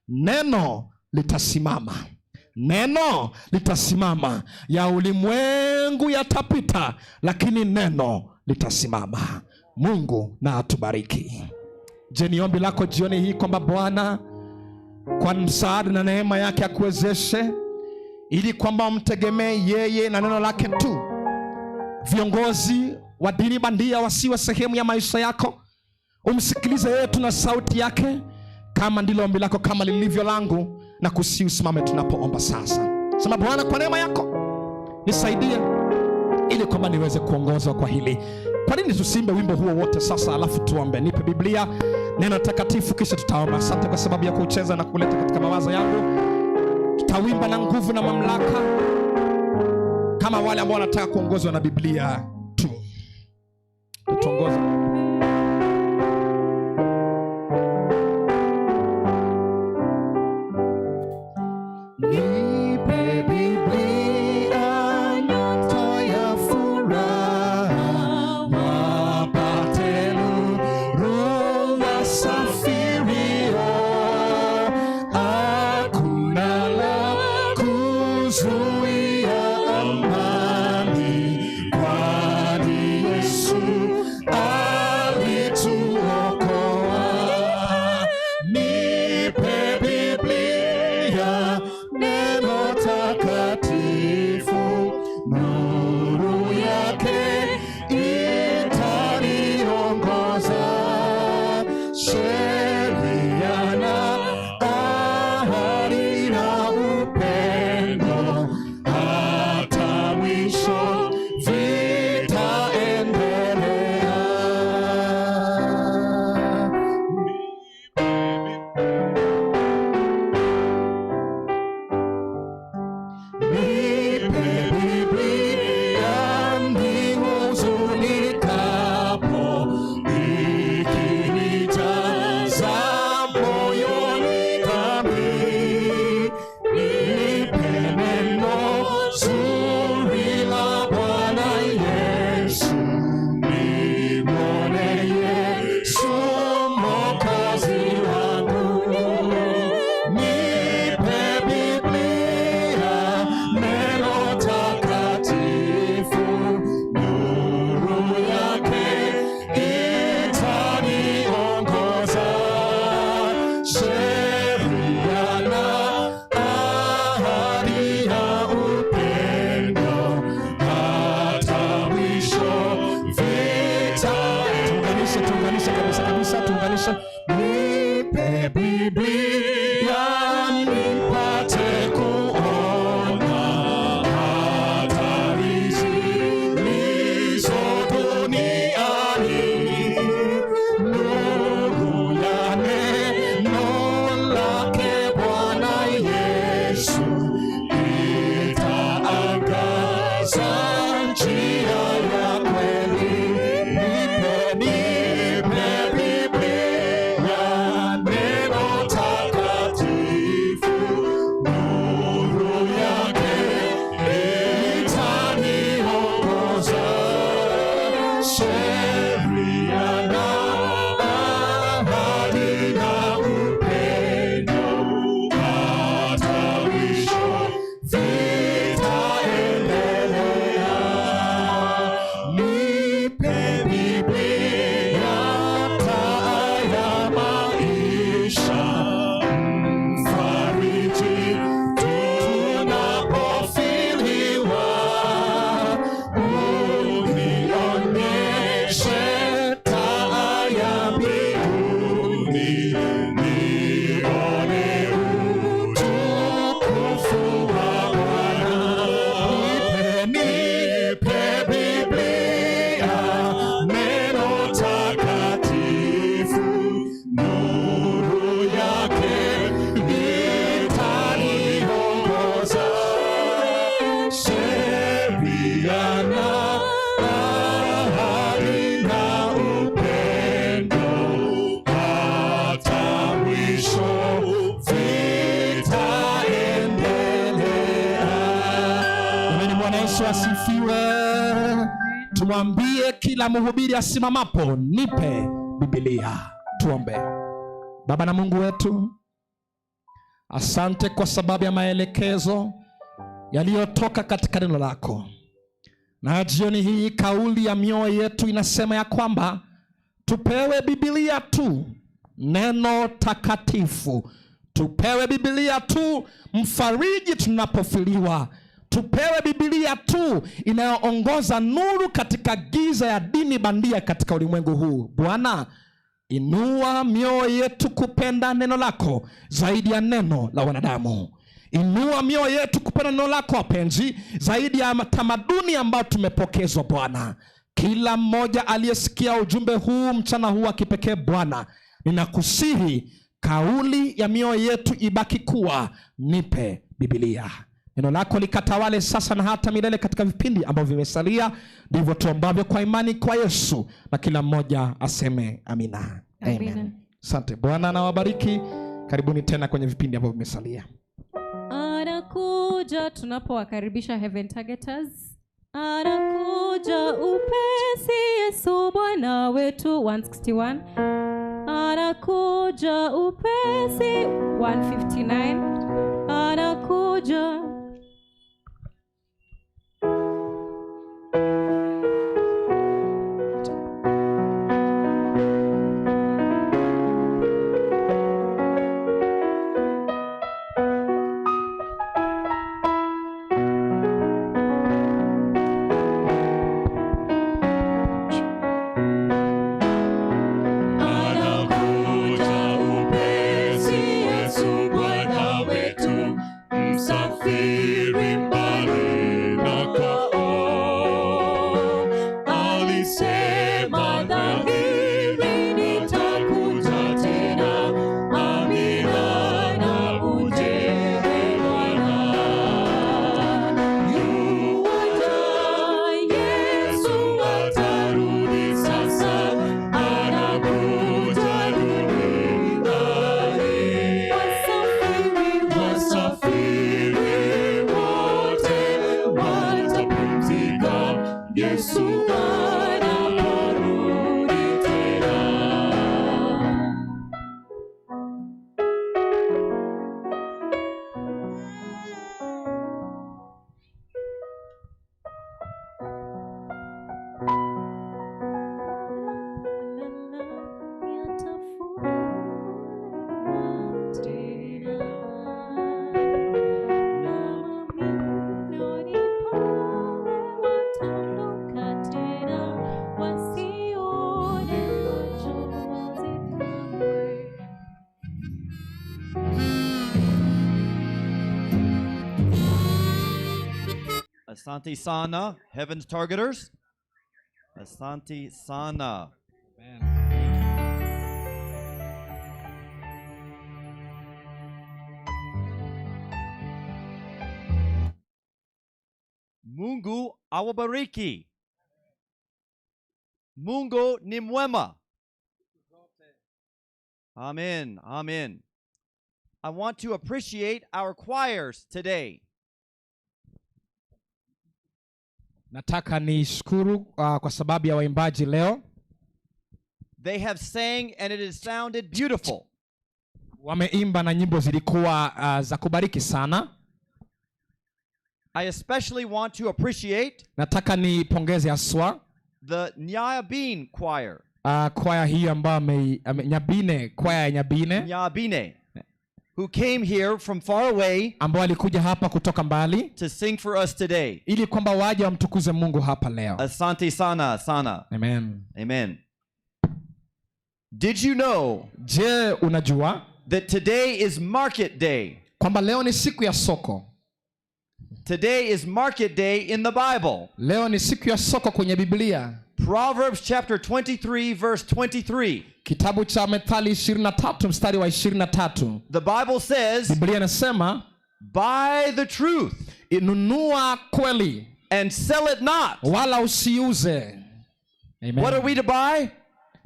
neno litasimama. Neno litasimama. Ya ulimwengu yatapita, lakini neno litasimama. Mungu na atubariki. Je, ni ombi lako jioni hii kwamba Bwana kwa msaada na neema yake akuwezeshe ili kwamba umtegemee yeye na neno lake tu. Viongozi wa dini bandia wasiwe sehemu ya maisha yako. Umsikilize yeye tu na sauti yake. Kama ndilo ombi lako, kama lilivyo langu, na kusihi usimame tunapoomba sasa. Sema, Bwana, kwa neema yako nisaidie ili kwamba niweze kuongozwa kwa hili. Kwa nini tusimbe wimbo huo wote sasa, alafu tuombe? Nipe Biblia, neno takatifu, kisha tutaomba. Asante kwa sababu ya kucheza na kuleta katika mawazo yangu. Tutawimba na nguvu na mamlaka kama wale ambao wanataka kuongozwa na Biblia tu. Tuongoze. Nipe Biblia, nyota ya furaha, wapate nuru wasafirio, hakuna la kuzuia amani, kwani Yesu alituokoa. Nipe Biblia, neno takatifu, nuru yake itaniongoza, sheria na ahadi na upendo, hata mwisho vitaendelea. Nipe Biblia nihuzunikapo, ikinijaza moyoni dhambi. Nipe neno zuri la Bwana. Njia ya kweli. Nipe, nipe Biblia, neno takatifu, nuru yake itaniongoza, sheria na ahadi na upendo, hata mwisho vitaendelea. Nipe Biblia, taa ya maisha, mfariji tunapofiliwa, unionyeshe taa ya mbinguni, nione utukufu wa Bwana. Nipe, nipe Biblia, neno takatifu, nuru yake itaniongoza, sheria na ahadi na upendo, hata mwisho vitaendelea. Ameni. Bwana Yesu asifiwe. Tumwambie kila mhubiri asimamapo, nipe Biblia. Tuombe. Baba na Mungu wetu, asante kwa sababu ya maelekezo yaliyotoka katika neno lako, na jioni hii kauli ya mioyo yetu inasema ya kwamba tupewe Biblia tu, neno takatifu, tupewe Biblia tu, mfariji tunapofiliwa, tupewe Biblia tu inayoongoza nuru katika giza ya dini bandia katika ulimwengu huu. Bwana, inua mioyo yetu kupenda neno lako zaidi ya neno la wanadamu. Inua mioyo yetu kupenda neno lako wapenzi, zaidi ya tamaduni ambayo tumepokezwa Bwana. Kila mmoja aliyesikia ujumbe huu mchana huu wa kipekee Bwana, ninakusihi kauli ya mioyo yetu ibaki kuwa nipe Biblia. Neno lako likatawale sasa na hata milele katika vipindi ambavyo vimesalia. Ndivyo tuombavyo kwa imani kwa Yesu, na kila mmoja aseme amina. Amina. Amen. Asante. Bwana anawabariki. Karibuni tena kwenye vipindi ambavyo vimesalia. Anakuja tunapowakaribisha Heaven Targeters. Anakuja upesi Yesu Bwana wetu 161. Anakuja upesi 159. Anakuja. Anakuja upesi Yesu Bwana wetu, msafiri mbali na kwao. Alisema dhahiri, nitakuja tena. Amina na uje Bwana. Yuaja, Yesu atarudi sasa, anakuja duniani. Wasafiri wote watapumzika, Yesu anaporudi tena. Asante sana, Heaven's Targeters. Asante sana. Mungu awabariki. Mungu ni mwema. Amen. Amen. I want to appreciate our choirs today. Nataka nishukuru kwa sababu ya waimbaji leo. They have sang and it has sounded beautiful. Wameimba na nyimbo zilikuwa za kubariki sana. I especially want to appreciate Nataka nipongeze haswa the Nyabin choir. Kwaya hii ambayo Nyabine, kwaya ya Nyabine. Nyabine, who came here from far away ambao walikuja hapa kutoka mbali to sing for us today. Ili kwamba waje wamtukuze Mungu hapa leo. Asante sana sana. Amen. Amen. Did you know Je, unajua that today is market day? Kwamba leo ni siku ya soko? Today is market day in the Bible. Leo ni siku ya soko kwenye Biblia. Proverbs chapter 23 verse 23. Kitabu cha Methali 23 mstari wa 23. The Bible says, Biblia inasema, buy the truth nunua kweli and sell it not. Wala usiuze. Amen. What are we to buy?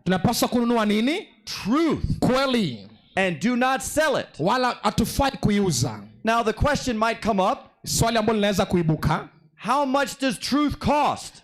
Tunapaswa kununua nini? Truth. Kweli. And do not sell it. Wala hatufai kuiuza. Now the question might come up. Swali ambalo linaweza kuibuka. How much does truth cost?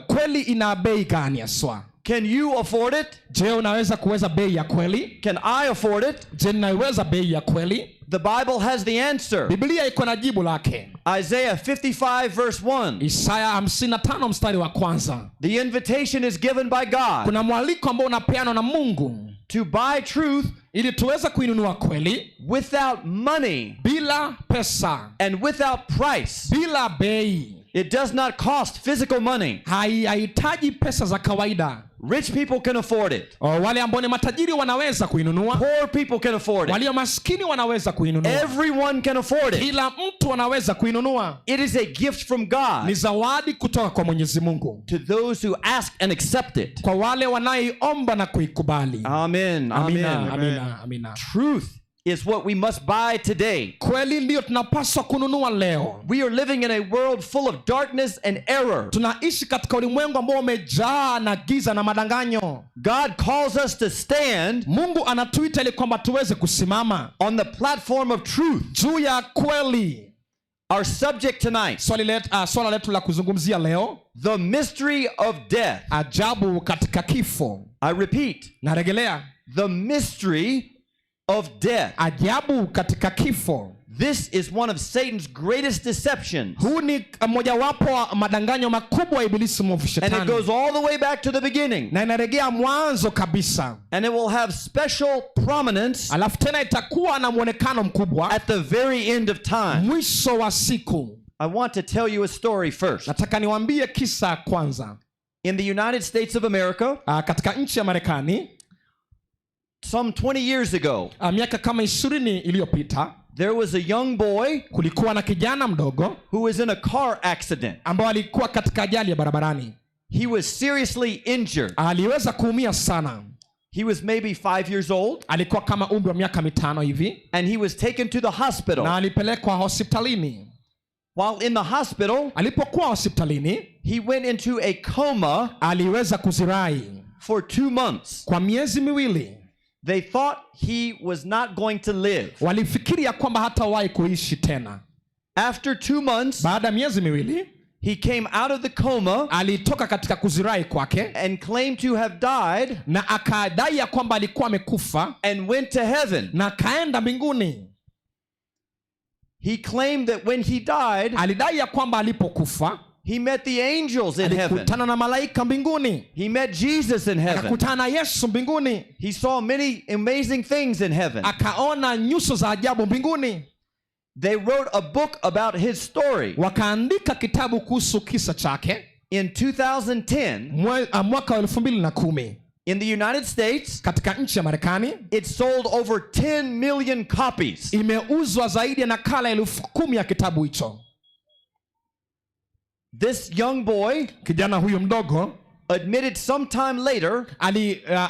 Kweli ina bei gani haswa? Can you afford it? Je, unaweza kuweza bei ya kweli? Can I afford it? Je, ninaiweza bei ya kweli? The Bible has the answer. Biblia iko na jibu lake. Isaiah 55 verse 1. Isaya 55 mstari wa kwanza. The invitation is given by God. Kuna mwaliko ambao unapeanwa na Mungu to buy truth ili tuweze kuinunua kweli without money bila pesa and without price. Bila bei. It does not cost physical money. Haihitaji pesa za kawaida. Rich people can afford it. Oh, wale ambao ni matajiri wanaweza kuinunua. Poor people can afford it. Walio maskini wanaweza kuinunua. Everyone can afford it. Kila mtu anaweza kuinunua. It is a gift from God. Ni zawadi kutoka kwa Mwenyezi Mungu. To those who ask and accept it. Kwa wale wanaoiomba na kuikubali. Amen. Amina, Amen. amina, amina. Truth is what we must buy today. Kweli ndio tunapaswa kununua leo. We are living in a world full of darkness and error. Tunaishi katika ulimwengu ambao umejaa na giza na madanganyo. God calls us to stand Mungu anatuita ili kwamba tuweze kusimama on the platform of truth. Juu ya kweli. Our subject tonight. Swali swala letu la kuzungumzia leo. The mystery of death. Ajabu katika kifo. I repeat. Narejelea. The mystery of death. Ajabu katika kifo. This is one of Satan's greatest deceptions. Huu ni mojawapo wa madanganyo makubwa ya ibilisi mwovu And it shetani. goes all the way back to the beginning. Na inarejea mwanzo kabisa. And it will have special prominence Alafu tena itakuwa na mwonekano mkubwa at the very end of time. Mwisho wa siku. I want to tell you a story first. Nataka niwaambie kisa kwanza. In the United States of America, Katika nchi ya Marekani, some 20 years ago, miaka kama 20 iliyopita, there was a young boy kulikuwa na kijana mdogo who was in a car accident. ambao alikuwa katika ajali ya barabarani. He was seriously injured. Aliweza kuumia sana. He was maybe 5 years old. Alikuwa kama umri wa miaka 5 hivi. And he was taken to the hospital. Na alipelekwa hospitalini. While in the hospital, alipokuwa hospitalini, he went into a coma. Aliweza kuzirai for 2 months. Kwa miezi miwili. They thought he was not going to live. Walifikiria kwamba hatawahi kuishi tena. After 2 months, baada ya miezi miwili, he came out of the coma, alitoka katika kuzirai kwake, and claimed to have died, na akadai ya kwamba alikuwa amekufa, and went to heaven. na akaenda mbinguni. He claimed that when he died, alidai ya kwamba alipokufa, he met the angels in heaven. alikutana na malaika mbinguni. He met Jesus in heaven. Akakutana na Yesu mbinguni. He saw many amazing things in heaven. Akaona nyuso za ajabu mbinguni. They wrote a book about his story. Wakaandika kitabu kuhusu kisa chake. In 2010, Mwaka wa elfu mbili na kumi. in the United States, katika nchi ya Marekani, it sold over 10 million copies. Imeuzwa zaidi ya nakala 10,000 ya kitabu hicho. This young boy, kijana huyu mdogo, admitted sometime later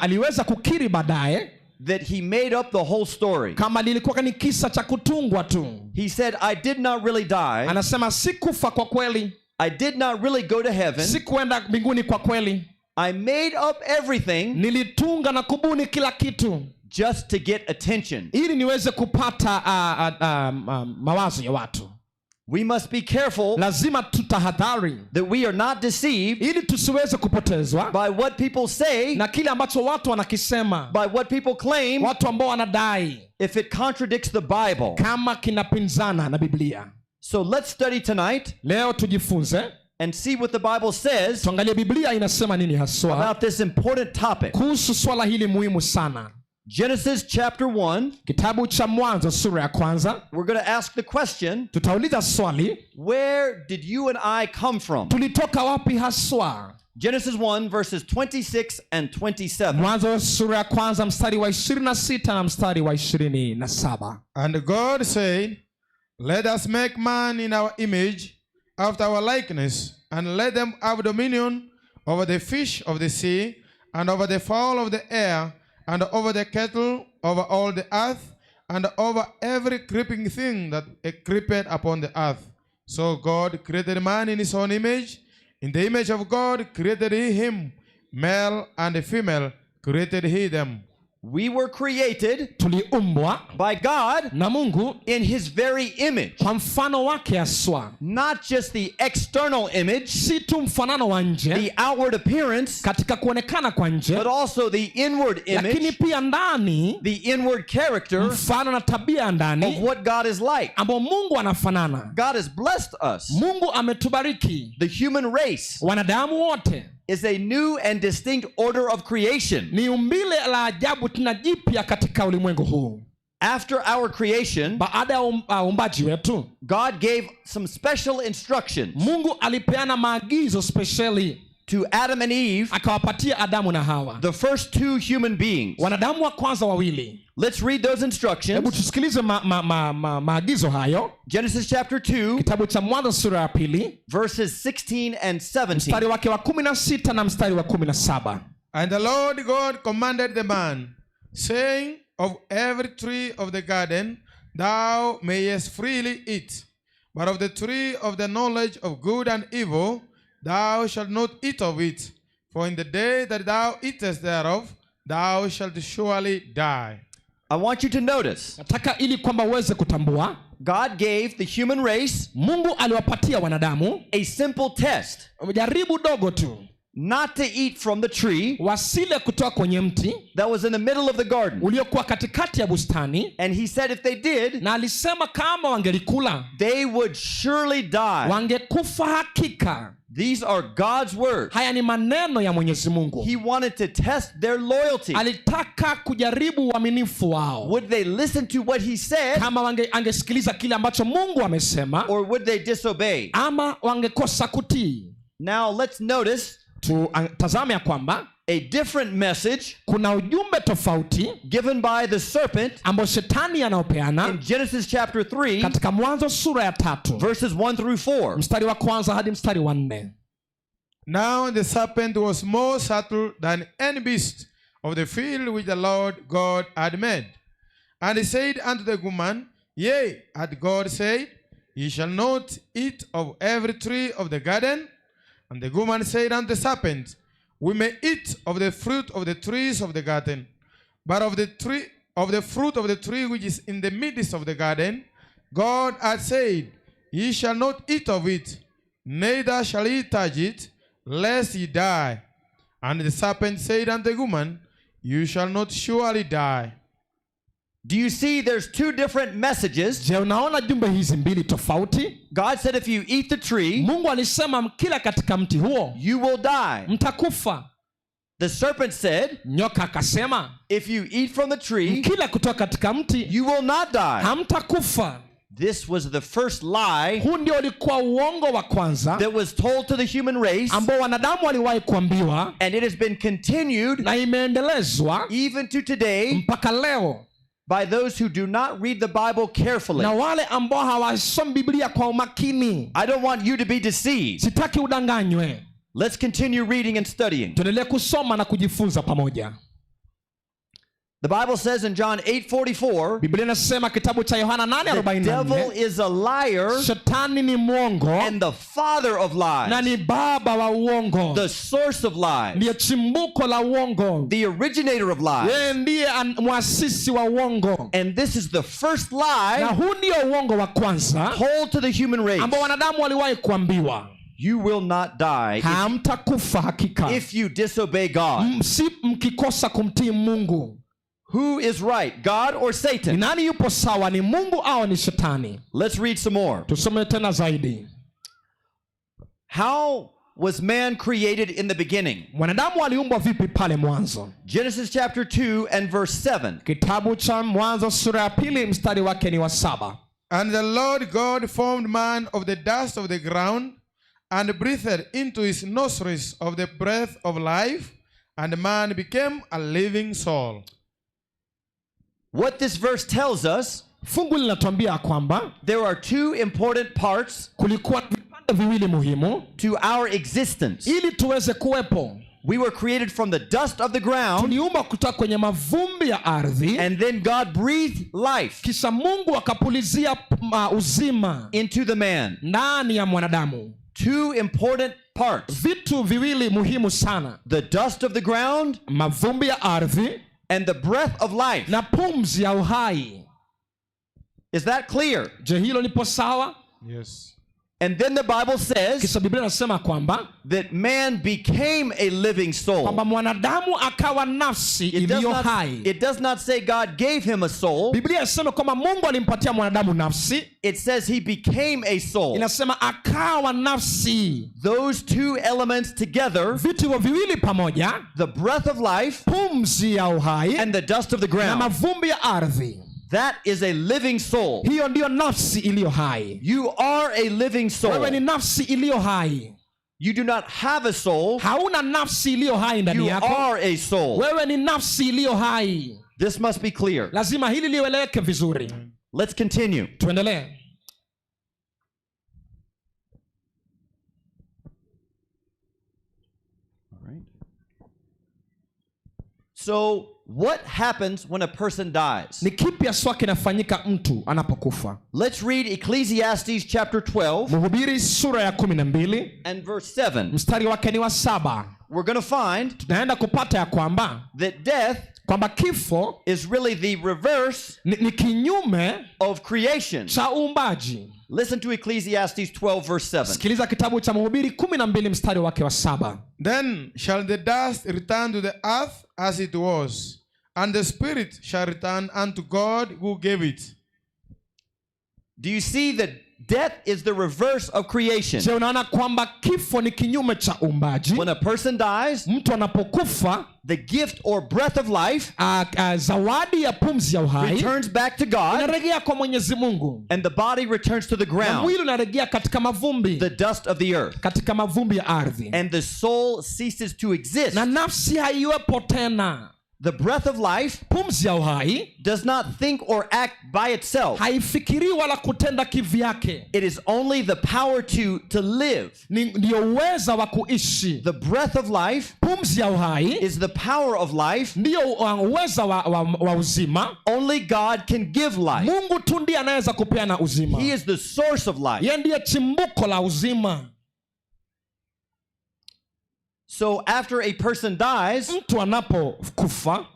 aliweza kukiri baadaye that he made up the whole story. kama lilikuwa ni kisa cha kutungwa tu. He said, I did not really die. Anasema sikufa kwa kweli. I did not really go to heaven. Sikuenda mbinguni kwa kweli. I made up everything Nilitunga na kubuni kila kitu just to get attention. Ili niweze kupata mawazo ya watu. We must be careful Lazima tutahadhari that we are not deceived ili tusiweze kupotezwa by what people say, na kile ambacho watu wanakisema, by what people claim, watu ambao wanadai, if it contradicts the Bible. Kama kinapinzana na Biblia. So let's study tonight Leo tujifunze and see what the Bible says tuangalie Biblia inasema nini haswa about this important topic. Kuhusu swala hili muhimu sana. Genesis chapter 1, Kitabu cha Mwanzo sura ya kwanza, we're going to ask the question, tutauliza swali, where did you and I come from? Tulitoka wapi haswa? Genesis 1, verses 26 and 27. Mwanzo sura ya kwanza mstari wa 26 na mstari wa 27. And God said, "Let us make man in our image, after our likeness, and let them have dominion over the fish of the sea, and over the fowl of the air, and over the cattle, over all the earth, and over every creeping thing that creepeth upon the earth." So God created man in his own image. In the image of God created he him. Male and female created he them. We were created Tuliumbwa by God na Mungu in his very image. Kwa mfano wake haswa. Not just the external image, si tu mfanano wa nje, the outward appearance, katika kuonekana kwa nje, but also the inward lakini image, pia ndani, the inward character mfano na tabia ya of ndani what God is like. ambao Mungu anafanana. God has blessed us. Mungu ametubariki. The human race Wanadamu wote is a new and distinct order of creation. Ni umbile la ajabu tena jipya katika ulimwengu huu. After our creation, baada ya uumbaji wetu, God gave some special instructions Mungu alipeana maagizo spesheli to Adam and Eve, akawapatia Adamu na Hawa, the first two human beings. Wanadamu wa kwanza wawili. Let's read those instructions. Hebu tusikilize maagizo hayo. Genesis chapter 2, Kitabu cha Mwanzo sura ya pili, verses 16 and 17. Mstari wake wa 16 na mstari wa 17. And the Lord God commanded the man, saying, "Of every tree of the garden thou mayest freely eat, but of the tree of the knowledge of good and evil thou shalt not eat of it, for in the day that thou eatest thereof thou shalt surely die." I want you to notice, Nataka ili kwamba uweze kutambua, God gave the human race Mungu aliwapatia wanadamu a simple test. Jaribu dogo tu. Not to eat from the tree wasile kutoka kwenye mti that was in the middle of the garden. Uliokuwa katikati ya bustani. And he said if they did, na alisema kama wangelikula, they would surely die. Wangekufa hakika. These are God's words. Haya ni maneno ya Mwenyezi Mungu. He wanted to test their loyalty. Alitaka kujaribu uaminifu wao. Would they listen to what he said? Kama angesikiliza kile ambacho Mungu amesema, or would they disobey? Ama wangekosa kutii. Now let's notice Tazame ya kwamba a different message kuna ujumbe tofauti given by the serpent ambao shetani anaopeana in Genesis chapter 3, katika Mwanzo sura ya 3, verses 1 through 4. Mstari wa kwanza hadi mstari wa 4. Now the serpent was more subtle than any beast of the field which the Lord God had made. And he said unto the woman, "Yea, hath God said, Ye shall not eat of every tree of the garden?" And the woman said unto the serpent, "We may eat of the fruit of the trees of the garden, but of the tree of the fruit of the tree which is in the midst of the garden, God hath said, Ye shall not eat of it, neither shall ye touch it, lest ye die." And the serpent said unto the woman, "You shall not surely die." Do you see there's two different messages? Je, unaona jumbe hizi mbili tofauti? God said if you eat the tree, Mungu alisema mkila katika mti huo, you will die. Mtakufa. The serpent said, Nyoka akasema, if you eat from the tree, mkila kutoka katika mti, you will not die. Hamtakufa. This was the first lie Huu ndio ulikuwa uongo wa kwanza that was told to the human race, ambao wanadamu waliwahi kuambiwa, and it has been continued na imeendelezwa even to today mpaka leo by those who do not read the Bible carefully. na wale ambao hawasomi Biblia kwa umakini. I don't want you to be deceived. Sitaki udanganywe. Let's continue reading and studying. Tuendelee kusoma na kujifunza pamoja. The Bible says in John 8:44, Biblia inasema kitabu cha Yohana the devil 8:44, is a liar shetani ni mwongo and the father of na lies, ni baba wa uongo, the source of lies, ndiye chimbuko la uongo, the originator of lies. yeye ndiye mwasisi wa uongo. And this is the first Na lie huu ndio uongo wa kwanza told to the human race. ambao wanadamu waliwahi kuambiwa, You will not die hamtakufa hakika if you disobey God. si mkikosa kumtii Mungu. Who is right, God or Ni Satan? nani yupo sawa, ni Mungu au ni shetani? Let's read some more. Tusome tena zaidi. How was man created in the beginning? Mwanadamu aliumbwa vipi pale mwanzo? Genesis chapter 2 and verse 7. Kitabu cha Mwanzo sura ya 2 mstari wake ni wa 7. And the Lord God formed man of the dust of the ground and breathed into his nostrils of the breath of life, and man became a living soul. What this verse tells us, Fungu linatuambia kwamba there are two important parts kulikuwa na vipande viwili muhimu to our existence. ili tuweze kuwepo. We were created from the dust of the ground, Tuliumbwa kutoka kwenye mavumbi ya ardhi, and then God breathed life kisha Mungu akapulizia uzima into the man. ndani ya mwanadamu. Two important parts: Vitu viwili muhimu sana, the dust of the ground mavumbi ya ardhi and the breath of life. na pumzi ya uhai. Is that clear? Je, hilo lipo sawa? Yes. And then the Bible says Kisha Biblia inasema kwamba that man became a living soul. kwamba mwanadamu akawa nafsi iliyo hai. It does not say God gave him a soul. Biblia inasema kwamba Mungu alimpatia mwanadamu nafsi, It says he became a soul. inasema akawa nafsi. Those two elements together, Vitu hivyo viwili pamoja, the breath of life pumzi ya uhai and the dust of the na ground, mavumbi ya ardhi, that is a living soul. hiyo ndiyo nafsi iliyo hai. You are a living Wewe ni soul. nafsi iliyo hai. You do not have a soul. Hauna nafsi iliyo hai ndani You yako. are a soul. Wewe ni nafsi iliyo hai. This must be clear. Lazima hili lieleweke vizuri. Let's continue. Tuendelee. All right. So, what happens when a person dies? Ni kipi haswa kinafanyika mtu anapokufa? Let's read Ecclesiastes chapter 12 Mhubiri sura ya 12 and verse 7. mstari wake ni wa 7. We're going to find Tunaenda kupata ya kwamba that death kwamba kifo is really the reverse ni kinyume of creation. cha uumbaji. Listen to Ecclesiastes 12 verse 7. Sikiliza kitabu cha Mhubiri 12 mstari wake wa 7. Then shall the dust return to the earth as it was, and the spirit shall return unto God who gave it. Do you see that death is the reverse of creation? Je, unaona kwamba kifo ni kinyume cha uumbaji? When a person dies, Mtu anapokufa the gift or breath of life zawadi ya pumzi ya uhai returns back to God, inarejea kwa Mwenyezi Mungu, and the body returns to the na ground, mwili unarejea katika mavumbi, the dust of the earth, katika mavumbi ya ardhi, and the soul ceases to exist. na nafsi haiwepo tena. The breath of life Pumzi ya uhai does not think or act by itself. haifikirii wala kutenda kivyake, It is only the power to live. ni ndiyo uweza wa kuishi. The breath of life Pumzi ya uhai is the power of life. ndiyo uweza wa uzima. Only God can give life. Mungu tu ndiye anaweza kupeana uzima. He is the source of life. Yeye ndiye chimbuko la uzima. So after a person dies, Mtu anapokufa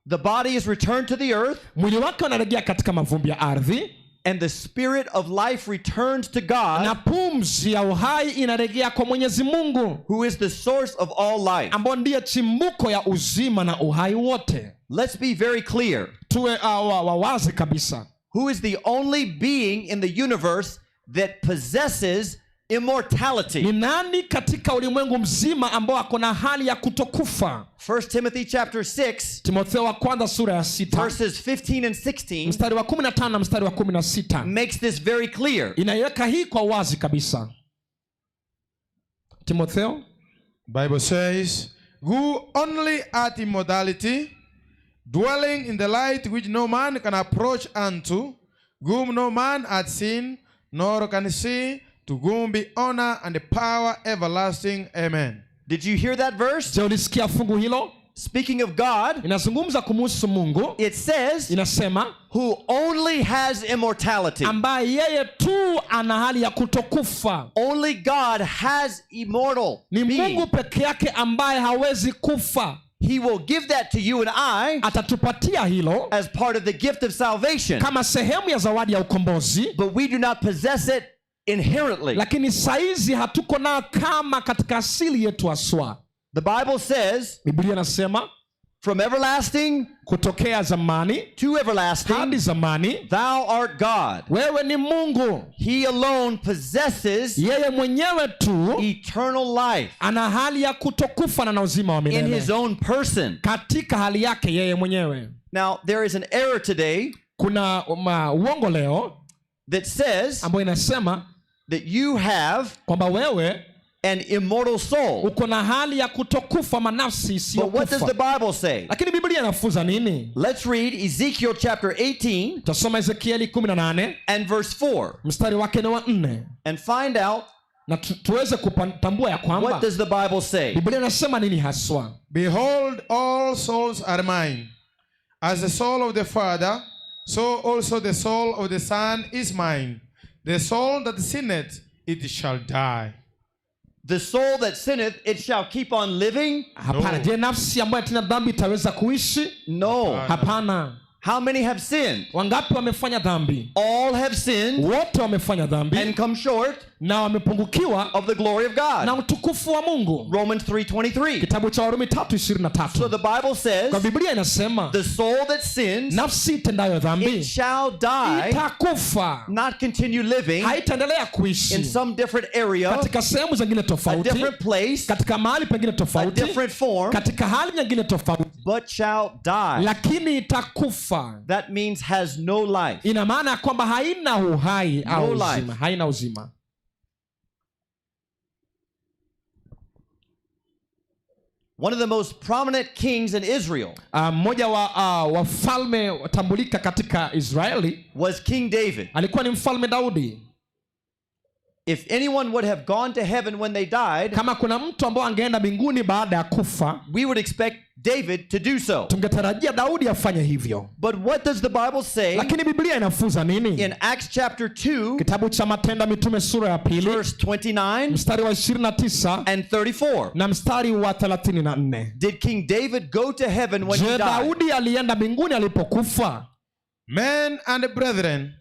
the body is returned to the earth, mwili wake unarejea katika mavumbi ya ardhi, and the spirit of life returns to God, na pumzi ya uhai inarejea kwa Mwenyezi Mungu, who is the source of all life. ambao ndiye chimbuko ya uzima na uhai wote. Let's be very clear. Tuwe wawazi kabisa. Who is the only being in the universe that possesses immortality? Ni nani katika ulimwengu mzima ambao ako na hali ya kutokufa? 1 Timothy chapter 6, Timotheo wa kwanza sura ya 6 verses 15 and 16 mstari wa 15 na mstari wa 16 makes this very clear. inaiweka hii kwa wazi kabisa. Timotheo, Bible says, who only at immortality, dwelling in the light which no man can approach unto, whom no man hath seen, nor can see, to whom be honor and power everlasting. Amen. Did you hear that verse? Je, ulisikia fungu hilo? Speaking of God, Inazungumza kumuhusu Mungu, it says, inasema who only has immortality. Ambaye yeye tu ana hali ya kutokufa. Only God has immortal Ni being. Mungu peke yake ambaye hawezi kufa. He will give that to you and I Atatupatia hilo as part of the gift of salvation. kama sehemu ya zawadi ya ukombozi, But we do not possess it inherently. Lakini saizi hatuko nayo kama katika asili yetu haswa. The Bible says, Biblia inasema, from everlasting kutokea zamani to everlasting, hadi zamani, thou art God. Wewe ni Mungu. He alone possesses Yeye mwenyewe tu eternal life ana hali ya kutokufa na na uzima wa in milele his own person. Katika hali yake yeye mwenyewe. Now, there is an error today Kuna uongo leo that says ambayo inasema that you have kwamba wewe an immortal soul. Uko na hali ya kutokufa, manafsi But what does the isiyokufa. Bible say? Lakini Biblia inafunza nini? Let's read Ezekiel chapter 18 Tutasoma Ezekieli 18 and verse 4 mstari wake ni wa 4 and find out na tuweze kutambua ya kwamba what does the Bible say. Biblia inasema nini haswa. Behold, all souls are mine. As the soul of the Father, so also the soul of the Son is mine. The soul that sinneth, it shall die. The soul that sinneth, it shall keep on living? Hapana. No. Je, nafsi ambayo tena dhambi itaweza kuishi? No. Hapana. How many have sinned? Wangapi wamefanya dhambi? All have sinned Wote wamefanya dhambi and come short na wamepungukiwa of the glory of na God. utukufu wa Mungu. Romans 3:23. Kitabu cha Warumi 3:23. So the Bible says Kwa Biblia inasema the soul that sins, nafsi itendayo it dhambi shall die, itakufa, not continue living haitaendelea in kuishi some different area, katika sehemu zingine a tofauti, different place, katika mahali pengine a tofauti, different form, katika hali nyingine tofauti, but shall die. Lakini itakufa. That means has no life. Ina maana ya kwamba haina uhai au No life. uzima, haina uzima. One of the most prominent kings in Israel Mmoja wa wafalme watambulika katika Israeli was King David. Alikuwa ni mfalme Daudi. If anyone would have gone to heaven when they died, Kama kuna mtu ambao angeenda mbinguni baada ya kufa, we would expect David to do so. Tungetarajia Daudi afanye hivyo. But what does the Bible say Lakini Biblia inafunza nini? In Acts chapter 2, Kitabu cha Matendo ya Mitume sura ya pili verse 29 mstari wa 29 and 34? Na mstari wa 34. Did King David go to heaven when he Je, died? Daudi alienda mbinguni alipokufa? Men and brethren,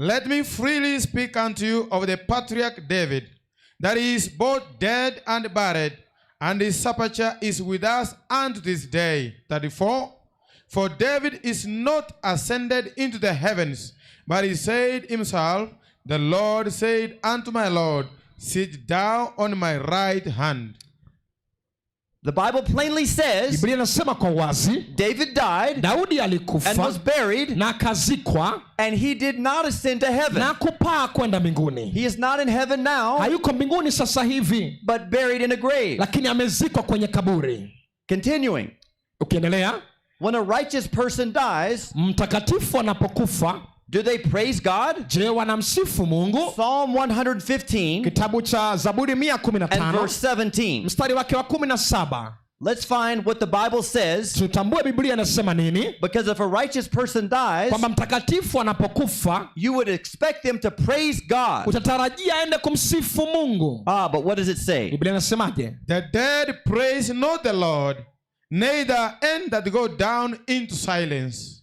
let me freely speak unto you of the patriarch David, that he is both dead and buried, and his sepulchre is with us unto this day. 34. For David is not ascended into the heavens, but he said himself, The Lord said unto my Lord, Sit down on my right hand. The Bible plainly says Biblia inasema kwa wazi David died Daudi and alikufa was buried, na akazikwa and he did not ascend to heaven. na kupaa kwenda mbinguni. He is not in heaven now, Hayuko mbinguni sasa hivi, but buried in a grave. Lakini amezikwa kwenye kaburi. Continuing, Ukiendelea, when a righteous person dies, mtakatifu anapokufa, do they praise God? Je, wanamsifu Mungu? Psalm 115 Kitabu cha Zaburi 115 and verse 17. Mstari wake wa 17. Let's find what the Bible says, Tutambue Biblia inasema nini, because if a righteous person dies, kwamba mtakatifu anapokufa you would expect them to praise God. Utatarajia aende kumsifu Mungu. Ah, but what does it say? Biblia inasemaje? The dead praise not the Lord, neither any that go down into silence.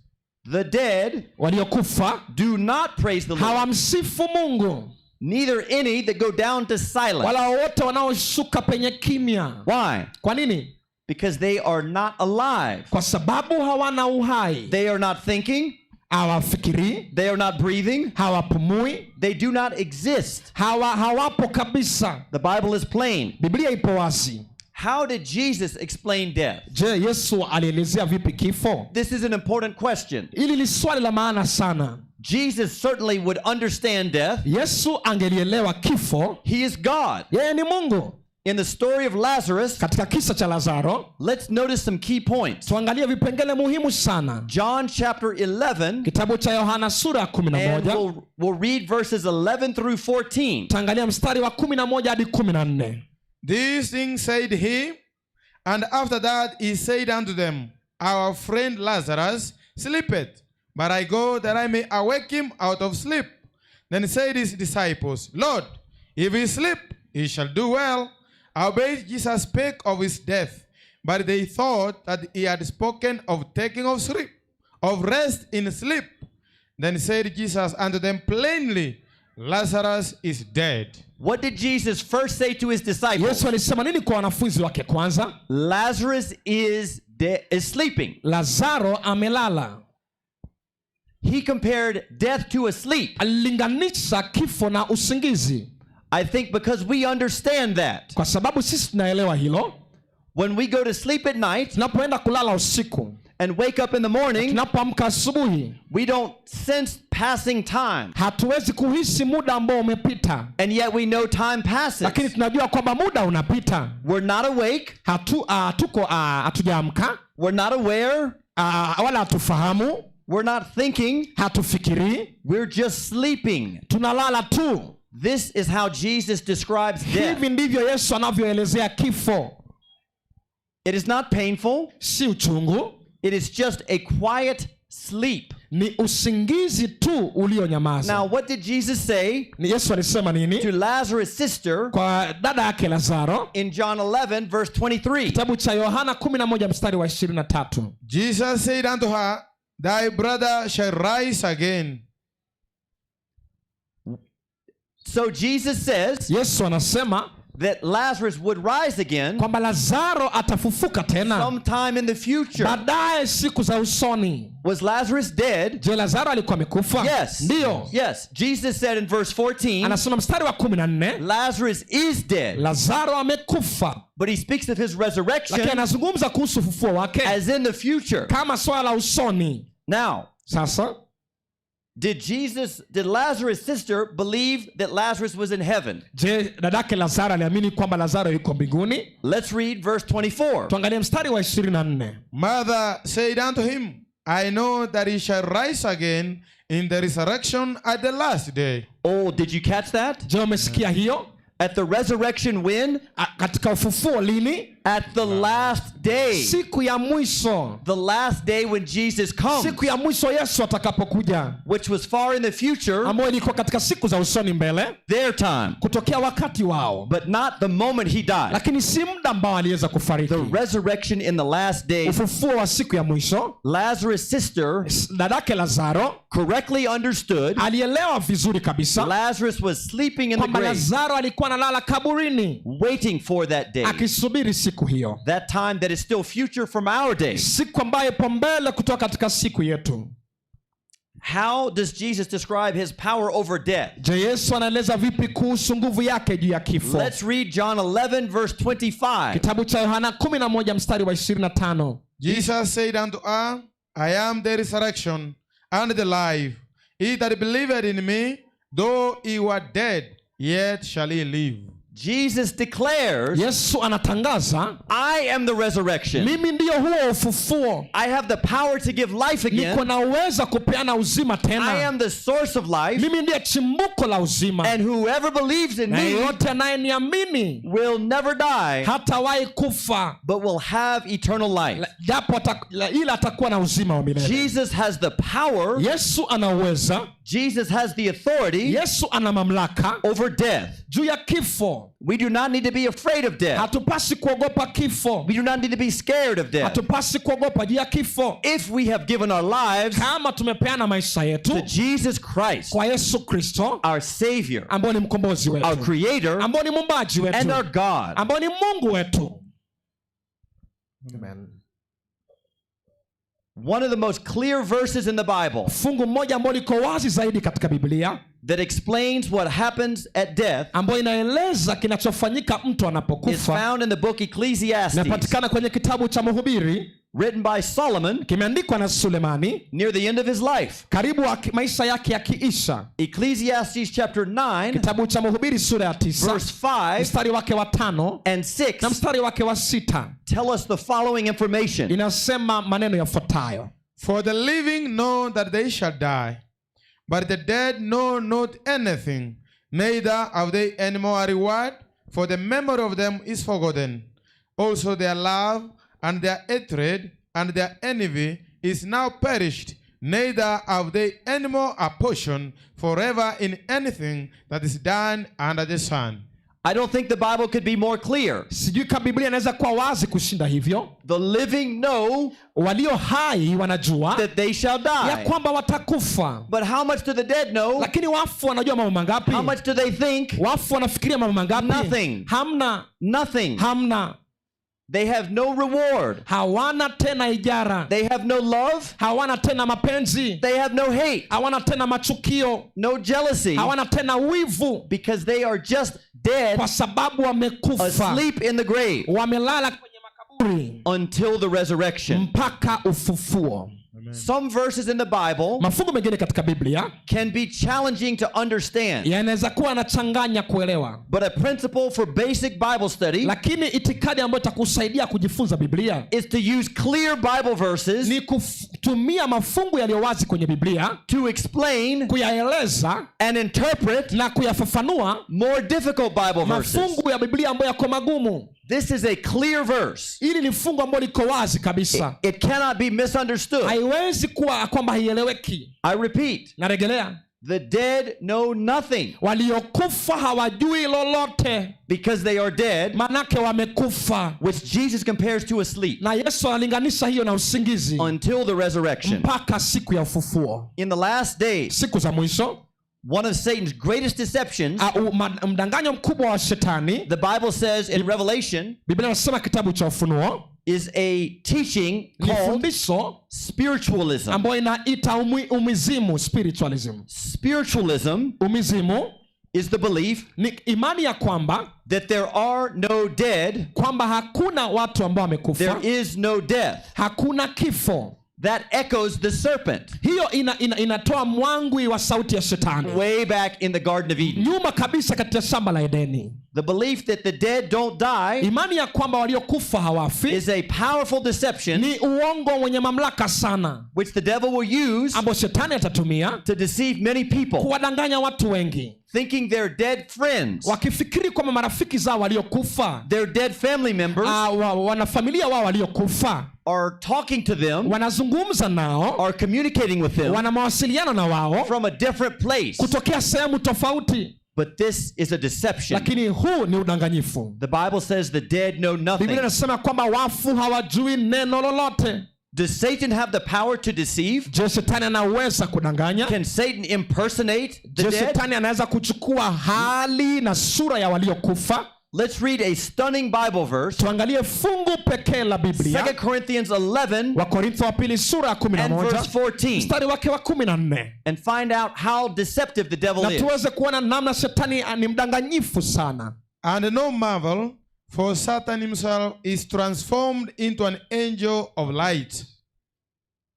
The dead waliokufa do not praise the Lord, hawamsifu Mungu, neither any that go down to silence. Wala wote wanaoshuka penye kimya. Why? Kwa nini? Because they are not alive. Kwa sababu hawana uhai. They are not thinking. Hawafikirii. They are not breathing. Hawapumui. They do not exist. Hawapo kabisa. The Bible is plain. Biblia ipo wazi. How did Jesus explain death? Je, Yesu alielezea vipi kifo? This is an important question. Hili ni swali la maana sana. Jesus certainly would understand death. Yesu angelielewa kifo. He is God. Yeye ni Mungu. In the story of Lazarus, katika kisa cha Lazaro, let's notice some key points. Tuangalie vipengele muhimu sana. John chapter 11, Kitabu cha Yohana sura ya kumi na and moja. we'll read verses 11 through 14. Tutaangalia mstari wa 11 hadi 14. These things said he, And after that he said unto them, Our friend Lazarus sleepeth, but I go that I may awake him out of sleep. Then said his disciples, Lord, if he sleep, he shall do well. Howbeit Jesus spake of his death, but they thought that he had spoken of taking of sleep, of rest in sleep. Then said Jesus unto them plainly, Lazarus is dead. What did Jesus first say to his disciples? Yesu alisema nini kwa wanafunzi wake kwanza? Lazarus is sleeping. Lazaro amelala. He compared death to a sleep. Alilinganisha kifo na usingizi. I think because we understand that. Kwa sababu sisi tunaelewa hilo. When we go to sleep at night Tunapoenda kulala usiku and wake up in the morning, tunapoamka asubuhi, we don't sense passing time. hatuwezi kuhisi muda ambao umepita, And yet we know time passes. lakini tunajua kwamba muda unapita. We're not awake. Hatuko hatujaamka, We're not aware. wala hatufahamu, We're not thinking. hatufikirii, We're just sleeping. tunalala tu. This is how Jesus describes death. Hivi ndivyo Yesu anavyoelezea kifo. It is not painful. Si uchungu, It is just a quiet sleep. ni usingizi tu ulionyamaza. Now, what did Jesus say Ni Yesu alisema nini to Lazarus' sister kwa dada yake Lazaro? in John 11, verse 23? Kitabu cha Yohana 11 mstari wa 23. Jesus said unto her, Thy brother shall rise again. So Jesus says Yesu anasema that Lazarus would rise again kwamba Lazaro atafufuka tena sometime in the future. baadaye siku za usoni. Was Lazarus dead? Je, Lazaro alikuwa amekufa? Yes. Ndiyo. Yes. Jesus said in verse 14, Anasema mstari wa 14, Lazarus is dead. Lazaro amekufa, But he speaks of his lakini resurrection anazungumza kuhusu ufufuo wake as in the future. kama swala la usoni. Now, Sasa did Lazarus' sister believe that Lazarus was in heaven? je, dadake Lazaro aliamini kwamba Lazaro yuko mbinguni? Let's read verse 24. Tuangalie mstari wa 24. Martha said unto him, I know that he shall rise again in the resurrection at the last day. Oh, did you catch that? Je, umesikia hiyo? At the resurrection when? Katika ufufuo lini? At the last day. Siku ya mwisho. The last day when Jesus comes, Siku ya mwisho Yesu atakapokuja, which was far in the future, ambayo ilikuwa katika siku za usoni mbele, their time, kutokea wakati wao, but not the moment he died. lakini si muda ambao aliweza kufariki. The resurrection in the last day. Ufufuo wa siku ya mwisho, Lazarus' sister dadake Lazaro correctly understood alielewa vizuri kabisa Lazarus was sleeping in the kwamba grave, Lazaro alikuwa analala kaburini waiting for that day. akisubiri siku hiyo, That time that is still future from our day. siku ambayo ipo mbele kutoka katika siku yetu. How does Jesus describe his power over death? Je, Yesu anaeleza vipi kuhusu nguvu yake juu ya kifo? Let's read John 11, verse 25. Kitabu cha Yohana 11 mstari wa 25. Jesus said unto her, I am the resurrection and the life. He that believeth in me, though he were dead, yet shall he live. Jesus declares, Yesu anatangaza, I am the resurrection. mimi ndiyo huo ufufuo, I have the power to give life niko again. na uweza kupeana uzima I tena. am the source of life. Mimi ndiye chimbuko la uzima, And whoever believes in na me yeyote anayeniamini will never die, hatawahi kufa, but will have eternal life. japo ila atakuwa na uzima wa milele. Jesus has the power, Yesu ana uweza, Jesus has the authority Yesu ana mamlaka over death. juu ya kifo. We do not need to be afraid of death. Hatupasi kuogopa kifo, We do not need to be scared of death. hatupasi kuogopa juu ya kifo If we have given our lives kama tumepeana maisha to yetu Jesus Christ, kwa Yesu Kristo our Savior, ambao ni mkombozi our wetu, Creator, ambao ni muumbaji and wetu, our God. ambao ni Mungu wetu. Amen. One of the most clear verses in the Bible Fungu moja ambalo liko wazi zaidi katika Biblia that explains what happens at death ambayo inaeleza kinachofanyika mtu is anapokufa found in the book Ecclesiastes, inapatikana kwenye kitabu cha Mhubiri, written by Solomon kimeandikwa na Sulemani near the end of his life. karibu maisha yake yakiisha. Ecclesiastes chapter 9, Kitabu cha Mhubiri sura ya 9 verse 5 mstari wake wa 5 and 6 na mstari wake wa 6 tell us the following information. inasema maneno yafuatayo: For the living know that they shall die, but the dead know not anything, neither have they any more reward, for the memory of them is forgotten. Also their love and their hatred and their envy is now perished, neither have they any more a portion forever in anything that is done under the sun. I don't think the Bible could be more clear. Sijui kama Biblia inaweza kuwa wazi kushinda hivyo. The living know Walio hai wanajua that they shall ya die. Kwamba watakufa. But how much do the dead know? Lakini wafu wanajua mambo mangapi? How much do they think? Wafu wanafikiria mambo mangapi? Nothing. Hamna. Nothing. Hamna. They have no reward. Hawana tena ijara. They have no love. Hawana tena mapenzi. They have no hate. Hawana tena machukio. No jealousy. Hawana tena wivu. Because they are just dead, Kwa sababu wamekufa, asleep in the grave wamelala kwenye makaburi until the resurrection. Mpaka ufufuo. Some verses in the Bible Mafungu mengine katika Biblia can be challenging to understand. Yanaweza kuwa yanachanganya kuelewa. But a principle for basic Bible study Lakini itikadi ambayo itakusaidia kujifunza Biblia is to use clear Bible verses ni kutumia mafungu yaliyo wazi kwenye Biblia to explain kuyaeleza and interpret na kuyafafanua more difficult Bible verses. Mafungu ya Biblia ambayo yako magumu. This is a clear verse. Hili ni fungu ambalo liko wazi kabisa. It cannot be misunderstood. Haiwezi kuwa kwamba haieleweki. I repeat, Narejelea, the dead know nothing waliokufa hawajui lolote, because they are dead, manake wamekufa, which Jesus compares to asleep na Yesu analinganisha hiyo na usingizi until the resurrection. Mpaka siku ya ufufuo. In the last days, Siku za mwisho, one of Satan's greatest deceptions, mdanganyo mkubwa wa shetani, the Bible says in Revelation, Biblia inasema kitabu cha Ufunuo, is a teaching ni called fundisho spiritualism. Ambayo inaita umizimu, spiritualism. Spiritualism Umizimu is the belief ni imani ya kwamba that there are no dead, kwamba hakuna watu ambao wamekufa, there is no death. Hakuna kifo. That echoes the serpent Hiyo inatoa mwangwi wa sauti ya shetani way back in the Garden of Eden. Nyuma kabisa katika shamba la Edeni. The belief that the dead don't die Imani ya kwamba waliokufa hawafi is a powerful deception ni uongo wenye mamlaka sana which the devil will use ambao shetani atatumia to deceive many people, kuwadanganya watu wengi, thinking their dead friends, wakifikiri kwamba marafiki zao waliokufa, their dead family members wanafamilia wao waliokufa are talking to them, wanazungumza nao, are communicating with them wana mawasiliano na wao from a different place. Kutokea sehemu tofauti. But this is a deception. Lakini huu ni udanganyifu. The Bible says the dead know Biblia nothing. inasema kwamba wafu hawajui neno lolote. Does Satan have the power to deceive? Je, shetani anaweza kudanganya? Can Satan impersonate the Je, dead? shetani anaweza kuchukua hali na sura ya waliokufa? Let's read a stunning Bible verse. Tuangalie fungu pekee la Biblia. 2 Corinthians 11 Wakorintho wa pili sura ya kumi na and moja verse 14 mstari wake wa 14 and find out how deceptive the devil na is. tuweze kuona namna shetani ni mdanganyifu sana. And no marvel, for Satan himself is transformed into an angel of light.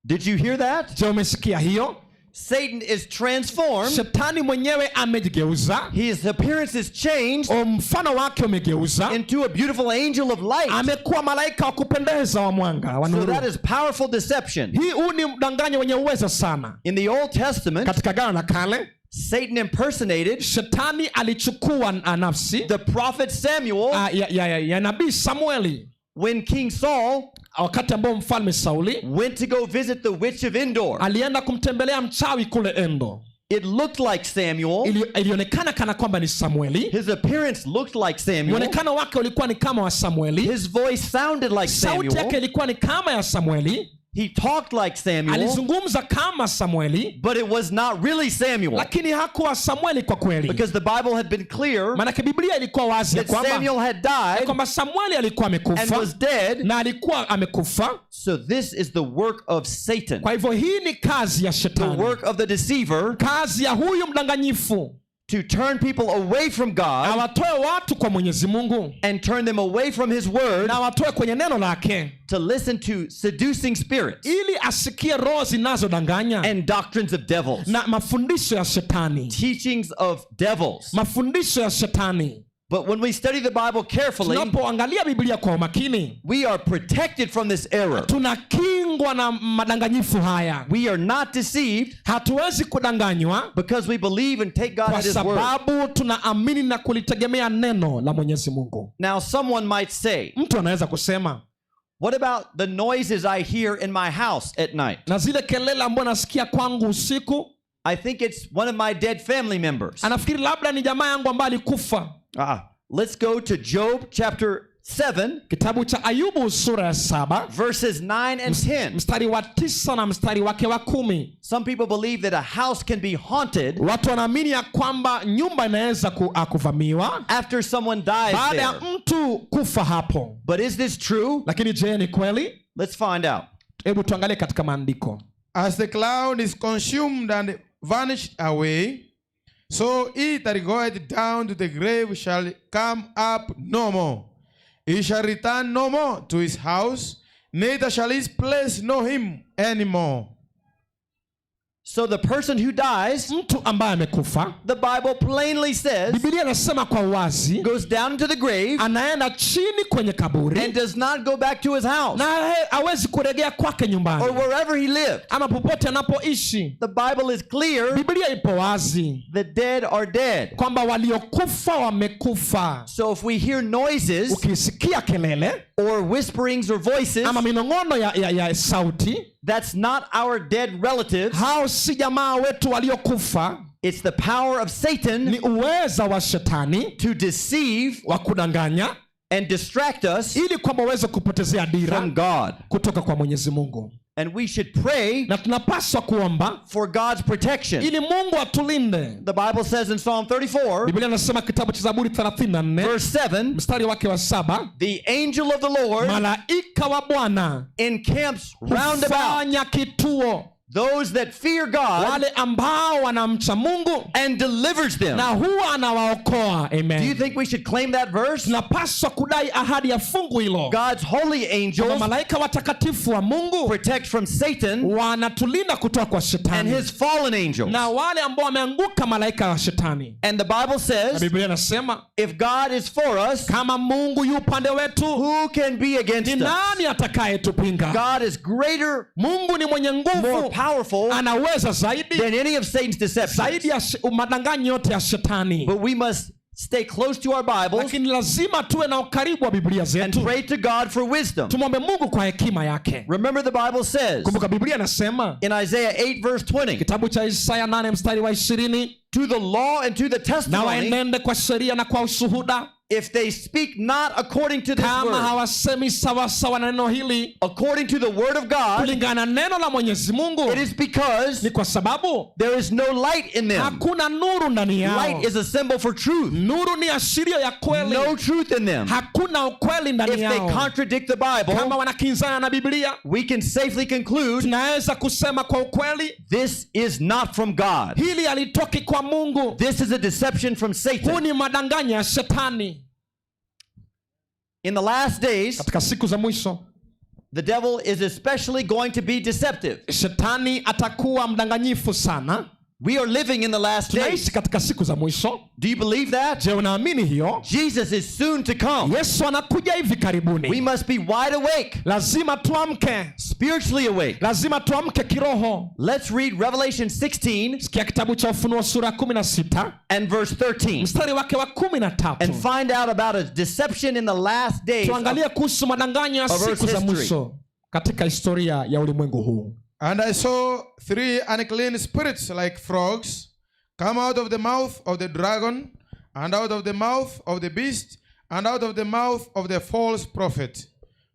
Did you hear that? Je, umesikia hiyo? Satan is transformed. Shetani mwenyewe amejigeuza. His appearance is changed Mfano wake umegeuza into a beautiful angel of light. Amekuwa malaika wa kupendeza wa mwanga wa So nuru. that is powerful deception. Hii huu ni mdanganyo wenye uwezo sana. In the Old Testament, Katika Agano la Kale, Satan impersonated shetani alichukua nafsi the prophet Samuel ya nabii Samueli when King Saul wakati ambao mfalme Sauli went to go visit the witch of Endor. Alienda kumtembelea mchawi kule Endo. It looked like Samuel. Ilionekana kana kwamba ni Samueli. His appearance looked like Samuel. Mwonekano wake ulikuwa ni kama wa Samueli. His voice sounded like Sauti yake Samuel. ilikuwa ni kama ya Samueli. He talked like Samuel, Alizungumza kama Samueli, but it was not really Samuel lakini hakuwa Samueli kwa kweli, because the Bible had been clear maanake Biblia ilikuwa wazi ya that kwamba Samuel had died kwamba Samueli alikuwa and amekufa was dead. Na alikuwa amekufa. So this is the work of Satan, Kwa hivyo hii ni kazi ya the shetani, work of the deceiver kazi ya huyu mdanganyifu to turn people away from God awatoe watu kwa Mwenyezi Mungu and turn them away from his word na awatoe kwenye neno lake to listen to seducing spirits ili asikie roho zinazodanganya and doctrines of devils, na mafundisho ya shetani, teachings of devils. Mafundisho ya shetani. But when we study the Bible carefully, Tunapoangalia Biblia kwa umakini, we are protected from this error. Tunakingwa. Kugongwa na madanganyifu haya. We are not deceived Hatuwezi kudanganywa because we believe and take God kwa at His word. sababu tunaamini na kulitegemea neno la Mwenyezi Mungu. Now, someone might say, Mtu anaweza kusema, "What about the noises I hear in my house at night? Na zile kelele ambayo nasikia kwangu usiku? I think it's one of my dead family members." Anafikiri labda ni jamaa yangu ambaye alikufa. Ah, let's go to Job chapter 7, Kitabu cha Ayubu sura ya 7, verses 9 and 10. mstari wa 9 na mstari wake wa 10. Some people believe that a house can be haunted Watu wanaamini ya kwamba nyumba inaweza kuvamiwa after someone dies baada ya there. mtu kufa hapo. But is this true? Lakini je, ni kweli? Let's find out. Hebu tuangalie katika maandiko. As the cloud is consumed and vanished away, so he that goeth down to the grave shall come up no more. He shall return no more to his house, neither shall his place know him any more. So the person who dies, Mtu ambaye amekufa, the Bible plainly says, Biblia inasema kwa wazi, goes down into the grave anaenda chini kwenye kaburi and does not go back to his house na hawezi kurejea kwake nyumbani or wherever he lived. ama popote anapoishi. The Bible is clear, Biblia ipo wazi the dead are dead. kwamba waliokufa wamekufa. So if we hear noises Ukisikia kelele or whisperings or voices, ama minong'ono ya sauti, that's not our dead relatives. hao si jamaa wetu waliokufa. It's the power of Satan Ni uweza wa shetani to deceive wa kudanganya and distract us ili kwamba uweze kupotezea dira from God. kutoka kwa Mwenyezi Mungu. And we should pray Na tunapaswa kuomba for God's protection. ili Mungu atulinde. The Bible says in Psalm 34, Biblia inasema kitabu cha Zaburi 34 verse 7, mstari wake wa 7, the angel of the Lord malaika wa Bwana encamps round about hufanya kituo those that fear God wale ambao wanamcha Mungu and delivers them. na huwa anawaokoa. Do you Amen. think we should claim that verse? Tunapaswa kudai ahadi ya fungu hilo. God's holy Kwamba angels malaika watakatifu wa Mungu protect from Satan wanatulinda kutoka kwa and shetani his fallen angels. na wale ambao wameanguka malaika wa shetani. And the Bible Na says, Biblia inasema if God is for us, kama Mungu yu upande wetu, who can be against ni us? nani atakayetupinga? God is greater, Mungu ni mwenye more nguvu, powerful anaweza zaidi than any of Satan's deceptions. zaidi ya madanganyo yote ya shetani. But we must stay close to our Bibles Lakini lazima tuwe na ukaribu wa Biblia and zetu, pray to God for wisdom. tumwombe Mungu kwa hekima yake. Remember, the Bible says Kumbuka Biblia inasema in Isaiah 8, verse 20, kitabu cha Isaya 8 mstari wa 20, to the law and to the na testimony, waenende kwa sheria na kwa ushuhuda, if they speak not according to this kama word, hawasemi sawasawa na neno hili, according to the word of God, kulingana na neno la Mwenyezi Mungu, it is because ni kwa sababu there is no light in them. hakuna nuru ndani yao. Light is a symbol for truth. Nuru ni ashiria ya kweli. No truth in them. Hakuna ukweli ndani If they yao. contradict the Kama Bible, wanakinzana na Biblia, we can safely conclude tunaweza kusema kwa ukweli, this is not from God. hili halitoki kwa Mungu. This is a deception from Huu Satan. ni madanganyo ya shetani. In the last days, Katika siku za mwisho, the devil is especially going to be deceptive. shetani atakuwa mdanganyifu sana. We are living in the last days. Tunaishi katika siku za mwisho. Do you believe that? Je, unaamini hiyo? Jesus is soon to come. Yesu anakuja hivi We karibuni. must be wide awake, Lazima tuamke, spiritually awake. lazima tuamke kiroho. Let's read Revelation 16 Sikia kitabu cha Ufunuo sura ya 16 and verse 13 mstari wake wa 13, and find out about a deception in the last days. tuangalie kuhusu madanganyo ya of earth's siku za history. mwisho katika historia ya ulimwengu huu. And I saw three unclean spirits like frogs come out of the mouth of the dragon, and out of the mouth of the beast, and out of the mouth of the false prophet.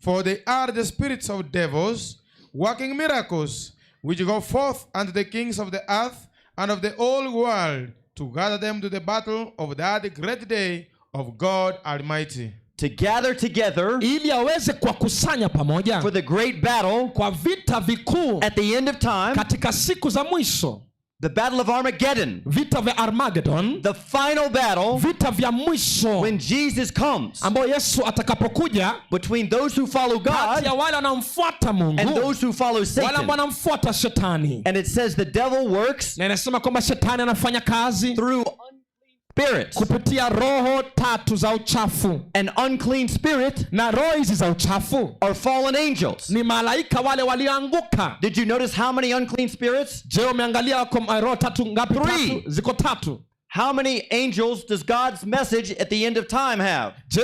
For they are the spirits of devils, working miracles, which go forth unto the kings of the earth and of the whole world to gather them to the battle of that great day of God Almighty. To gather together Ili aweze kuwakusanya pamoja for the great battle kwa vita vikuu at the end of time, katika siku za mwisho, the battle of Armageddon, vita vya Armageddon, the final battle vita vya mwisho when Jesus comes ambayo Yesu atakapokuja between those who follow kati God ya wale wanaomfuata and Mungu, those who follow wale Satan. ambao wanamfuata shetani. And it says the devil works Na inasema kwamba shetani anafanya kazi through spirits. Kupitia roho tatu za uchafu. An unclean spirit Na roho hizi za uchafu are fallen angels. Ni malaika wale walioanguka. Did you notice how many unclean spirits? Je, umeangalia wako roho tatu ngapi? Three. Tatu. Ziko tatu. How many angels does God's message at the end of time have? Je,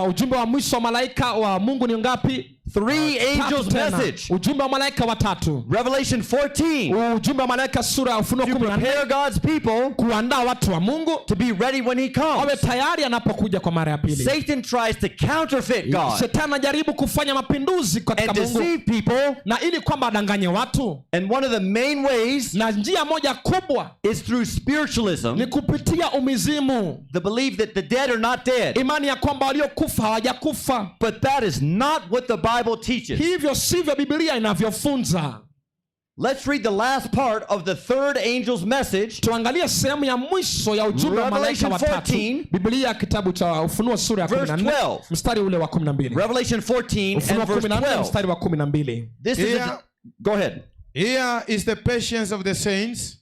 ujumbe wa mwisho wa malaika wa Mungu ni ngapi? Three Tatu angels' tena. Message. Ujumbe wa malaika watatu. Revelation 14. Ujumbe wa malaika sura ya Ufunuo To 14 prepare God's people kuandaa watu wa Mungu to be ready when he wawe comes. tayari anapokuja kwa mara ya pili. Satan tries to counterfeit God Shetani anajaribu kufanya mapinduzi katika and Mungu deceive people. na ili kwamba adanganye watu. And one of the main ways Na njia moja kubwa is through spiritualism, ni kupitia umizimu, the belief that the dead are not dead. Imani ya kwamba waliokufa hawajakufa. But that is not what the Bible teaches. Hivyo sivyo Biblia inavyofunza. Let's read the last part of the third angel's message. Tuangalie sehemu ya mwisho ya ujumbe wa malaika Revelation watatu. 14, Biblia kitabu cha Ufunuo sura ya verse 14 12. mstari ule wa 12. Revelation 14 Ufunuo and verse 14 12. mstari wa 12. This is a, Go ahead. Here is the patience of the saints.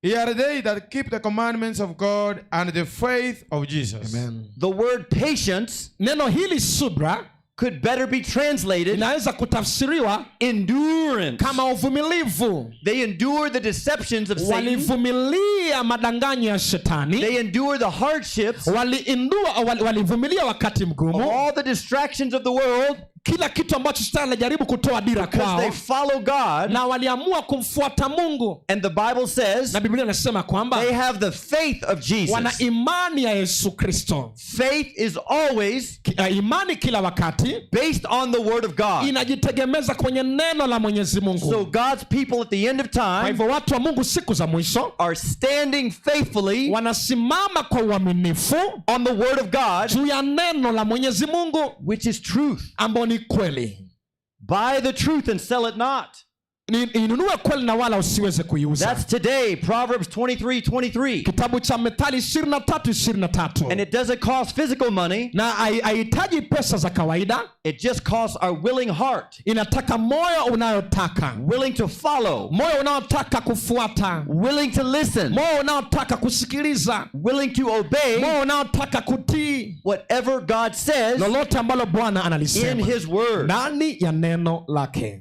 Here are they that keep the commandments of God and the faith of Jesus. The word patience Neno hili subra could better be translated inaweza kutafsiriwa endurance. Kama uvumilivu. They endure the deceptions of Satan. Walivumilia madanganyo ya shetani. They endure the hardships Walivumilia wakati of mgumu, all the distractions of the world kila kitu ambacho shetani anajaribu kutoa dira because kwao, they follow God. Na waliamua kumfuata Mungu. And the Bible says Na Biblia inasema kwamba they have the faith of Jesus. Wana imani ya Yesu Kristo. Faith is always Imani kila wakati based on the word of God. Inajitegemeza kwenye neno la Mwenyezi Mungu. So God's people at the end of Kwa time hivyo watu wa Mungu siku za mwisho are standing faithfully wanasimama kwa uaminifu on the word of God, juu ya neno la Mwenyezi Mungu, which is truth. Ambao ni kweli. Buy the truth and sell it not. Inunue kweli na wala usiweze kuiuza. That's today, Proverbs 23:23. Kitabu cha Methali 23:23. And it doesn't cost physical money. Na haihitaji pesa za kawaida. It just costs our willing heart. Inataka moyo unayotaka. Willing to follow. Moyo unaotaka kufuata. Willing to listen. Moyo unaotaka kusikiliza. Willing to obey. Moyo unaotaka kutii. Whatever God says Lolote ambalo Bwana analisema in his word. Ndani ya neno lake.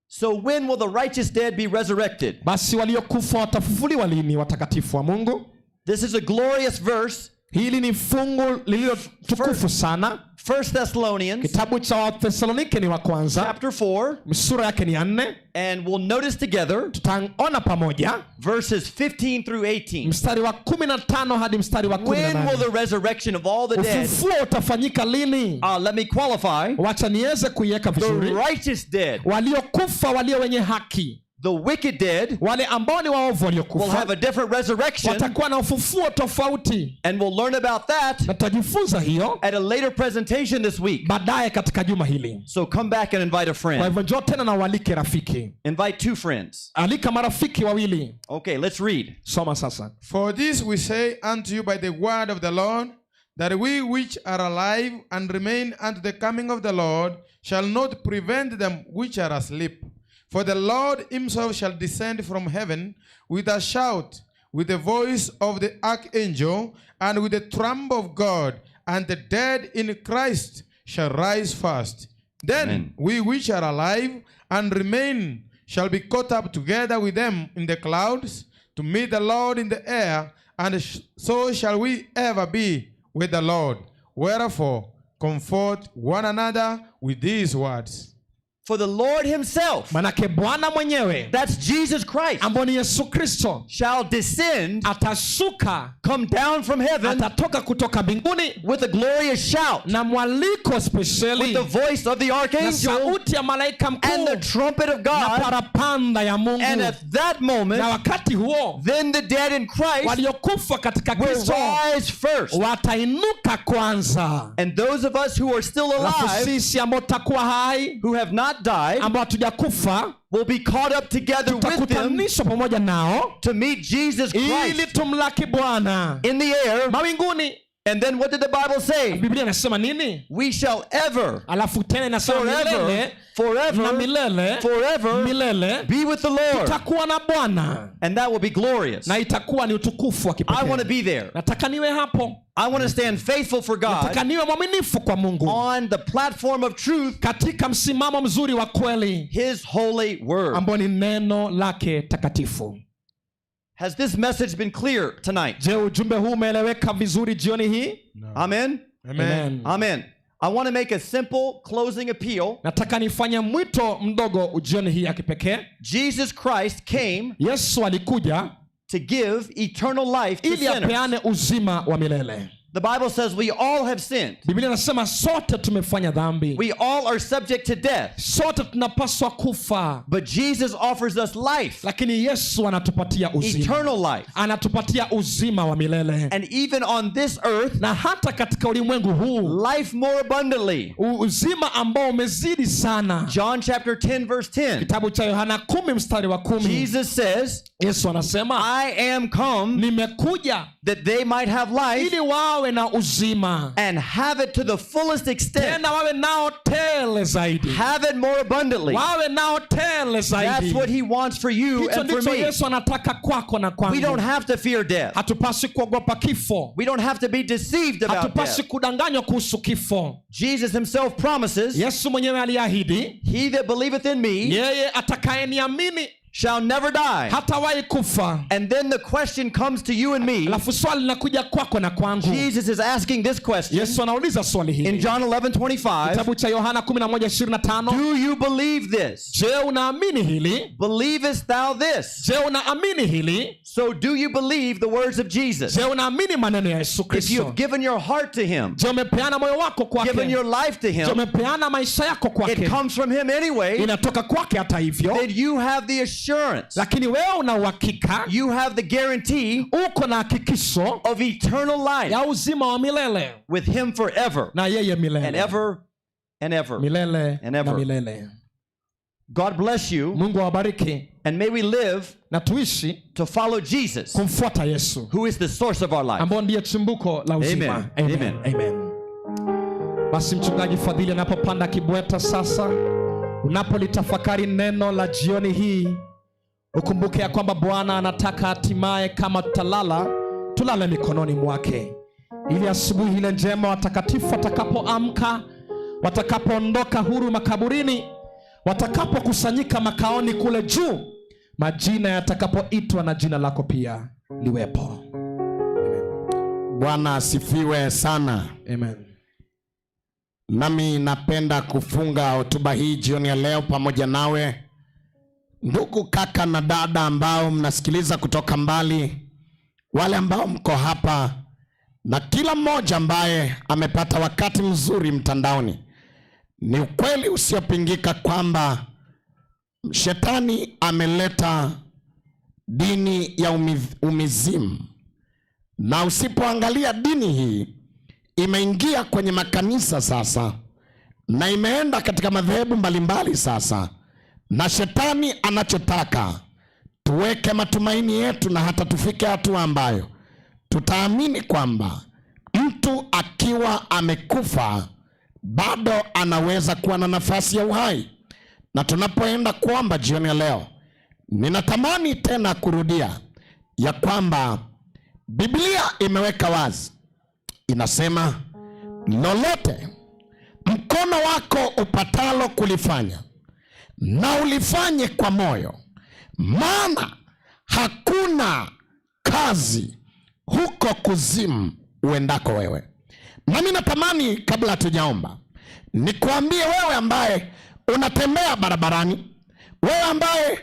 So when will the righteous dead be resurrected? Basi waliokufa watafufuliwa lini, watakatifu wa Mungu? This is a glorious verse. Hili ni fungu lililo tukufu sana. First Thessalonians Kitabu cha Wathesalonike ni wa kwanza chapter 4, sura yake ni ya 4. And we'll notice together Tutaona pamoja verses 15 through 18. Mstari wa 15 hadi mstari wa When will 18. the resurrection of all the dead? Ufufuo utafanyika lini? Let me qualify. Wacha niweze kuiweka The vizuri. righteous dead. Waliokufa walio wenye haki. The wicked dead Wale ambao ni waovu will waliokufa have a different resurrection. Watakuwa na ufufuo tofauti. And we'll learn about that Na tutajifunza hiyo at a later presentation this week. Baadaye katika juma hili. So come back and invite a friend. Kwa hivyo njoo tena na ualike rafiki. Invite two friends. Alika marafiki wawili. Okay, let's read. Soma sasa. For this we say unto you by the word of the Lord, that we which are alive and remain unto the coming of the Lord shall not prevent them which are asleep. For the Lord himself shall descend from heaven with a shout, with the voice of the archangel, and with the trump of God, and the dead in Christ shall rise first. Then Amen. We which are alive and remain shall be caught up together with them in the clouds to meet the Lord in the air, and so shall we ever be with the Lord. Wherefore, comfort one another with these words. For the Lord himself, Manake Bwana mwenyewe, that's Jesus Christ, ambao ni Yesu Kristo, shall descend, atashuka, come down from heaven, atatoka kutoka mbinguni with a glorious shout, na mwaliko spesheli, with the voice of the archangel, na sauti ya malaika mkuu, and the trumpet of God, na parapanda ya Mungu. And at that moment, na wakati huo, then the dead in Christ waliokufa katika will Kristo rise first. Watainuka kwanza. And those of us who are still Alafu alive, sisi ambao tutakuwa hai, who have not died, ambao hatujakufa, will be caught up together with them tutakutanishwa pamoja nao to meet Jesus ili Christ tumlaki Bwana in the air, mawinguni. And then what did the Bible say? Biblia inasema nini? We shall ever, Alafu tena inasema forever, milele na forever, milele forever milele be with the Lord. tutakuwa na Bwana, And that will be glorious. na itakuwa ni utukufu wa I want to kipekee. be there. Nataka niwe hapo, I want to stand faithful for nataka God niwe mwaminifu kwa Mungu on the platform of truth, katika msimamo mzuri wa kweli His holy word. ambao ni neno lake takatifu. Has this message been clear tonight? Je, ujumbe huu umeeleweka vizuri jioni hii? Amen. Amen. Amen. I want to make a simple closing appeal. Nataka nifanye mwito mdogo jioni hii ya kipekee. Jesus Christ came Yesu alikuja to give eternal life to ili sinners. apeane uzima wa milele. The Bible says we all have sinned. Biblia inasema sote tumefanya dhambi, We all are subject to death. sote tunapaswa kufa, But Jesus offers us life, lakini Yesu anatupatia uzima, eternal life. anatupatia uzima wa milele, And even on this earth, na hata katika ulimwengu huu life more abundantly. uzima ambao umezidi sana. John chapter 10, verse 10. Kitabu cha Yohana 10 mstari wa 10, Jesus says, Yesu anasema I am come nimekuja that they might have life ili wawe na uzima, and have it to the fullest extent. tena wawe nao tele zaidi, Have it more abundantly. wawe nao tele That's zaidi. what he wants for you Hicho and for ndicho me. Yesu anataka kwako na We kwangu. don't have to fear death. Hatupaswi kuogopa kifo, We don't have to be deceived about hatupaswi death. kudanganywa kuhusu kifo. Jesus himself promises, Yesu mwenyewe aliahidi, he that believeth in me yeye atakayeniamini shall never die. hatawahi kufa. And then the question comes to you and me. Alafu swali linakuja kwako na kwangu. Jesus is asking this question Yesu anauliza swali in hili, John 11:25. kitabu cha Yohana 11:25, Do you believe this? je, unaamini hili? Believest thou this? Je, unaamini hili? So do you believe the words of Jesus? Je, unaamini maneno ya Yesu If you Kristo? have given your heart to him, Je, umepeana moyo wako given kwake? your life to Je, him, umepeana maisha yako it kwake? comes from him anyway, Inatoka kwake hata hivyo, then you have the assurance, lakini wewe una uhakika, you have the guarantee uko na hakikisho of eternal life ya uzima wa milele with him forever na yeye and milele ever and ever. milele And na ever. milele. God bless you, Mungu awabariki and may we live na tuishi to follow Jesus, kumfuata Yesu who is the source of our life. ambao ndiye chimbuko la uzima. Amen. Amen. Amen. Basi mchungaji Fadhili anapopanda kibweta sasa, unapolitafakari neno la jioni hii, ukumbuke ya kwamba Bwana anataka hatimaye, kama tutalala, tulale mikononi mwake, ili asubuhi ile njema watakatifu watakapoamka, watakapoondoka huru makaburini, watakapokusanyika makaoni kule juu, majina yatakapoitwa na jina lako pia liwepo. Bwana asifiwe sana. Amen. Nami napenda kufunga hotuba hii jioni ya leo pamoja nawe ndugu, kaka na dada ambao mnasikiliza kutoka mbali, wale ambao mko hapa na kila mmoja ambaye amepata wakati mzuri mtandaoni. Ni ukweli usiopingika kwamba shetani ameleta dini ya umizimu, na usipoangalia dini hii imeingia kwenye makanisa sasa na imeenda katika madhehebu mbalimbali sasa, na shetani anachotaka tuweke matumaini yetu na hata tufike hatua ambayo tutaamini kwamba mtu akiwa amekufa bado anaweza kuwa na nafasi ya uhai. Na tunapoenda kuomba jioni ya leo, ninatamani tena kurudia ya kwamba Biblia imeweka wazi, inasema lolote mkono wako upatalo kulifanya, na ulifanye kwa moyo, maana hakuna kazi huko kuzimu uendako wewe. Nami natamani kabla hatujaomba nikuambie wewe ambaye unatembea barabarani, wewe ambaye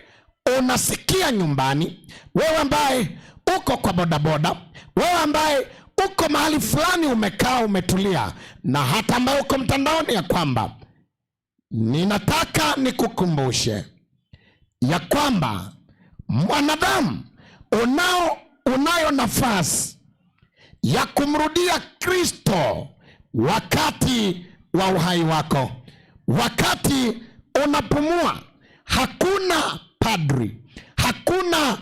unasikia nyumbani, wewe ambaye uko kwa bodaboda, wewe ambaye uko mahali fulani umekaa umetulia, na hata ambaye uko mtandaoni, ya kwamba ninataka nikukumbushe ya kwamba mwanadamu unayo nafasi ya kumrudia Kristo wakati wa uhai wako, wakati unapumua. Hakuna padri, hakuna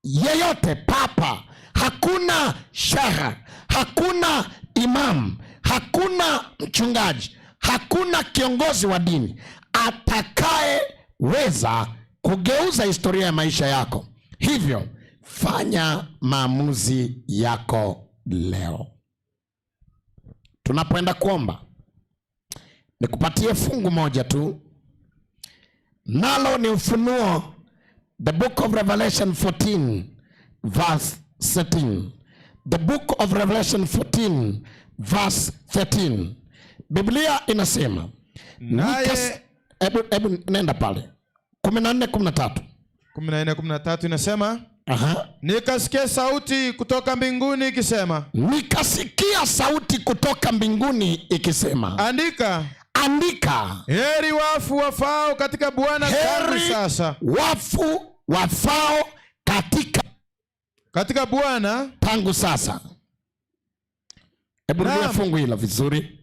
yeyote, papa, Hakuna shehe, hakuna imamu, hakuna mchungaji, hakuna kiongozi wa dini atakayeweza kugeuza historia ya maisha yako. Hivyo fanya maamuzi yako leo. Tunapoenda kuomba, nikupatie fungu moja tu, nalo ni Ufunuo, the book of Revelation 14 verse 13. The book of Revelation 14 verse 13. Biblia inasema Naye hebu nenda pale 14:13. 14:13 inasema, Aha. Nikasikia sauti kutoka mbinguni ikisema, Nikasikia sauti kutoka mbinguni ikisema, Andika, andika, heri wafu wafao katika Bwana tangu heri sasa. wafu wafao katika Bwana tangu sasa. Hebu rudia Naam. fungu hilo vizuri.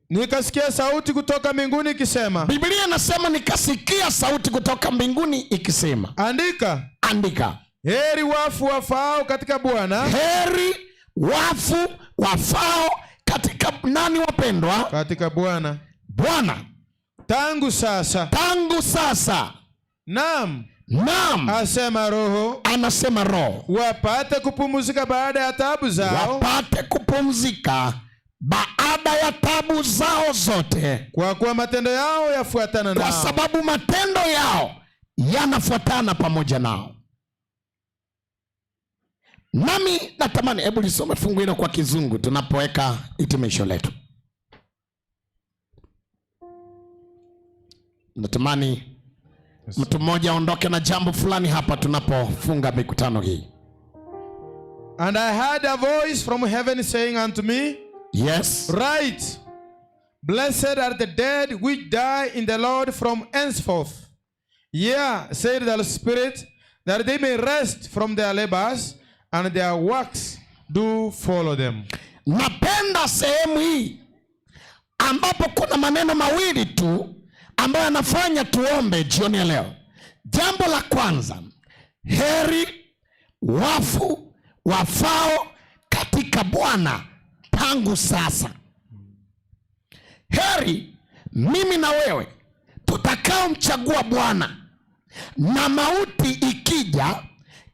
Nikasikia sauti kutoka mbinguni ikisema, Biblia inasema nikasikia sauti kutoka mbinguni ikisema, Andika, andika, heri wafu wafao katika Bwana, heri wafu wafao katika nani wapendwa? Katika Bwana. Bwana. Tangu sasa. Tangu sasa. Naam. Naam. Asema Roho. Anasema Roho. Wapate kupumzika baada ya taabu zao. Wapate kupumzika baada ya taabu zao zote. Kwa kuwa matendo yao yafuatana Kwa nao. sababu matendo yao yanafuatana pamoja nao. Nami natamani hebu lisome fungu hilo kwa Kizungu tunapoweka hitimisho letu. Natamani mtu mmoja aondoke na jambo fulani hapa tunapofunga mikutano hii. And I heard a voice from heaven saying unto me, Yes. Write, blessed are the dead which die in the Lord from henceforth. Yea, said the Spirit, that they may rest from their labors, and their works do follow them. Napenda sehemu hii ambapo kuna maneno mawili tu ambayo yanafanya tuombe jioni ya leo. Jambo la kwanza, heri wafu wafao katika Bwana tangu sasa. Heri mimi na wewe tutakaomchagua Bwana, na mauti ikija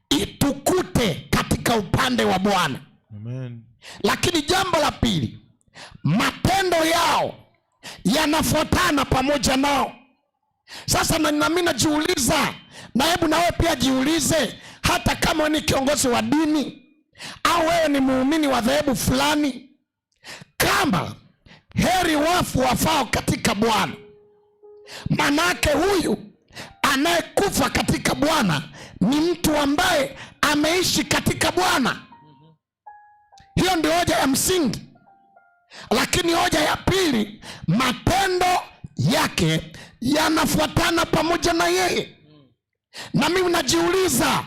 itukute katika upande wa Bwana. Amen. Lakini jambo la pili, matendo yao yanafuatana pamoja nao. Sasa na mimi najiuliza, na hebu na wewe pia jiulize, hata kama wewe ni kiongozi wa dini au wewe ni muumini wa dhehebu fulani, kama heri wafu wafao katika Bwana, manake huyu anayekufa katika Bwana ni mtu ambaye ameishi katika Bwana. Hiyo ndio hoja ya msingi. Lakini hoja ya pili, matendo yake yanafuatana pamoja na yeye. Na mimi najiuliza,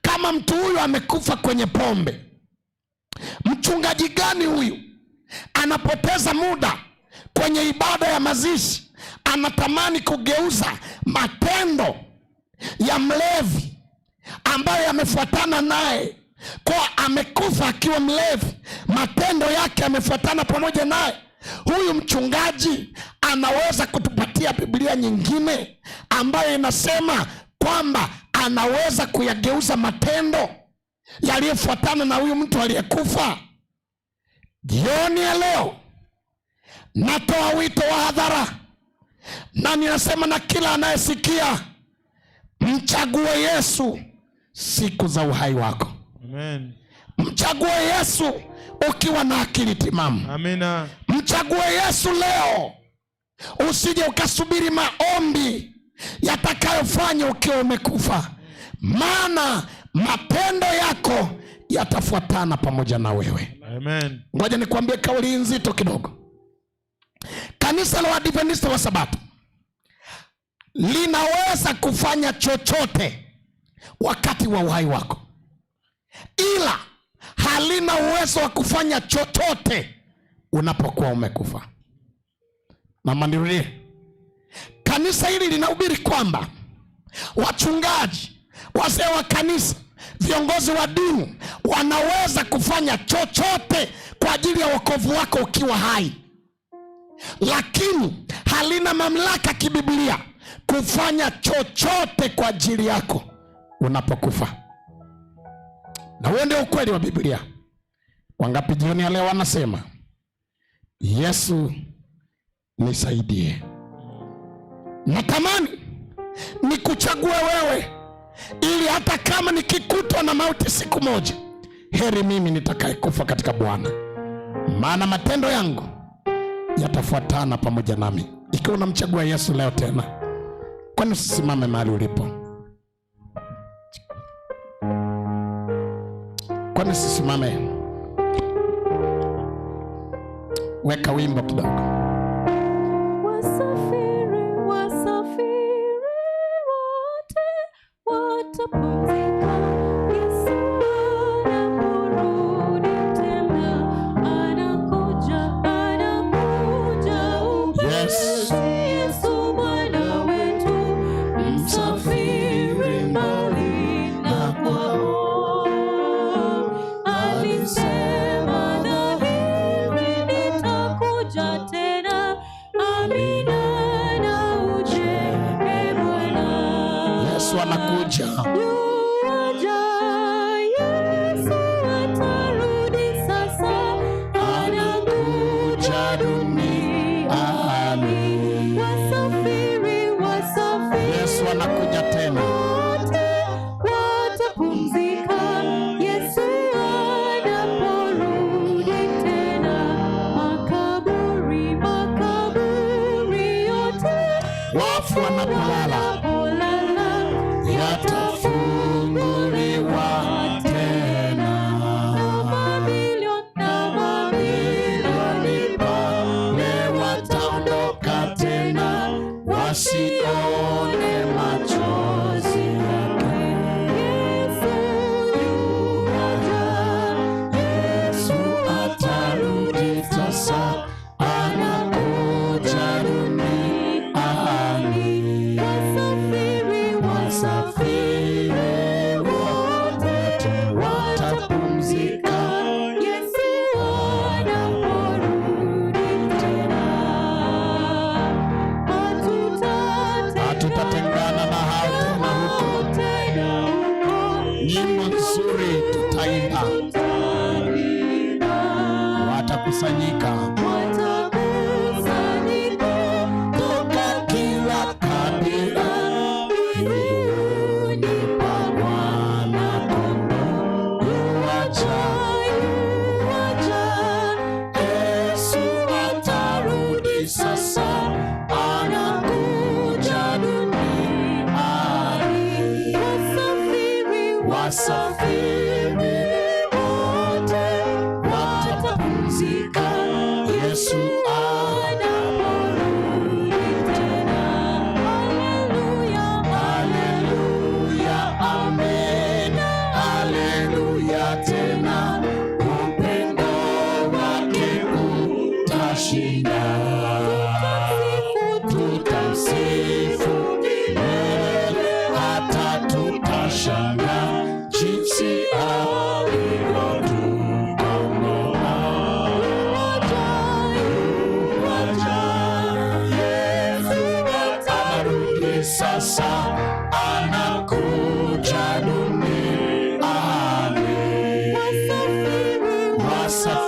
kama mtu huyu amekufa kwenye pombe, mchungaji gani huyu anapoteza muda kwenye ibada ya mazishi, anatamani kugeuza matendo ya mlevi ambayo yamefuatana naye? Kwa amekufa akiwa mlevi, matendo yake yamefuatana pamoja naye. Huyu mchungaji anaweza kutupatia Biblia nyingine ambayo inasema kwamba anaweza kuyageuza matendo yaliyofuatana na huyu mtu aliyekufa? Jioni ya leo natoa wito wa hadhara, na ninasema na kila anayesikia, mchague Yesu siku za uhai wako. Amen. Mchague Yesu ukiwa na akili timamu. Amina. Mchague Yesu leo, usije ukasubiri maombi yatakayofanya ukiwa umekufa, maana matendo yako yatafuatana pamoja na wewe. Amen. Ngoja nikwambie kauli nzito kidogo. Kanisa la Waadventista wa Sabato linaweza kufanya chochote wakati wa uhai wako, ila halina uwezo wa kufanya chochote unapokuwa umekufa. Mama, nirudie. Kanisa hili linahubiri kwamba wachungaji, wazee wa kanisa, Viongozi wa dini wanaweza kufanya chochote kwa ajili ya wokovu wako ukiwa hai, lakini halina mamlaka kibiblia kufanya chochote kwa ajili yako unapokufa. Na huo ndio ukweli wa Biblia. Wangapi jioni ya leo wanasema Yesu nisaidie, natamani nikuchague wewe, ili hata kama nikikutwa na mauti siku moja, heri mimi nitakayekufa katika Bwana, maana matendo yangu yatafuatana pamoja nami. Ikiwa unamchagua Yesu leo tena, kwani usisimame mahali ulipo? Kwani usisimame? Weka wimbo kidogo. Wasafiri, wasafiri wote watapumzika. Yesu anaporudi tena, anakuja, anakuja upesi. Yesu Bwana wetu, msafiri mbali na kwao. Alisema dhahiri, nitakuja tena. Amina na uje, e Bwana. Yesu anakuja. Yuaja, Yesu atarudi sasa, anakuja duniani. Wasafiri, wasafiri Yesu anakuja tena. wote watapumzika. Yesu anaporudi tena, makaburi, makaburi yote Wafu wanapolala wanapolala yatafunguliwa tena. Mamilioni na mamilioni Pale wataondoka tena, wasione machozi yake. Yesu yuaja, Yesu atarudi sasa, anakuja duniani. Wasafiri, Wasafiri wote watapumzika. Yesu anaporudi tena, Hatutatengana na hao tena huko. tena huko. Nyimbo nzuri tutaimba, watakusanyika Watakusanyika toka kila kabila mbinguni pa Bwana Kondoo. Yuaja, yuaja, Yesu atarudi sasa, anakuja duniani. Wasafiri, Wasafiri wote watapumzika, Yesu anaporudi tena. Haleluya, Haleluya, amen. Haleluya tena, upendo wake utashinda. Tutamsifu milele, hata tutashangaa jinsi alivyotukomboa. Yuaja, Yesu atarudi sasa, anakuja duniani. Wasafiri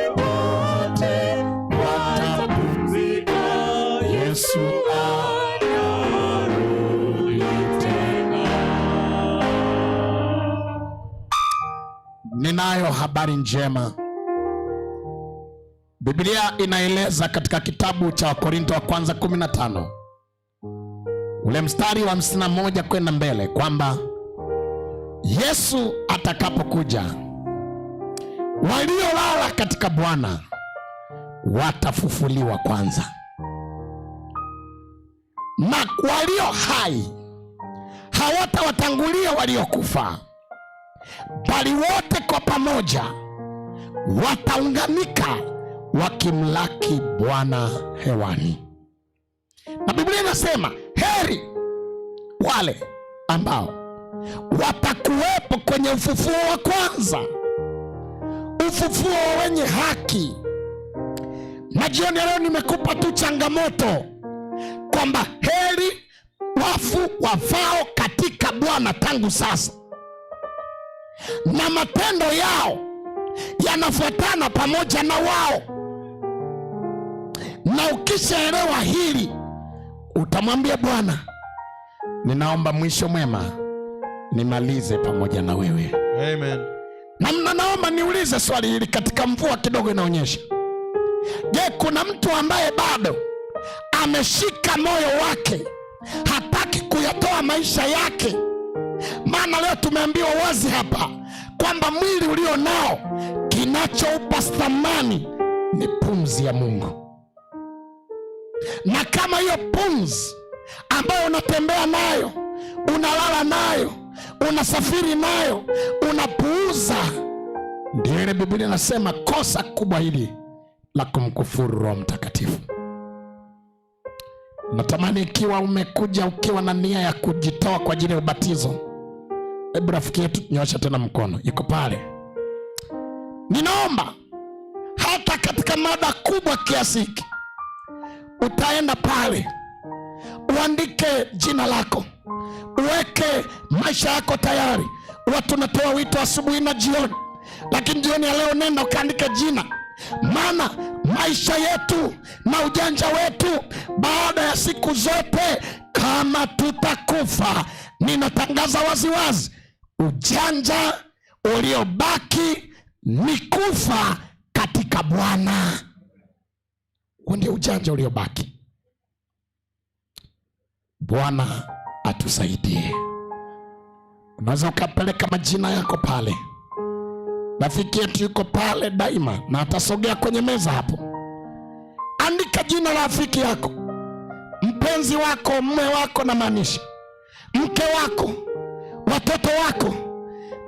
wote watapumzika, Yesu anarudi tena. Ninayo habari njema. Biblia inaeleza katika kitabu cha Wakorinto wa kwanza 15 ule mstari wa 51 kwenda mbele kwamba Yesu atakapokuja, waliolala katika Bwana watafufuliwa kwanza, na walio hai hawatawatangulia waliokufa, bali wote kwa pamoja wataunganika wakimlaki Bwana hewani. Na Biblia inasema heri wale ambao Watakuwepo kwenye ufufuo wa kwanza, ufufuo wa wenye haki. Na jioni ya leo nimekupa tu changamoto kwamba heri wafu wafao katika Bwana tangu sasa, na matendo yao yanafuatana pamoja na wao. Na ukishaelewa hili, utamwambia Bwana, ninaomba mwisho mwema nimalize pamoja na wewe. Amen. Na naomba niulize swali hili katika mvua kidogo inaonyesha. Je, kuna mtu ambaye bado ameshika moyo wake, hataki kuyatoa maisha yake? Maana leo tumeambiwa wazi hapa kwamba mwili ulio nao, kinachoupa thamani ni pumzi ya Mungu. Na kama hiyo pumzi ambayo unatembea nayo, unalala nayo, unasafiri nayo, unapuuza, ndio ile Biblia inasema kosa kubwa hili la kumkufuru Roho Mtakatifu. Natamani ikiwa umekuja ukiwa na nia ya kujitoa kwa ajili ya ubatizo, hebu rafiki yetu nyosha tena mkono, iko pale. Ninaomba hata katika mada kubwa kiasi hiki, utaenda pale uandike jina lako, uweke maisha yako tayari. Watu tunatoa wito asubuhi na jioni, lakini jioni ya leo nenda ukaandike jina, maana maisha yetu na ujanja wetu baada ya siku zote, kama tutakufa, ninatangaza waziwazi, ujanja uliobaki ni kufa katika Bwana. Huo ndio ujanja uliobaki. Bwana atusaidie. Unaweza ukapeleka majina yako pale. Rafiki yetu yuko pale daima na atasogea kwenye meza hapo. Andika jina la rafiki yako, mpenzi wako, mume wako, na maanisha mke wako, watoto wako,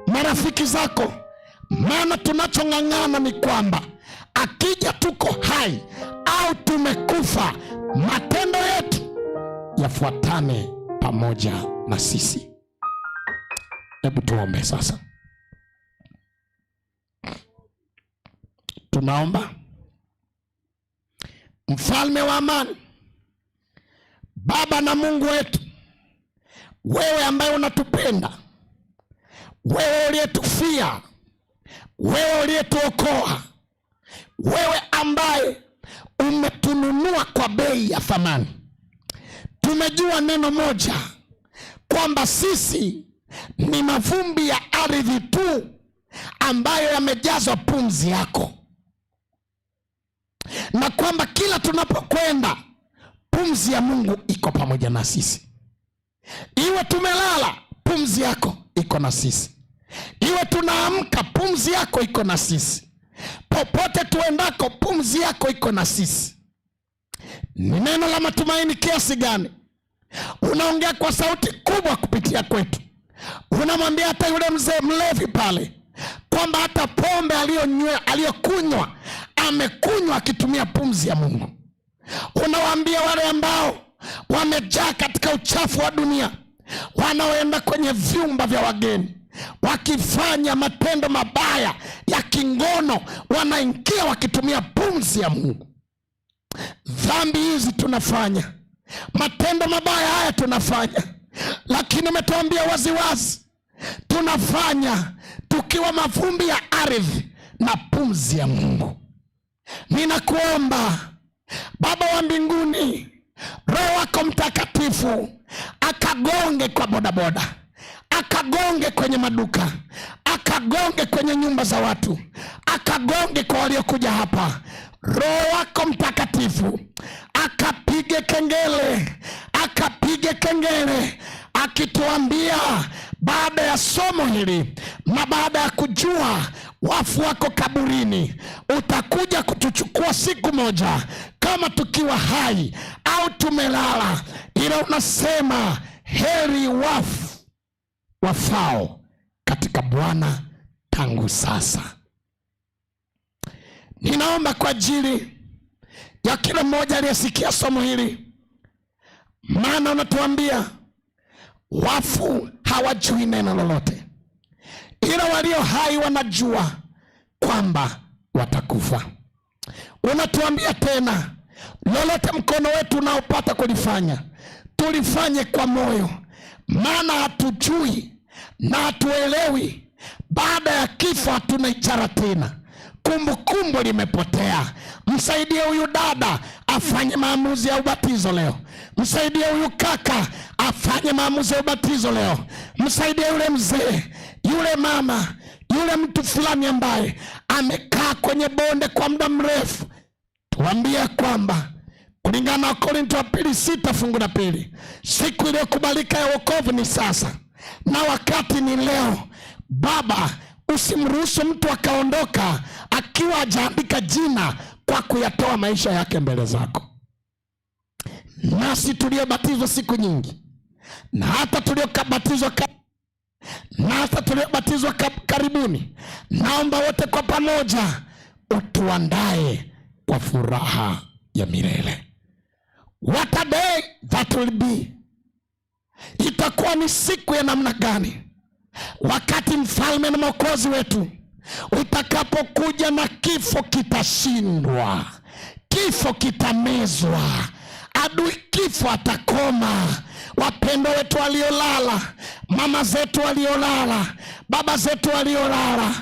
marafiki zako. Maana tunachong'ang'ana ni kwamba akija tuko hai au tumekufa, matendo yetu yafuatane pamoja na sisi. Hebu tuombe sasa. Tunaomba. Mfalme wa amani, Baba na Mungu wetu, wewe ambaye unatupenda, wewe uliyetufia, wewe uliyetuokoa, wewe ambaye umetununua kwa bei ya thamani. Tumejua neno moja, kwamba sisi ni mavumbi ya ardhi tu ambayo yamejazwa pumzi yako, na kwamba kila tunapokwenda pumzi ya Mungu iko pamoja na sisi. Iwe tumelala, pumzi yako iko na sisi. Iwe tunaamka, pumzi yako iko na sisi. Popote tuendako, pumzi yako iko na sisi. Ni neno la matumaini kiasi gani! Unaongea kwa sauti kubwa kupitia kwetu. Unamwambia hata yule mzee mlevi pale kwamba hata pombe aliyokunywa amekunywa akitumia pumzi ya Mungu. Unawaambia wale ambao wamejaa katika uchafu wa dunia, wanaoenda kwenye vyumba vya wageni wakifanya matendo mabaya ya kingono, wanaingia wakitumia pumzi ya Mungu. Dhambi hizi tunafanya, matendo mabaya haya tunafanya, lakini umetuambia waziwazi tunafanya tukiwa mavumbi ya ardhi na pumzi ya Mungu. Ninakuomba Baba wa mbinguni, Roho wako Mtakatifu akagonge kwa bodaboda, akagonge kwenye maduka, akagonge kwenye nyumba za watu, akagonge kwa waliokuja hapa. Roho wako Mtakatifu akapige kengele, akapige kengele akituambia baada ya somo hili na baada ya kujua wafu wako kaburini, utakuja kutuchukua siku moja, kama tukiwa hai au tumelala, ila unasema heri wafu wafao katika Bwana tangu sasa. Ninaomba kwa ajili ya kila mmoja aliyesikia somo hili, maana unatuambia Wafu hawajui neno lolote, ila walio hai wanajua kwamba watakufa. Unatuambia tena, lolote mkono wetu unaopata kulifanya, tulifanye kwa moyo, maana hatujui na hatuelewi. Baada ya kifo hatuna ishara tena, kumbukumbu limepotea. Msaidie huyu dada afanye maamuzi ya ubatizo leo. Msaidie huyu kaka afanye maamuzi ya ubatizo leo. Msaidie yule mzee, yule mama, yule mtu fulani ambaye amekaa kwenye bonde kwa muda mrefu. Tuambie kwamba kulingana na Wakorintho wa pili 6:2, siku iliyokubalika ya wokovu ni sasa na wakati ni leo. Baba, usimruhusu mtu akaondoka akiwa hajaandika jina kwa kuyatoa maisha yake mbele zako. Nasi tuliobatizwa siku nyingi na hata tuliobatizwa karibuni, naomba wote kwa pamoja utuandae kwa furaha ya milele. What a day that will be. Itakuwa ni siku ya namna gani wakati mfalme na mwokozi wetu utakapokuja na kifo kitashindwa, kifo kitamezwa, adui kifo atakoma. Wapendwa wetu waliolala, mama zetu waliolala, baba zetu waliolala,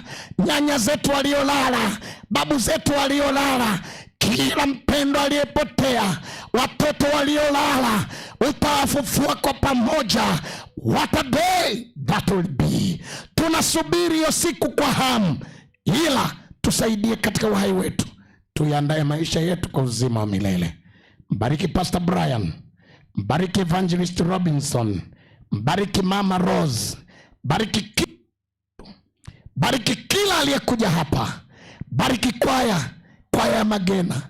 nyanya zetu waliolala, babu zetu waliolala, kila mpendwa aliyepotea, watoto waliolala, utawafufua kwa pamoja. What a day that will be. Tunasubiri hiyo siku kwa hamu, ila tusaidie katika uhai wetu, tuiandae maisha yetu kwa uzima wa milele. Mbariki Pastor Brian, mbariki Evangelist Robinson, mbariki Mama Rose, bariki kila aliyekuja hapa, bariki kwaya ya Magena,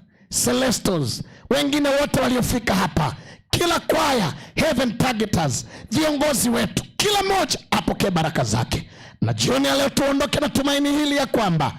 Celestos, wengine wote waliofika hapa, kila kwaya, Heaven Targeters, viongozi wetu, kila mmoja apokee baraka zake. Na jioni ya leo tuondoke na tumaini hili ya kwamba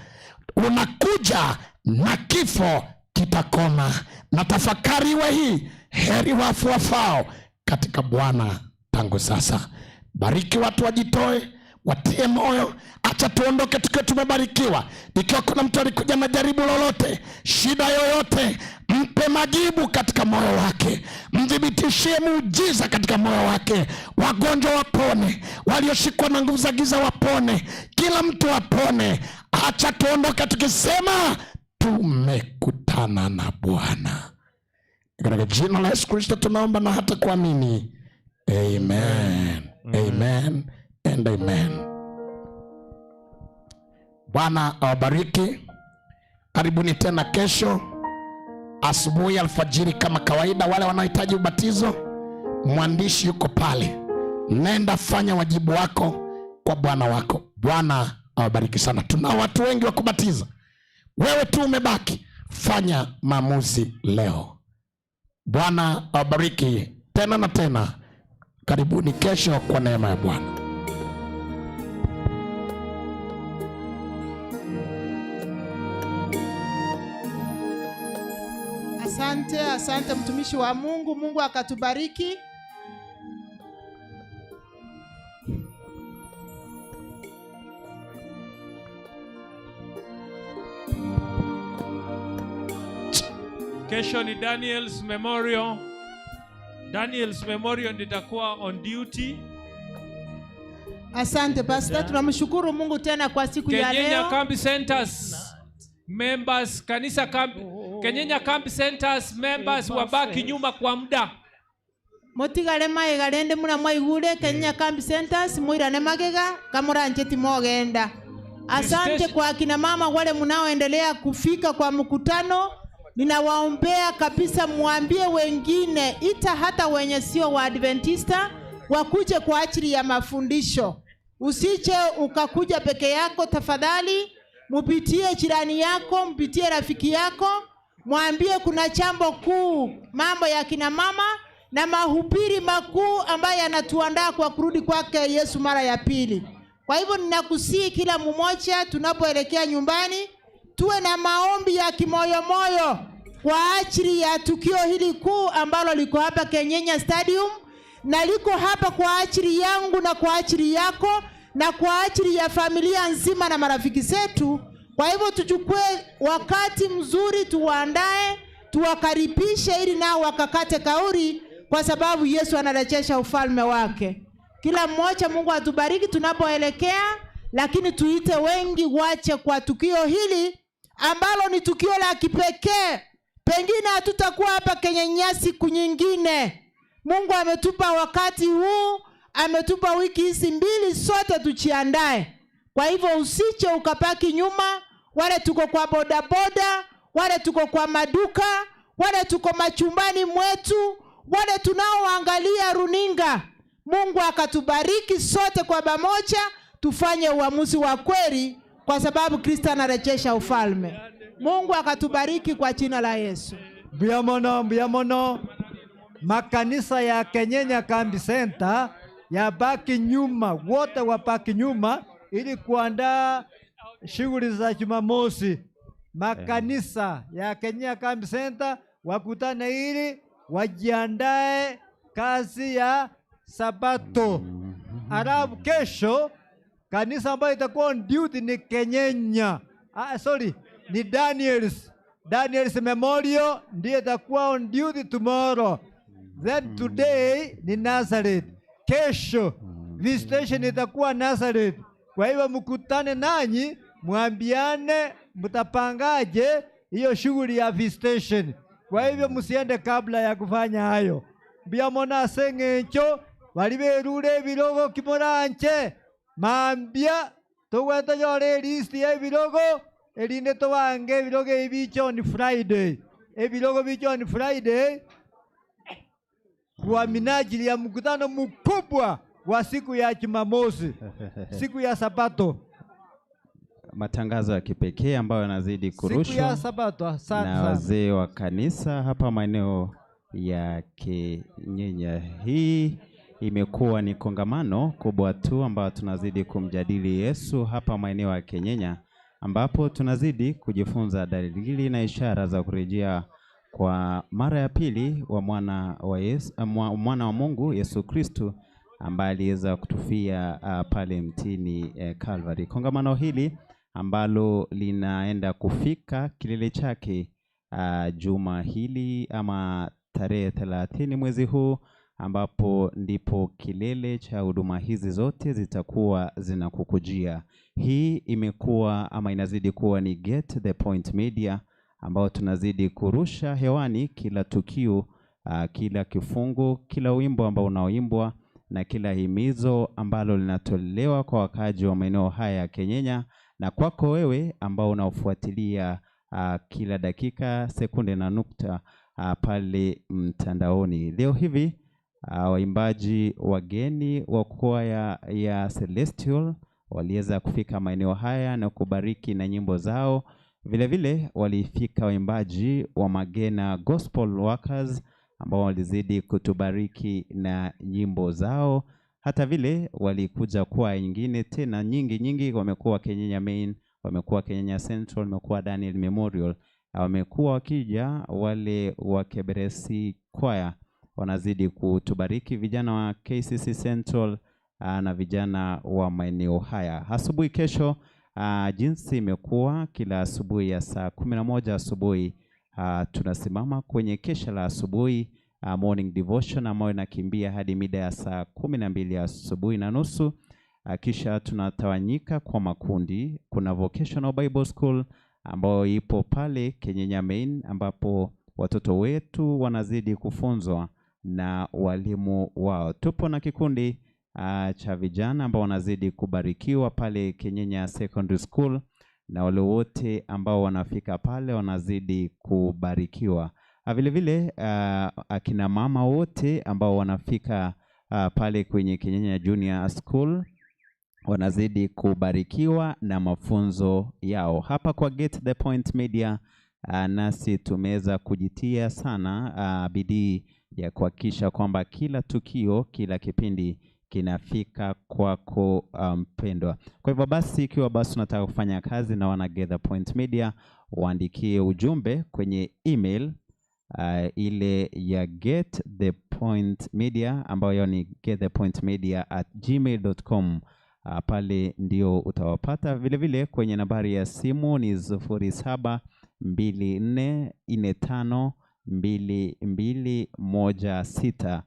unakuja na kifo kitakoma. Na tafakari iwe hii, heri wafu wafao katika Bwana tangu sasa. Bariki watu wajitoe, watie moyo. Acha tuondoke tukiwa tumebarikiwa. Ikiwa kuna mtu alikuja na jaribu lolote, shida yoyote, mpe majibu katika moyo wake, mthibitishie muujiza katika moyo wake. Wagonjwa wapone, walioshikwa na nguvu za giza wapone, kila mtu apone. Acha tuondoke tukisema tumekutana na Bwana. Katika jina la Yesu Kristo tunaomba na hata kuamini. Amen. Amen and amen. Bwana awabariki. Karibuni tena kesho asubuhi alfajiri kama kawaida. Wale wanaohitaji ubatizo, mwandishi yuko pale. Nenda fanya wajibu wako kwa Bwana wako. Bwana awabariki sana. Tuna watu wengi wa kubatiza, wewe tu umebaki. Fanya maamuzi leo. Bwana awabariki tena na tena. Karibuni kesho kwa neema ya Bwana. Asante, asante mtumishi wa Mungu. Mungu akatubariki. Kesho ni Daniel's Memorial. Daniel's Memorial nitakuwa on duty. Asante Pastor, tunamshukuru Mungu tena kwa siku ya Kenyenya leo. Camp Centers members, kanisa camp, Kenyenya Camp Centers members wabaki nyuma kwa muda. Motigare maega rende muna mwaigure Kenyenya Camp Centers muirane magega kamurancheti mogenda. Asante kwa akina mama wale mnaoendelea kufika kwa mkutano. Ninawaombea kabisa, muambie wengine, ita hata wenye sio wa Adventista wakuje kwa ajili ya mafundisho. Usije ukakuja peke yako, tafadhali mupitie jirani yako, mpitie rafiki yako, mwambie kuna jambo kuu, mambo ya kina mama na mahubiri makuu ambayo yanatuandaa kwa kurudi kwake Yesu mara ya pili. Kwa hivyo ninakusihi kila mmoja, tunapoelekea nyumbani tuwe na maombi ya kimoyomoyo kwa ajili ya tukio hili kuu ambalo liko hapa Kenyenya Stadium. na liko hapa kwa ajili yangu na kwa ajili yako na kwa ajili ya familia nzima na marafiki zetu. Kwa hivyo tuchukue wakati mzuri, tuwaandae, tuwakaribishe ili nao wakakate kauri, kwa sababu Yesu anarejesha ufalme wake. Kila mmoja, Mungu atubariki tunapoelekea, lakini tuite wengi wache kwa tukio hili ambalo ni tukio la kipekee. Pengine hatutakuwa hapa Kenyenya siku nyingine. Mungu ametupa wakati huu, ametupa wiki hizi mbili, sote tujiandae. Kwa hivyo usiche ukabaki nyuma, wale tuko kwa bodaboda, wale tuko kwa maduka, wale tuko machumbani mwetu, wale tunaoangalia runinga. Mungu akatubariki sote kwa pamoja, tufanye uamuzi wa kweli, kwa sababu Kristo anarejesha ufalme. Mungu akatubariki kwa jina la Yesu. Mbuya mbuya mono. Makanisa ya Kenyenya Kambi Center yabaki nyuma, wote wabaki nyuma ili kuandaa shughuli za Jumamosi. Makanisa ya Kenyenya Kambi Center wakutane ili wajiandae kazi ya Sabato. Alafu kesho kanisa ambayo itakuwa on duty ni Kenyenya. Sorry, ni Daniels. Daniels Memorial ndiye itakuwa on duty tomorrow. Then today ni Nazareth. Kesho visitation itakuwa Nazareth. Kwa hivyo mkutane nanyi mwambiane mtapangaje hiyo shughuli ya visitation. Kwa hivyo msiende kabla ya kufanya hayo. Mbiamona aseng'encho bali berure ebirogo kimoranche mambia togweta yore list ya ebirogo erinde tobange ebirogo ebicho on Friday, ebirogo bicho on Friday kwa minajili ya mkutano mkubwa wa siku ya Jumamosi, siku ya Sabato. Matangazo ya kipekee ambayo yanazidi Siku ya kurushwa Sabato, asante na sana. wazee wa kanisa hapa maeneo ya Kenyenya. Hii imekuwa ni kongamano kubwa tu ambayo tunazidi kumjadili Yesu hapa maeneo ya Kenyenya, ambapo tunazidi kujifunza dalili na ishara za kurejea kwa mara ya pili wa mwana wa Yesu, mwana wa Mungu Yesu Kristo ambaye aliweza kutufia pale mtini Calvary. Kongamano hili ambalo linaenda kufika kilele chake juma hili ama tarehe 30 mwezi huu, ambapo ndipo kilele cha huduma hizi zote zitakuwa zinakukujia. Hii imekuwa ama inazidi kuwa ni Get the Point Media, ambao tunazidi kurusha hewani kila tukio, kila kifungu, kila wimbo ambao unaoimbwa na kila himizo ambalo linatolewa kwa wakaaji wa maeneo haya ya Kenyenya na kwako wewe ambao unaofuatilia kila dakika, sekunde na nukta pale mtandaoni. Leo hivi waimbaji wageni wa kwaya ya Celestial waliweza kufika maeneo haya na kubariki na nyimbo zao. Vile vile walifika waimbaji wa Magena Gospel Workers ambao walizidi kutubariki na nyimbo zao. Hata vile walikuja kwaya nyingine tena nyingi nyingi, wamekuwa Kenyenya Main, wamekuwa Kenyenya Central, wamekuwa Daniel Memorial, wamekuwa wakija wale wa Keberesi Choir wanazidi kutubariki, vijana wa KCC Central na vijana wa maeneo haya. Asubuhi kesho, jinsi imekuwa kila asubuhi ya saa 11 asubuhi, tunasimama kwenye kesha la asubuhi, morning devotion ambayo inakimbia hadi mida ya saa 12 asubuhi na nusu. Kisha tunatawanyika kwa makundi. Kuna Vocational Bible School ambayo ipo pale Kenyenya Main, ambapo watoto wetu wanazidi kufunzwa na walimu wao. Tupo na kikundi cha vijana ambao wanazidi kubarikiwa pale Kenyenya Secondary School, na wale wote ambao wanafika pale wanazidi kubarikiwa. Vile vile akina mama wote ambao wanafika pale kwenye Kenyenya Junior School wanazidi kubarikiwa na mafunzo yao. Hapa kwa Get the Point Media, nasi tumeweza kujitia sana bidii ya kuhakikisha kwamba kila tukio, kila kipindi kinafika kwako mpendwa. Kwa hivyo basi, ikiwa basi unataka kufanya kazi na wana Get the Point Media, waandikie ujumbe kwenye email ile ya get the Point Media ambayo ni getthepointmedia@gmail.com. Pale ndio utawapata. Vile vile kwenye nambari ya simu ni 0724452216.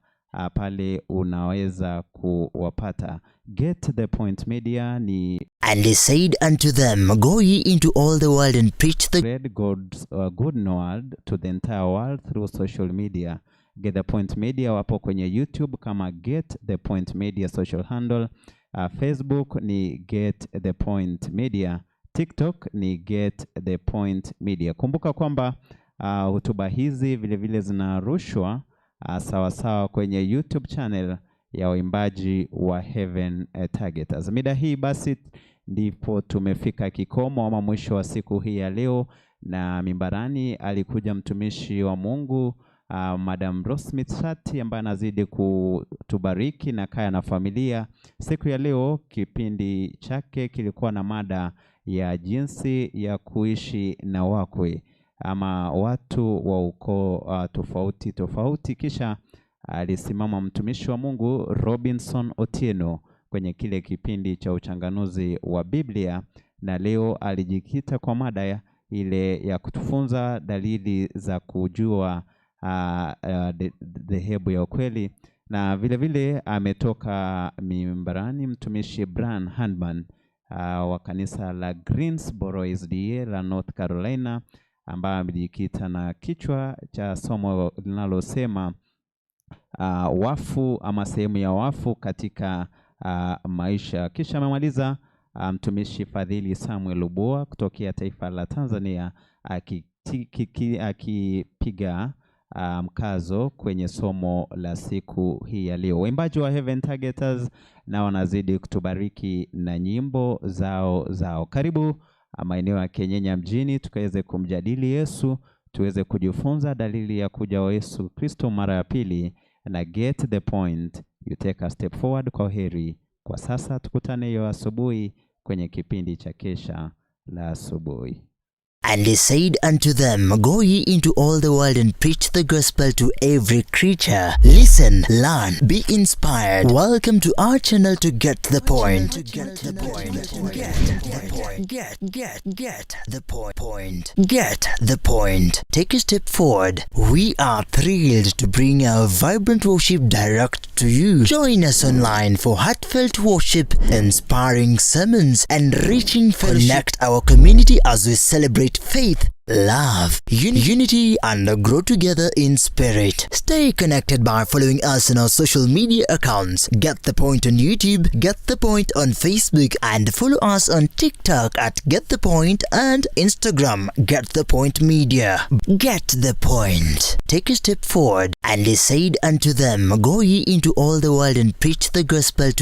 Pale unaweza kuwapata. Get the Point Media ni And he said unto them, Go ye into all the world and preach the spread God's good word to the entire world through social media. Get the Point Media wapo kwenye YouTube kama Get the Point Media social handle. Facebook ni Get the Point Media, TikTok ni Get the Point Media. Kumbuka kwamba hotuba hizi vile vile zinarushwa sawasawa kwenye YouTube channel ya waimbaji wa Heaven Targeters. Mida hii basi ndipo tumefika kikomo ama mwisho wa siku hii ya leo, na mimbarani alikuja mtumishi wa Mungu Madam Rosemary Sati ambaye anazidi kutubariki na kaya na familia. Siku ya leo kipindi chake kilikuwa na mada ya jinsi ya kuishi na wakwe ama watu wa ukoo tofauti tofauti. Kisha alisimama mtumishi wa Mungu Robinson Otieno kwenye kile kipindi cha uchanganuzi wa Biblia, na leo alijikita kwa mada ya ile ya kutufunza dalili za kujua dhehebu ya ukweli, na vile vile ametoka mimbarani mtumishi Brian Handman wa kanisa la Greensboro SDA la North Carolina, ambaye amejikita na kichwa cha somo linalosema wafu ama sehemu ya wafu katika maisha. Kisha amemaliza mtumishi Fadhili Samuel Luboa kutokea taifa la Tanzania akipiga mkazo kwenye somo la siku hii ya leo. Waimbaji wa Heaven Targeters na wanazidi kutubariki na nyimbo zao. Karibu maeneo ya Kenyenya mjini tukaweze kumjadili Yesu, tuweze kujifunza dalili ya kuja wa Yesu Kristo mara ya pili, na get the point, you take a step forward. Kwa heri kwa sasa, tukutane hiyo asubuhi kwenye kipindi cha kesha la asubuhi. And he said unto them, Go ye into all the world and preach the gospel to every creature. Listen, learn, be inspired. Welcome to our channel to get the point. Get the point. Get the point. Get the point. Get the point. Take a step forward. We are thrilled to bring our vibrant worship direct to you. Join us online for heartfelt worship, inspiring sermons, and reaching fellowship. Connect our community as we celebrate faith, love, unity, and grow together in spirit. Stay connected by following us on our social media accounts. Get the Point on YouTube, Get the Point on Facebook, and follow us on TikTok at Get the Point and Instagram, Get the Point Media. Get the point. Take a step forward. And he said unto them, Go ye into all the world and preach the gospel to